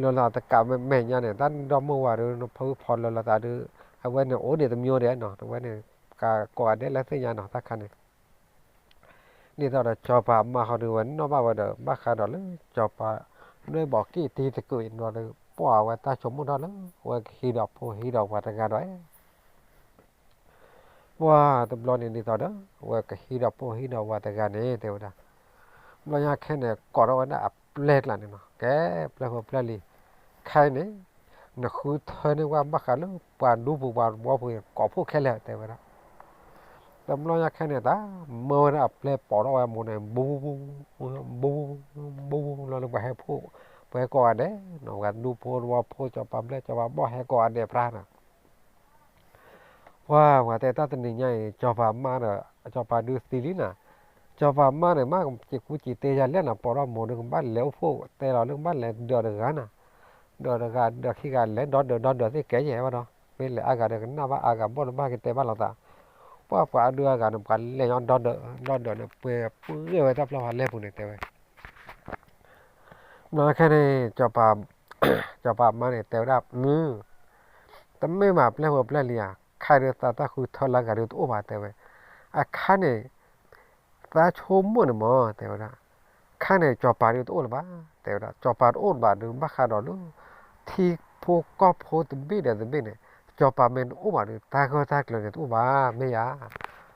သးတကးမဲာ်ညါန့ၣ် တၢ်ဒီမိၢ်ဝၤဒီး နဖီၣ်ဟုၣ်ဖီၣ်လၢလီၤသးဒီး, အဝဲန့ၣ်အိၣ်ဒံးတမျိုးဒဲးနီၤ, အဝဲန့ၣ် ကကိးဂၤဒဲးလၢသ့ၣ်ညါနီၤ တၢ်ခါန့ၣ်, ဒ်သိးဒီးစီၤပၤမါဃီဒုးဝဲနီၣ်ဘၣ်ဝဲဒီး ဘၣ်ဃးဒီးလၢစီၤပၤ နွဲၣ်ဘီးကံၢ်တံၤသကုၤအံၤဒီး ပှၤအဝဲတၢ်ဆိကမိၣ်ထီၣ်လၢ အဝဲကဟံးဒီးဖိဟံးဒီးဝၤတဂၤဒီး ပှၤတဘျီန့ၣ်ဒ်သိးဒီး အဝဲကဟံးဒီးဖိဟံးဒီးဝၤတဂၤန့ၣ် တဲဝဲဒၣ်, ဘျီညါခဲန့ၣ် ကိးထီၣ်ဝဲဒၣ်အပျဲၢ်ကျါန့ၣ်နီၤ, ကဲ ပျဲၢ်ဖိပျဲၢ်လံၤ, ခဲအံၤန့ၣ် နဃုထၢန့ၢ်ဝဲဘၣ်ဃးလၢပှၤဒူပူၤပှၤဝီပူၤန့ၣ် ကိးဖှိၣ်ခဲလၢာ် တဲဝဲဒၣ်, တဘျီညါခဲန့ၣ် တၢ်မၢဝဲဒၣ်အပျဲၢ်ပိာ်ထီၣ်ဝဲမိၢ်န့ၣ် ဘူး ဘူး ဘူး လီၤလၢပှၤဟဲဖှိၣ်, ပှၤဟဲကိးဂၤဒဲးနီၤ, ပှၤဒူဖိဝီဖိ စီၤပၤဘျဲၣ် စီၤပၤဘီၣ် ဟဲကိးဂၤဒဲးပြါနီၤ ပှၤ ပှၤတဲတၢ်တနံၤညါအံၤ စီၤပၤမါဒီး စီၤပၤဒုးသံလံနီၤ, စီၤပၤမါန့ၣ် မ့ၢ်စ့ၢ်ကူစ့ၢ်တဲယၤလဲၣ်နီၤ, ပိာ်ထီၣ်မိၢ်ဒုးကဘၣ်လဲၤအိၣ်ဖှိၣ်တဲလီၤလၢကဘၣ်လဲၤဒၢးတဂၤနီၤ, ဒၢးတဂၤဒၢးခံဂၤလဲၤဒီဒၢးဒီဒၢးသ့ၣ်ကဲယဲၢ်ဝဲဒီး မ့ၢ်လဲၤအါဂၤဒီးကနၣ်ဘၣ်အါဂၤဘီၣ်တဘၣ်ကတဲဘၣ်လိာ်သး, ပှၤပှၤအဒုအါဂၤန့ၣ် ပှၤလဲၤညီဒီဒၢး ဒီဒၢးန့ၣ် ပှဲၤပှဲၤဝဲတၢ်ပျီပှၤလဲၢ်ပူၤန့ၣ်တဲဝဲ ဘျီခဲန့ၣ် စီၤပၤမါန့ၣ် တဲဝဲဒၣ်မုၢ်, တမ့ၢ်မးပျဲၢ်ဖိပျဲၢ်လံၤဧါ, ခဲဒုးသးတၢ်ဃုထၢလၢဂၤဒုးတအိၣ်ဘၣ်တဲဝဲ, အခါန့ၣ် သးဆိကမိၣ်န့ၣ်မး တဲဝဲဒၣ်, ခါန့ၣ် စီၤပၤဒုးတအိၣ်လၢၤဘၣ် တဲဝဲဒၣ်, စီၤပၤတအိၣ်လၢၤဘၣ်ဒုး ဘၣ်ဃးဒီးလၢ ထံဖိကီၢ်ဖိတဘ့ၣ်ဒီးတဘ့ၣ်န့ၣ် စီၤပၤမ့ၢ်တအိၣ်ဘၣ်ဒုး တၢ်ဂၢၢ်တၢ်ကျၢၤန့ၣ်တအိၣ်ဘၣ် မ့ၢ်ယၤ,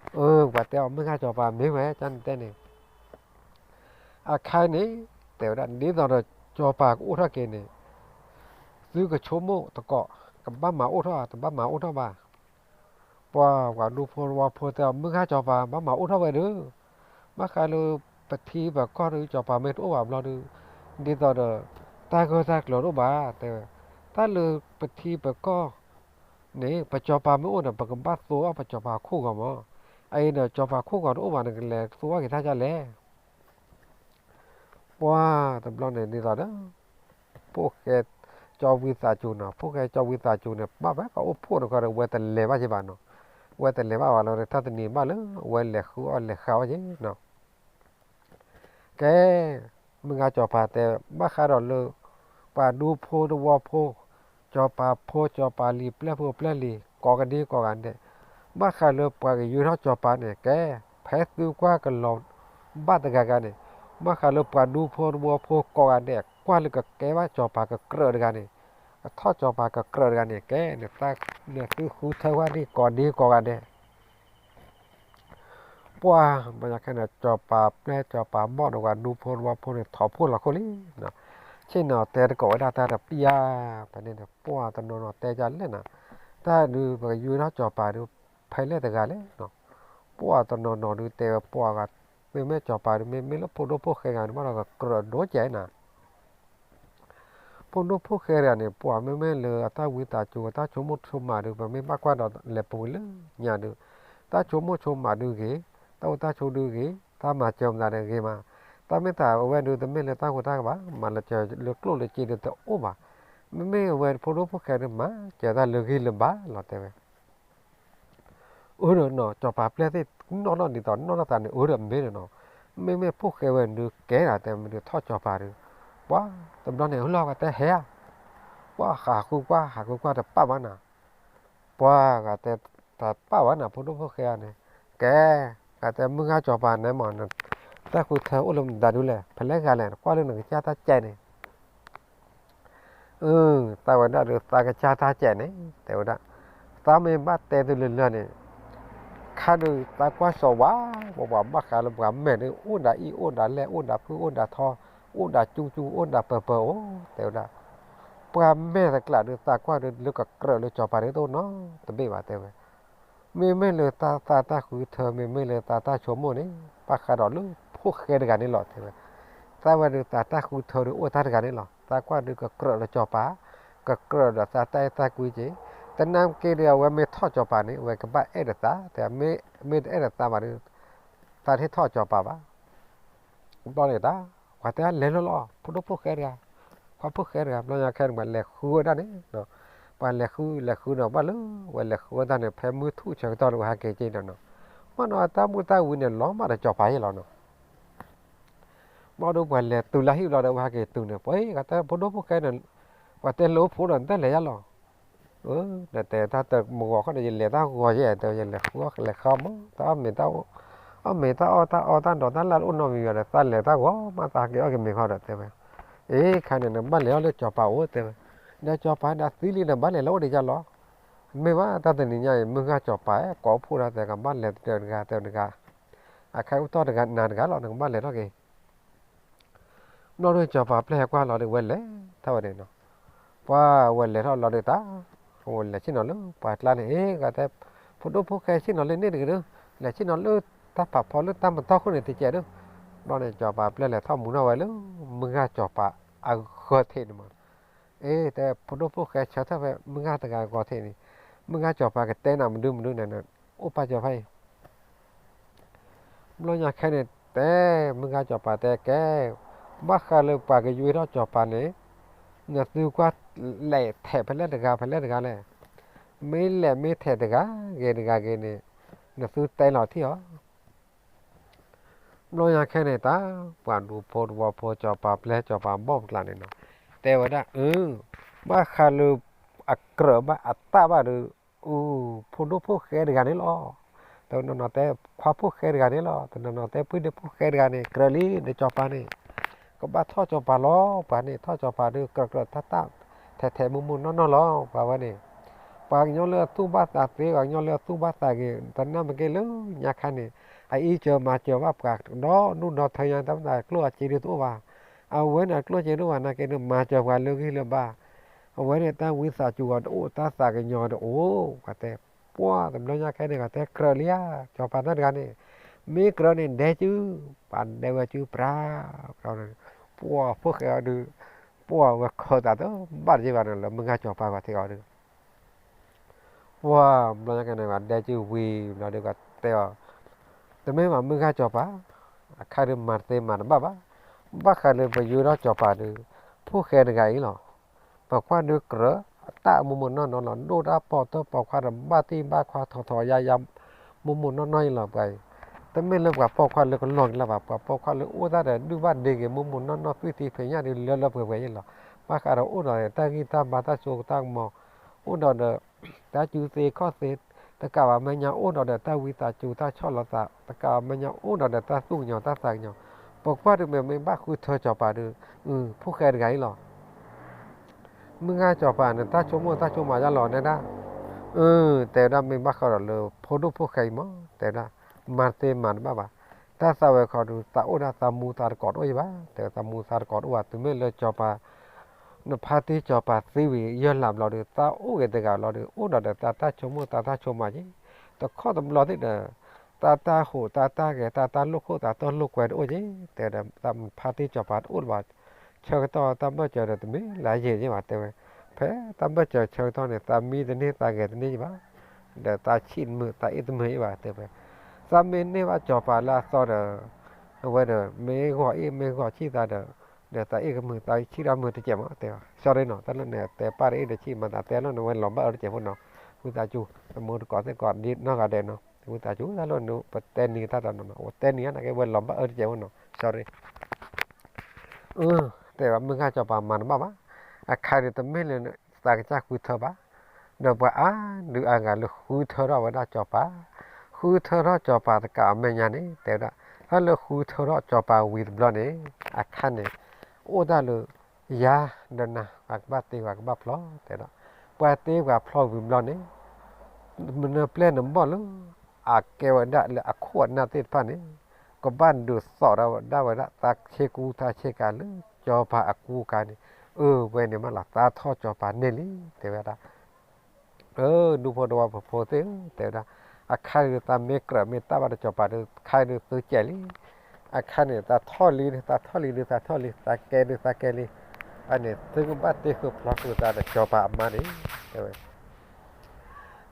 အၢ ပှၤတဲအီၤမုၢ်ဂၢ်စီၤပၤမ့ၢ်ဝဲ ကန့ၣ်တဲန့ၣ် အခါန့ၣ် တဲဝဲဒၣ် ဒ်သိးဒီးစီၤပၤကအိၣ်ထီၣ်က့ၤန့ၣ် သုကဆိကမိၣ်သကိး, ကဘၣ်မၤအိၣ်ထီၣ် တဘၣ်မၤအိၣ်ထီၣ်ဘၣ်. ပှၤ ပှၤဒူဖိဝီဖိတဲအီၤ မုၢ်ဂၢ်စီၤပၤ ဘၣ်မၤအိၣ်ထီၣ်ဝဲဒုး, ဘၣ်ဃးလၢပထံပကီၢ်ဒုး စီၤပၤမ့ၢ်တအိၣ်ဘၣ်ဘျီဒုး, ဒ်သိးဒီး တၢ်ဂၢၢ်တၢ်ကျၢၤတအိၣ်ဘၣ် တဲဝဲ, တၢ်လၢပထံပကီၢ်န့ၣ် ပစီၤပၤမ့ၢ်အိၣ်ဒီး ပကဘၣ်သိအီၣ်ပစီၤပၤခိၣ်ဂီၤမး, အအံၤဒီး စီၤပၤခိၣ်ဂီၤတအိၣ်ဘၣ် နကလဲၤသိအီၣ်က့ၤတၢ်ဒ်လဲၣ် ပှၤတဘျီန့ၣ်ဒ်သိးဒီး ဖိၣ်ဃဲကၠီဝံသးစူၤနီၤ, ဖိၣ်ဃဲကၠီဝံသးစူၤန့ၣ် ဘၣ်ဖဲကအိၣ်ဖှိၣ်တခီဒီး အဝဲတလဲၤဘၣ်က့ၤဘၣ်နီၤ, အဝဲတလဲၤဘၣ်ဘၣ်လီၤဒီး တၢ်တနံၤဘၣ်လၢ အဝဲလဲၤဃုအီၣ်လဲၤဃုအီၣ်က့ၤနီၤ. ကဲ မုၢ်ဂၢ်စီၤပၤတဲ ဘၣ်ဃးဒီးလၢ ပှၤဒူဖိတဝီဖိ, စီၤပၤဖိ စီၤပၤလံၤ ပျဲၢ်ဖိပျဲၢ်လံၤ ကိးဂၤဒဲးကိးဂၤဒဲး, ဘၣ်ဃးလၢပှၤကယုၢ်ထီၣ်စီၤပၤန့ၣ် ကဲ, ဖဲသုကွၢ်ကလီၤဘၣ်တဂၤဂၤန့ၣ်, ဘၣ်ဃးလၢပှၤဒူဖိတဝီဖိကိးဂၤဒဲး ကွၢ်လၢကကဲဘၣ်စီၤပၤကကြၢးတဂၤန့ၣ်, ကထီၣ်စီၤပၤကကြၢးတဂၤန့ၣ် ကဲ, နသုဃုထၢကွၢ်ဒံးကိးဒဲးကိးဂၤဒဲး ပှၢ်ဘၣ်ယၤခဲန့ၣ် စီၤပၤပျဲၢ်စီၤပၤဘီၣ်ဒီးပှၤဒူဖိတဝီဖိန့ၣ် ထီၣ်ဖှိၣ်လီၤခိၣ်လံ. ဆ့ၣ်နီၤတဲတကိးဝဲဒၣ်တၢ်တပျၢ်, ဖဲန့ၣ်န့ၣ် ပှၢ်တနီၤနီၤတဲဒ်လဲၣ်နီၤ, တၢ်ဒုးပကယုၢ်ထီၣ်စီၤပၤဒုး ဖဲလဲၣ်တဂၤလဲၣ်နီၤ, ပှၢ်တနီၤနီၤဒုးတဲဝဲပှၢ်ဂၤ, မ့မ့ၢ်စီၤပၤဒုး မ့မ့ၢ်လၢဖိဒိၣ်ဖိၣ်ဃဲဂၤန့ၣ် ဘၣ်ဒီးကကြၢးဒိၣ်ကဲနၤ ဖိဒိၣ်ဖိၣ်ဃဲတဂၤန့ၣ် ပှၢ်မ့မ့ၢ်လၢအတၢ်ဝံသးစူၤ အတၢ်ဆိကမိၣ်ဆိကမးဒုး ပမ့ၢ်ဘၣ်ကွၢ်ဒီးလဲၤပူၤလၢညါဒုး, တၢ်ဆိကမိၣ်ဆိကမးဒုးဂ့ၤ, တၢ်အိၣ်တၢ်ဆိးဒုးဂ့ၤ, တၢ်မၤစၢၤမတၤဒုးဂ့ၤမး, တၢ်မ့ၢ်သးအဝဲဒုး တမ့ၢ်လၢတၢ်ဟူးတၢ်ဂဲၤဘၣ်, မၤလၢစၢၤလၢကျိၣ်လၢစ့ဒုးတအိၣ်ဘၣ်, မ့မ့ၢ်အဝဲဖိဒိၣ်ဖိၣ်ဃဲဒုး မၤစၢၤတၢ်လၢဂံၢ်လၢဘါလီၤတဲဝဲ အၢဒီးနီၤ စီၤပၤပျဲၢ်သ့ၣ်နီၣ်နီၣ်ဒ်သိးနီၣ်ထီၣ်သးန့ၣ် အၢဒီးမ့ၢ်ဒီးနီၤ, မ့မ့ၢ်ဖိၣ်ဃဲဝဲဒုးကဲဒၣ်တဲမ့ၢ်ဒုးထီၣ်စီၤပၤဒုး, ပှၢ်တဘျီန့ၣ် ဟလီၤဂၤတဲဟဲဧါ, ပှၢ်ဟးဃုကွၢ် ဟးဃုကွၢ်တပာ်ဘၣ်နၤ, ပှၢ်ဂၤတဲတပာ်ဘၣ်နၤ ဖိဒိၣ်ဖိၣ်ဃဲဧါန့ၣ်, ကဲ, ဂၤတဲမုၢ်ဂၢ်စီၤပၤန့ၣ်မး, တၢ်ဃုထၢအိၣ်လၢမတၤဒုးလဲၣ် ဖဲလဲၣ်ဂၤလဲၣ် ကွၢ်လၢနကစၢ်တၢ်ကဲန့ၣ် အၢ, သးဝဲဒၣ်ဒုး သးကစၢ်တၢ်ကဲန့ၣ် တဲဝဲဒၣ်, သးမ့ၢ်ဘၣ်တဲသုလၢလၢန့ၣ်, ခါဒုးသးကွၢ်စီၤဝါ, ပှၤဘၣ်ဃးလၢပှၤမဲာ်ဒုး အိၣ်ဒၣ်အံၣ် အိၣ်ဒၣ်လဲၣ် အိၣ်ဒၣ်ဖုၣ် အိၣ်ဒၣ်ထီ, အိၣ်ဒၣ်ကၠူကၠူ အိၣ်ဒၣ်ပၢၤပၢၤအိၣ် တဲဝဲဒၣ်, ပှၤမဲာ်တကျးဒုး သးကွၢ်ဒုး လၢကကြၢးလၢစီၤပၤဒုးတအိၣ်နီတဘ့ၣ်ဘၣ်တဲဝဲ မ့မ့ၢ်လၢသးသးတၢ်ဃုထၢ မ့မ့ၢ်လၢသးတၢ်ဆိကမိၣ်န့ၣ် ဘၣ်ဃးဒီးလၢဖိၣ်ဃဲတဂၤန့ၣ်လီၤတဲဝဲ, သးဝဲဒုးသးတၢ်ဃုထၢဒုးအိၣ်တၢ်တဂၤန့ၣ်လီၤ သးကွၢ်ဒုးကကြၢးဒီးစီၤပၤ, ကကြၢးဒီးသးတၢ်အဲၣ်တၢ်ကွံက့ၤ, တနၢ်က့ဒုးအဝဲမ့ၢ်ထီၣ်စီၤပၤန့ၣ် အဝဲကဘၣ်အဲၣ်ဒီးသး တဲမ့ၢ်တအဲၣ်ဒီးသးဘၣ်ဒုး, သးတဟ့ၣ်ထီၣ်စီၤပၤဘၣ် ဘျီန့ၣ်တၢ်, ပှၤတဲလဲၤလီၤလီၤ ဖိဒိၣ်ဖိၣ်ဃဲတဂၤ, ခွါဖိၣ်ဃဲတဂၤ ဘျီညါခဲန့ၣ် ပှၤလဲၤဃုဝဲဒၣ်န့ၣ်, ပှၤလဲၤဃုလဲၤဃုဒီးဘၣ်လၢ ဝဲလဲၤဃုဝဲတၢ်န့ၣ် ဖဲမုၢ်ထူၣ်ဆၢကတီၢ်န့ၣ် ဝဲဟဲက့ၤက့ၤဒီးနီၤ, ဘၣ်နီၤတၢ်မုၢ်တၢ်ဝံၤန့ၣ် လီၤမၢ်ဒီးစီၤပၤယဲၢ်လီၤနီၤ, ဘျီဒီးပှၤလဲၤတုၤလၢဟံၣ်ဘျီဒီး ဝဲဟဲက့ၤတုၤန့ၣ် ပှၤဂၤတဲဖိဒိၣ်ဖိၣ်ဃဲန့ၣ်, ပှၤတဲလၢအိၣ်ဖိဒီးနတလဲၤယါလီၤ နတဲတၢ်တမဂီၤဃီဒီး ယလဲၤတၢ်ဂီၤယဲၢ်တဲ ယလဲၤဃုအီၣ်လဲၤဃုအီၣ်မး တၢ်အီၣ်မ့ၤတၢ်အီၣ် အီၣ်မ့ၤတၢ်အီၣ်တၢ်အီတၢ်ဒီးတၢ်လၢ်တအိၣ်နီတမံၤဘၣ်ဒီး တၢ်လဲၤတၢ်ဂီၤမး တၢ်ဟဲက့ၤအီၣ်က့ၤမ့ၤဃီဒီးတဲဝဲ, အ့ ခါန့ၣ် နဘၣ်လဲၤထီၣ်လၢစီၤပၤအိၣ်တဲဝဲ, ဒီးစီၤပၤဒၣ်သံလံဒီး ဘၣ်လဲၤလၢအိၣ်ဒံးယါလီၤ, မ့ၢ်ဘၣ် တၢ်တနံၤညါအံၤ မုၢ်ဂၢ်စီၤပၤ ကိးဖှိၣ်တၢ်တဲ ကဘၣ်လဲၤတဂၤတဲတဂၤ, အခါအိၣ်တီၢ်တဂၤနၤတဂၤလီၤ နကဘၣ်လဲၤထီၣ်က့ၤ ဘျီဒီးစီၤပၤပျဲၢ်ဟဲကွၢ်လီၤဒီး ဝဲလဲၤထီၣ်ဝဲန့ၣ်နီၤ, ပှၤဝဲလဲၤထီၣ်လီၤဒီးတၢ်, ဝဲလဲၤဆ့ၣ်နီၤလၢပှၤကျါန့ၣ် အ့ ဂၤတဲ, ဖိဒိၣ်ဖိၣ်ဃဲဆ့ၣ်နီၤလၢန့ၣ်တဂ့ၤဒီး, လဲၤဆ့ၣ်နီၤလၢတၢ်ဖးဖီလၢတၢ်မတီၢ်ခိၣ်န့ၣ်တကဲးဒီး, ဘျီန့ၣ်စီၤပၤပျဲၢ်လဲၤထီၣ်မူထီၣ်ဝဲလၢ မုၢ်ဂၢ်စီၤပၤအဂီၤထံးန့ၣ်မး, အ့ တဲဖိဒိၣ်ဖိၣ်ဃဲဆၢထၢၣ်ဖဲမုၢ်ဂၢ်တဂၤအဂီၤထံးန့ၣ်, မုၢ်ဂၢ်စီၤပၤကတဲနၤမဒုမဒုန့ၣ် အိၣ်ပာ်စၢၤဖဲအံၤ ဘျီညါခဲန့ၣ်တဲ, မုၢ်ဂၢ်စီၤပၤတဲကဲ, ဘၣ်ဃးလၢပှၤကယွ့ထီၣ်စီၤပၤန့ၣ်, နသုကွၢ်လဲၤထဲးဖဲလဲၣ်တဂၤဖဲလဲၣ်တဂၤလဲၣ်, မ့ၢ်လဲၤမ့ၢ်ထဲးတဂၤဂ့ၤတဂၤဂ့ၤန့ၣ်, နသုတဲလီၤထံၣ်အီၤ, ဘျီညါခဲန့ၣ်တၢ်, ပှၤဒူဖိတဝီဖိစီၤပၤပျဲၢ်စီၤပၤဘီၣ်ပကျါန့ၣ်နီၤ, တဲဝဲဒၣ်အၢ, ဘၣ်ဃးလၢ အကြၢးဘၣ်အသၣ်ဘၣ်ဒီး, အူ, ဖိဒိၣ်ဖိၣ်ဃဲတဂၤန့ၣ်လီၤ, တနီၤနီၤတဲခွါဖိၣ်ဃဲတဂၤန့ၣ်လီၤ, တနီၤနီၤတဲပှၤဒူဖိၣ်ဃဲတဂၤန့ၣ် ကြၢးလံဒီးစီၤပၤန့ၣ်, ကဘၣ်ထီၣ်စီၤပၤလီၤ, ပှၤန့ၣ်ထီၣ်စီၤပၤဒီးကြၢးကြၢးတၢ်တၢ်, ထဲးထဲးမူမူနီၢ်နီၢ်လီၤ ပှၤဝဲန့ၣ် ပှၤကညီလၢအသူၣ်ဘၣ်သးသ့ ပှၤကညီလၢအသူၣ်ဘၣ်သးဂ့ၤ တနၢ်မ့ၢ်က့ၤလၢညါခါန့ၣ်, အအံၤစၢၤမၤစၢၤဘၣ်ပှၤဒီဒူၣ်ဒီထၢညါ တၢ်မ့ၢ်သးကျိၣ်အစ့ဒုးတအိၣ်ဘၣ်, အဝဲန့ၣ်အကျိၣ်စ့ဒိၣ်ဘၣ်နာ်က့ဒုး မၤစၢၤပှၤလၢဂံၢ်လၢဘါ, အဝဲန့ၣ်တၢ်ဝံသးစူၤအီၤတအိၣ် တၢ်သးကညီၤတအိၣ်, ပှၤတဲ, ပှၤတဘျီညါခဲန့ၣ် ပှၤတဲကြၢးလံဧါ, စီၤပၤတၢ်တဂၤန့ၣ်, မ့ၢ်ကြၢးန့ၣ်ဒဲစု, ပှၤဒဲဝဲစုပြၤ, ပှၤဖိၣ်ဃဲအီၤဒုး, ပှၤဝဲခၢၣ်သးတဘၣ်တယံာ်ဘၣ်န့ၣ် လၢမုၢ်ဂၢ်စီၤပၤပှၤထံးအီၤဒုး ပှၤဘျီညါကန့ၣ် ပှၤဒဲစုဝံၤဘျီဒီး ပှၤတဲအီၤ, တမ့ၢ်ဘၣ်မုၢ်ဂၢ်စီၤပၤ, အခါဒုးမၤတသ့မၤတဘၣ်ဘၣ်, ဘၣ်ဃးလၢပယိထီၣ်စီၤပၤဒုး, ဖိၣ်ဃဲတဂၤအံၤလီၤ, ပကွၢ်ဒုးကြၢး, တၢ်မူမူနီၢ်နီၢ်လီၤ, ဒိၣ်တၢ်ပီၢ်တၢ်ပိာ်ခွါဒီးဘၣ်တံၢ်ဘၣ်ခွါထီၣ်ထီၣ်ယါယါ, မူမူနီၢ်နီၢ်အံၤလီၤ ပှၤအံၤ, တမ့ၢ်လၢပှၤပိာ်ခွါလၢကလီၢ်ကလၢဘၣ်, ပှၤပိာ်ခွါလၢအိၣ်တၢ်ဒီးဒုၣ်ဘၣ်ဒ့ဂ့ၤ မူမူနီၢ်နီၢ်သွံၣ်သံဖံးညၣ်ဒုးလၢလၢပှဲၤပှဲၤအံၤလီၤ, ဘၣ်ဃးဒီးအိၣ်ဒီးတၢ်ဂံၢ်တၢ်ဘါတၢ်စိကမီၤ, အိၣ်ဒီးဒီး တၢ်ကူၣ်သ့ခီၣ်သ့, တကးဘၣ်မဲာ်ညါအိၣ်ဒီးဒီးတၢ်ဝံသးစူၤတၢ်ဆီၣ်လီၤသး, တကးဘၣ်မဲာ်ညါအိၣ်ဒီးဒီးတၢ်သူၣ်ကညီၤတၢ်သးကညီၤ, ပကွၢ်ဒုးမ့ၢ်မ့ၢ်ဘၣ်ဃုထၢစီၤပၤဒုး, ဖိၣ်ဃဲတဂၤအံၤလီၤ. မုၢ်ဂၤစီၤပၤန့ၣ် တၢ်ဆိကမိၣ်တၢ်ဆိကမးယါလီၤနဲဒၣ်, အ တဲဝဲဒၣ်မ့ၢ်ဘၣ်ဃးဒီးလၢဖိဒိၣ်ဖိၣ်ဃဲအံၤမး တဲဝဲဒၣ်, မၤတသ့မၤတဘၣ်ဘၣ်, တၢ်သးဝဲခီဒုး သးအိၣ်ဒၣ်သးမူသးတကိးတအိၣ်ယဘၣ်, တဲဝဲသးမူသးတကိးတအိၣ်ဘၣ် တုၤမ့ၢ်လၢစီၤပၤ နဖါတံၢ်စီၤပၤသံဝံၤယဲၢ်လါဘျီဒီး သးအိၣ်ဂ့ၤတဂၤလီၤဒီး အိၣ်ဒီးဒီးသးတၢ်ဆိကမိၣ်သးတၢ်ဆိကမးက့ၤ, တခီတဘျီသ့ၣ်ဒီး တၢ်တၢ်ဟူးတၢ်တၢ်ဂဲၤ တၢ်တၢ်လိာ်ခိၣ်သးတၢ်လိာ်ကွဲတအိၣ်က့ၤ, တဲဝဲဒီးသးဖါတံၢ်စီၤပၤတအိၣ်လၢၤဘၣ်, ဆၢကတီၢ်တၢ်ဘၢၣ်စၢၤဒီးတမ့ၢ်လၢအယံာ်က့ၤဘၣ် တဲဝဲ, ဖဲတၢ်ဘၢၣ်စၢၤဆၢကတီၢ်န့ၣ် သးမံတန့ၢ်သးဂဲၤတန့ၢ်က့ၤဘၣ်, ဒီးသးဆံးတမုာ်သးအ့ၣ်တမုာ်အ့ၣ်ဘၣ် တဲဝဲ, သးမ့ၢ်န့ၢ်ဘၣ်စီၤပၤလၢအသီဒီး အဝဲဒီးမ့ၢ်ဂီၤအ့ၣ်မ့ၢ်ဂီၤဆံးသးဒီး ဒီးသးအ့ၣ်ကမုာ်သးဆံးတၢ်မုာ်တစဲးမး တဲဝဲ, sorry နီၤ တၢ်လၢန့ၣ် တဲပၢ်တအ့ၣ်ဒီးဆံးမးသးတဲလီၤန့ၣ် ဝဲလီၤဘၣ်အၢတစဲးဖိနီၤ, ဝံသးစူၤ တမူတကိးသ့ၣ်ကိးဒ်နီၢ်ဂၤဒဲးနီၤ ဝံသးစူၤ တၢ်လၢန့ၣ် ပတဲနံၤတၢ်တနီၤနီၤ ပတဲနံၤနာ်က့ ဝဲလီၤဘၣ်အၢတစဲးဖိနီၤ sorry တဲဝဲမုၢ်ဂၤစီၤပၤမၤတဘၣ်ဘၣ်, အခါန့ၣ်တမ့ၢ်လၢသးကစၢ်ဃုထၢဘၣ်, ဒီးပှၤအါဒုးအါဂၤလၢဃုထၢထီၣ်ဝဲဒၣ်စီၤပၤ, ဃုထၢထီၣ်စီၤပၤတကးအမဲာ်ညါန့ၣ် တဲဝဲဒၣ်, တၢ်လၢဃုထၢထီၣ်စီၤပၤဝံၤတဘျီန့ၣ် အခါန့ၣ် အိၣ်တၢ်လၢ ယၤဒီးနၤ ပှၤကဘၣ်တ့ပှၤကဘၣ်ဖျီ တဲဒၣ်, ပှၤတ့ပှၤဖျီဝံၤဘျီန့ၣ် မနုၤပျဲၢ်နဘီၣ်လၢ အကဲဝဲဒၣ်လၢအခိၣ်အနၢ်သ့ၣ်တဖၣ်န့ၣ် ကဘၣ်ဒုးသိးထီၣ်ဝဲဒၣ်ဝဲဒၣ် သးဆ့ကူသးဆ့ကၤလၢ စီၤပၤအကူအကၤန့ၣ်, အၢ ဝဲန့ၣ်မးလီၤ သးထီၣ်စီၤပၤန့ၢ်လံ တဲဝဲဒၣ်, ဒူဖိသဝီဖိသ့ၣ်ဧၢ တဲဝဲဒၣ်, အခါဒုးသးမ့ၢ်ကြၢးမ့ၢ်တၢ်ဘၣ်ဒီးစီၤပၤဒုး ခါဒုးသုကဲးလံ, အခါန့ၣ် သးထီၣ်လံ သးထီၣ်လံဒုးသးထီၣ်လံ သးကဲဒုးသးကဲလံ, အန့ၣ် သုကဘၣ်တ့ဃုာ်ဖျီဃုာ်သးဒီးစီၤပၤအမါန့ၣ် တဲဝဲ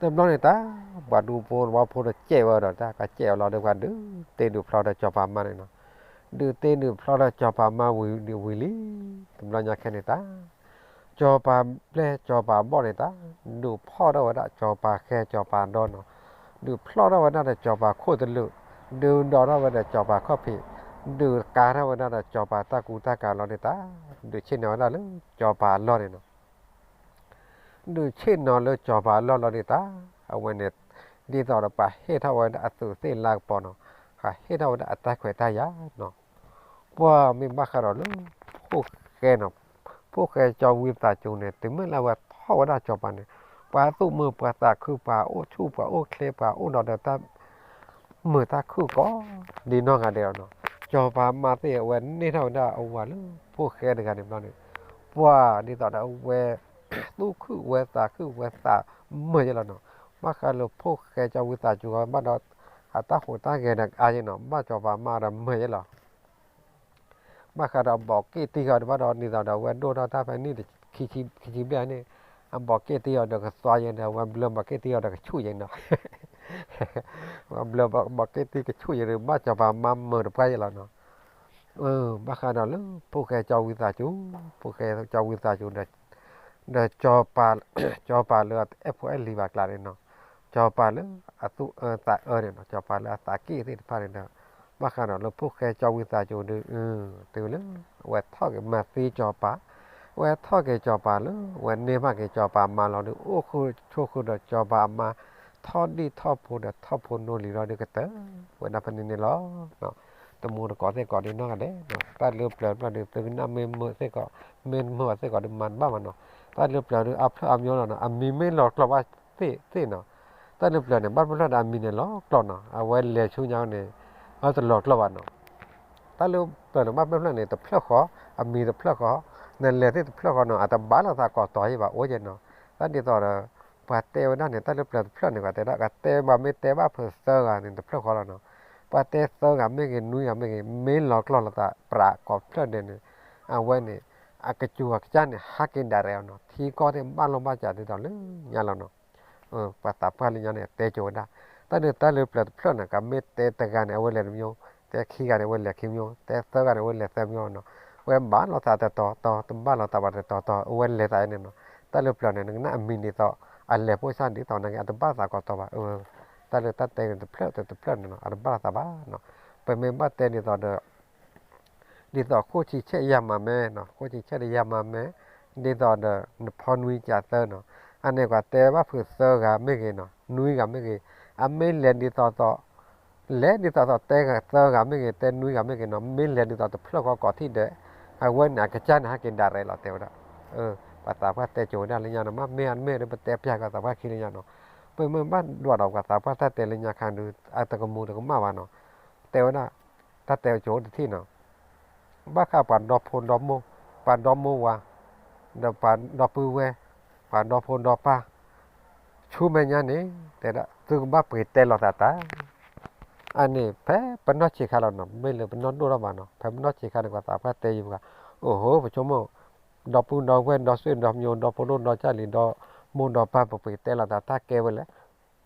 တဘျီန့ၣ်တၢ် ပှၤဒူဖိသဝီဖိဒီးကဲးဝဲဒီးတၢ် ကကဲးအီၤလီၤဒီး ပှၤဒုးတ့ဒုးဖျီဒီးစီၤပၤအမါန့ၣ်နီၤ, ဒုးတ့ဒုးဖျီဒီးစီၤပၤအမါဝံၤဒုးဝံၤလံ, တဘျီညါခဲန့ၣ်တၢ် စီၤပၤပျဲၢ်စီၤပၤဘီၣ်န့ၣ်တၢ် ဒုးဖီၣ်ထီၣ်ဝဲဒၣ်စီၤပၤဃဲစီၤပၤဒီနီၤ, ဒုးဖျီၣ်ထီၣ်ဝဲဒၣ်ဒီးစီၤပၤခိၣ်တလုာ်, ဒုးဒီးထီၣ်ဝဲဒီးစီၤပၤခီၣ်ဖံး, ဒုးကၤထီၣ်ဝဲဒၣ်ဒီးစီၤပၤတၢ်ကူတၢ်ကၤလီၤန့ၣ်တၢ်, ဒုးဆ့ၣ်နီၤဝဲဒၣ်လၢစီၤပၤအလီၢ်န့ၣ်နီၤ ဒုးဆ့ၣ်နီၤလၢစီၤပၤအလီၢ်လီၤန့ၣ်တၢ်, အဝဲန့ၣ် ဒ်သိးဒီးပှၤဟ့ၣ်ထီၣ်ဝဲဒၣ်အသူးသ့ၣ်လါကပီၤနီၤ, ပှၤဟ့ၣ်ထီၣ်ဝဲဒၣ်အတၢ်ခွဲးတၢ်ယာ်နီၤ, ပှၤမ့ၢ်ဘၣ်ဃးဒီးလၢ ဖိၣ်ဃဲနီၤ, ဖိၣ်ဃဲကၠီဝံသးစူၤန့ၣ် တုၤမ့ၢ်လၢအဝဲထီၣ်ဝဲဒၣ်စီၤပၤန့ၣ်, ပှၤသူၣ်မုာ်ပှၤသးခု ပှၤအိၣ်ဆူၣ်ပှၤအိၣ်ချ့ ပှၤအိၣ်ဒီးဒီးတၢ် မုာ်တၢ်ခုၣ်ကိးဒ်နီၢ်ဂၤဒဲးလီၤနီၤ, စီၤပၤမါသ့ၣ်အဝဲန့ၢ်ထီၣ်ဝဲဒၣ်အဝၤလၢ ဖိၣ်ဃဲတဂၤန့ၣ်ဘျီန့ၣ်, ပှၤဒ်သိးဒီးအဝဲ သူၣ်ခုၣ်ဝဲသးခုၣ်ဝဲသးမုာ်ယဲလီၤနီၤ, ဘၣ်ဃးလၢဖိၣ်ဃဲကၠီဝံသးစူၤဘၣ်ဒီး အတၢ်ဟူးတၢ်ဂဲၤဒီးအါယဲနီၤ, ဘၣ်စီၤပၤမါဒီးမုာ်ယဲလီၤ ဘၣ်ဃးဒီးအဘီးက့ၣ်တံၢ်အီၤဒီးဘၣ်ဒီး ဒ်သိးဒီးအဝဲဒိၣ်ထီၣ်တၢ်ဖဲနံၣ်ခံဆံဘျဲၣ်န့ၣ်, အဘီးက့ၣ်တံၢ်အီၤဒီးကသွါယဲဒီး အဝဲဘျၢဘီးက့ၣ်တံၢ်အီၤဒီးကဆူၣ်ယဲနီၤ, အဘျၢဘီးက့ၣ်တံၢ်ကဆူၣ်ယဲဒီး ဘၣ်စီၤပၤမါမုာ်တပှၢ်ယဲလီၤနီၤ, ဘၣ်ဃးဒီးလၢ ဖိၣ်ဃဲကၠီဝံသးစူၤ, ဖိၣ်ဃဲကၠီဝံသးစူၤ ဒီး စီၤပၤလၢအတအဲၣ်ဖိအဲၣ်လံၤဘၣ်ကျါန့ၣ်နီၤ, စီၤပၤလၢအသူၣ်အၢသးအၢန့ၣ်နီၤ, စီၤပၤလၢအသးက့ၣ်သ့ၣ်တဖၣ်န့ၣ်ဒီး ဘၣ်ဃးဒီးလၢဖိၣ်ဃဲကၠီဝံသးစူၤဒီး တုၤလၢ အဝဲထီၣ်က့ၤမၤသံစီၤပၤ, အဝဲထီၣ်က့ၤစီၤပၤလၢ အဝဲန့ၢ်ဘၣ်က့ၤစီၤပၤမါလီၤဒီး အိၣ်ဃုာ်ဆိးဃုာ်ဒီးစီၤပၤအမါ ထီၣ်ဒံၣ်ထီၣ်ဖိဒီးထီၣ်ဖိနီၢ်လံၤလီၤဒီးကတၢၢ်ဝဲဒၣ်ဖဲန့ၣ်န့ၣ်လီၤ. တမူတကိးသ့ၣ်ကိးဒ်နီၢ်ဂၤဒဲး, တၢ်လၢပျၢၤတဖျၢၣ်ဒီး သုကနၣ်မ့ၢ်မုာ်သ့ၣ်ကိး, မ့ၢ်တမုာ်အီၤသ့ၣ်ကိးဒီးမၤတဘၣ်မးနီၤ, တၢ်လၢပျၢၤဒီးအဖျၢၣ်အမျိုးလီၤနီၤ, အမံၤမ့ၢ်လီၤကျိာ်ဘၣ်သ့ၣ်သ့ၣ်နီၤ, တၢ်လၢပျၢၤန့ၣ် ဘၣ်တဖျၢၣ်ဒီးအမံၤန့ၣ်လီၤကျိာ်နီၤ, အဝဲလဲၤဆူညါန့ၣ် အတလီၤကျိာ်ဘၣ်နီၤ တၢ်လၢပျၢၤန့ၣ် ဘၣ်တဖျၢၣ်န့ၣ် တဖျၢၣ်ဃီ, အမံၤတဖျၢၣ်ဃီ, နလဲၤသ့ၣ်တဖျၢၣ်ဃီနီၤ, အတဘၣ်လိာ်သးကိးတီၤယဲဘၣ်အိၣ်ယဲနီၤ, တၢ်ဒ်သိးဒီး ပှၤတဲဝဲဒၣ်န့ၣ် တၢ်လၢပျၢၤတဖျၢၣ်န့ၣ် ပှၤတဲဒၣ် ကတဲဘၣ်မ့ၢ်တဲဘၣ်ဖုးသၢဂၤန့ၣ် တဖျၢၣ်ဃီလီၤနီၤ, ပှၤတဲသၢဂၤမ့ၢ်ဂ့ၤ နွံဂၤမ့ၢ်ဂ့ၤ မ့ၢ်လီၤကျိာ်လိာ်သးပြးကိးဖျၢၣ်ဒဲးန့ၣ်, အဝဲန့ၣ် အကစူၤအကစၢ်န့ၣ် ဟးက့ၤဒၣ်ရဲၣ်နီၤ, ထံကီၢ်သ့ၣ်ဘၣ်လိာ်ဘၣ်စးဒ်သိးလၢညါလီၤနီၤ ပှၤသးပှၢ်လၢညါန့ၣ် တဲကိၤဝဲဒၣ်, တၢ်ဒုးတၢ်လၢပျၢၤတဖျၢၣ်န့ၣ် ကမ့ၢ်တဲတဂၤန့ၣ် အဝဲလဲၤတမျိုး, တဲခံဂၤန့ၣ် အဝဲလဲၤခံမျိုး, တဲသၢဂၤန့ၣ် အဝဲလဲၤသၢမျိုးနီၤ, အဝဲဘၣ်လိာ်သးတတီၤတီၤ, တဘၣ်လိာ်သးဘၣ်တတီၤတီၤ, အဝဲလဲၤသးန့ၣ်နီၤ, တၢ်လၢပျၢၤန့ၣ် နကနၣ်အမံၤဒ်သိး အလဲၤဖိဆၣ်ဒ်သိးနာ်က့ အတဘၣ်လိာ်သးကိးတီၤဘၣ်, တၢ်လၢတၢ်တဲန့ၣ်တဖျၢၣ်တဖျၢၣ်န့ၣ်နီၤ အတဘၣ်လိာ်သးဘၣ်နီၤ, ပမ့ၢ်ဘၣ်တဲဒ်သိးဒီး ဒ်သိးခိၣ်ဆံဆဲးယၤမၤမဲနီၤ, ခိၣ်ဆံဆဲးဒီးယၤမၤမဲ, ဒ်သိးဒီးနဖီနွံကးသၢနီၤ, အန့ၣ်ကွၢ်တဲဘၣ်ဖုးသၢဂၤမ့ၢ်ဂ့ၤနီၤ, နွံဂၤမ့ၢ်ဂ့ၤ, အမ့ၢ်လဲၤဒ်သိးသိး, လဲၤဒ်သိးသိးတဲသၢဂၤမ့ၢ်ဂ့ၤ, တဲနွံဂၤမ့ၢ်ဂ့ၤနီၤ, မ့ၢ်လဲၤဒ်သိးတဖျၢၣ်ဃီကိးထံၣ်ဒီး အဝဲန့ၣ်အကစၢ်န့ၣ် ဟဲက့ၤဒၣ်ရဲၣ်လီၤ တဲဝဲဒၣ်. ပှၤသးပှၢ်တဲကိၤဝဲဒၣ်လၢညါနီၤ, မ့ၢ်မ့ၢ်ဒီးပတဲပျၢ်ကီသးပှၢ်ခံလၢညါနီၤ, ပမ့ၢ်ဘၣ်ဒွးဒီးပှၤသးပှၢ်တၢ်တဲလၢညါခါဒုး အတကမူၤတကမၣ်ဘၣ်နီၤ, တဲဝဲဒၣ်, တၢ်တဲကိၤအိၣ်တထံၣ်နီၤ ဘၣ်ဃးပှၤဒီဖိဒီမိၢ်, ပှၤဒီမိၢ်ဝၤ, ဒီးပှၤဒီပုၢ်ဝဲၢ်, ပှၤဒီဖိဒီပၢ်, ဆူမဲာ်ညါန့ၣ် တဲဒၣ် သုကဘၣ်ပှ့ၤတဲလီၤသးတၢ်. အန့ၣ် ဖဲပနီၢ်ဆံးခါလီၤနီၤ, မ့ၢ်လၢပနီၢ်ဒိၣ်ထီၣ်ဘၣ်နီၤ, ဖဲပနီၢ်ဆံးခါန့ၣ် ပှၤသးပှၢ်တဲယံၤပှၤ, အိၣ်ဟိ ပဆိကမိၣ် ဒီပုၢ်ဒီဝဲၢ် ဒီဆွေဒီမျိုး ဒီဖိဒိၣ်ဒီကၢ်လံၤ ဒီမိၢ်ဒီပၢ် ပပှ့ၤတဲလီၤသးတၢ်ကဲဝဲလဲၣ်.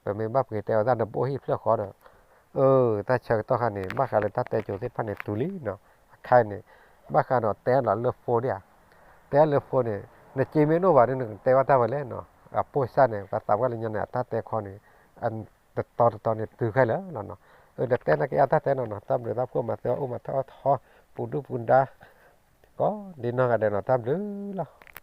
ပမ့ၢ်ဘၣ်ပှ့ၤတဲအီၤတၢ်ဒီး ပအိၣ်ဟံၣ်ဖျၢၣ်ဃီဒီး, အၢ တၢ်ဆၢကတီၢ်ခါန့ၣ် ဘၣ်ဃးလၢတၢ်တဲကိၤသ့ၣ်တဖၣ်န့ၣ် တုၤလံနီၤ, အခါန့ၣ် ဘၣ်ဃးဒီးတဲလီၤလၢ phone ဒၣ်ဧါ, တဲလၢ phone န့ၣ် နစ့မ့ၢ်အိၣ်ဘၣ်ဒီး နကတဲဘၣ်တၢ်ဝဲလဲၣ်နီၤ, အပိၢ်စၢ်န့ၣ် ပှၤသးပှၢ်လၢညါန့ၣ် အတၢ်တဲခီန့ၣ် တတီၤတတီၤန့ၣ် တုၤခဲလၢာ်လီၤနီၤ. အၢ ဒီးတဲနာ်က့အတၢ်တဲနီၤနီၤ, တၢ်ဘျုးတၢ်ဖှိၣ်မၤသးအိၣ်မၤထီၣ်ထီ ပူၤဒုၣ်ပူၤဒါ ကိးဒ်နီၢ်ဂၤဒဲးနီၤ, တၢ်ဘျုးလီၤ.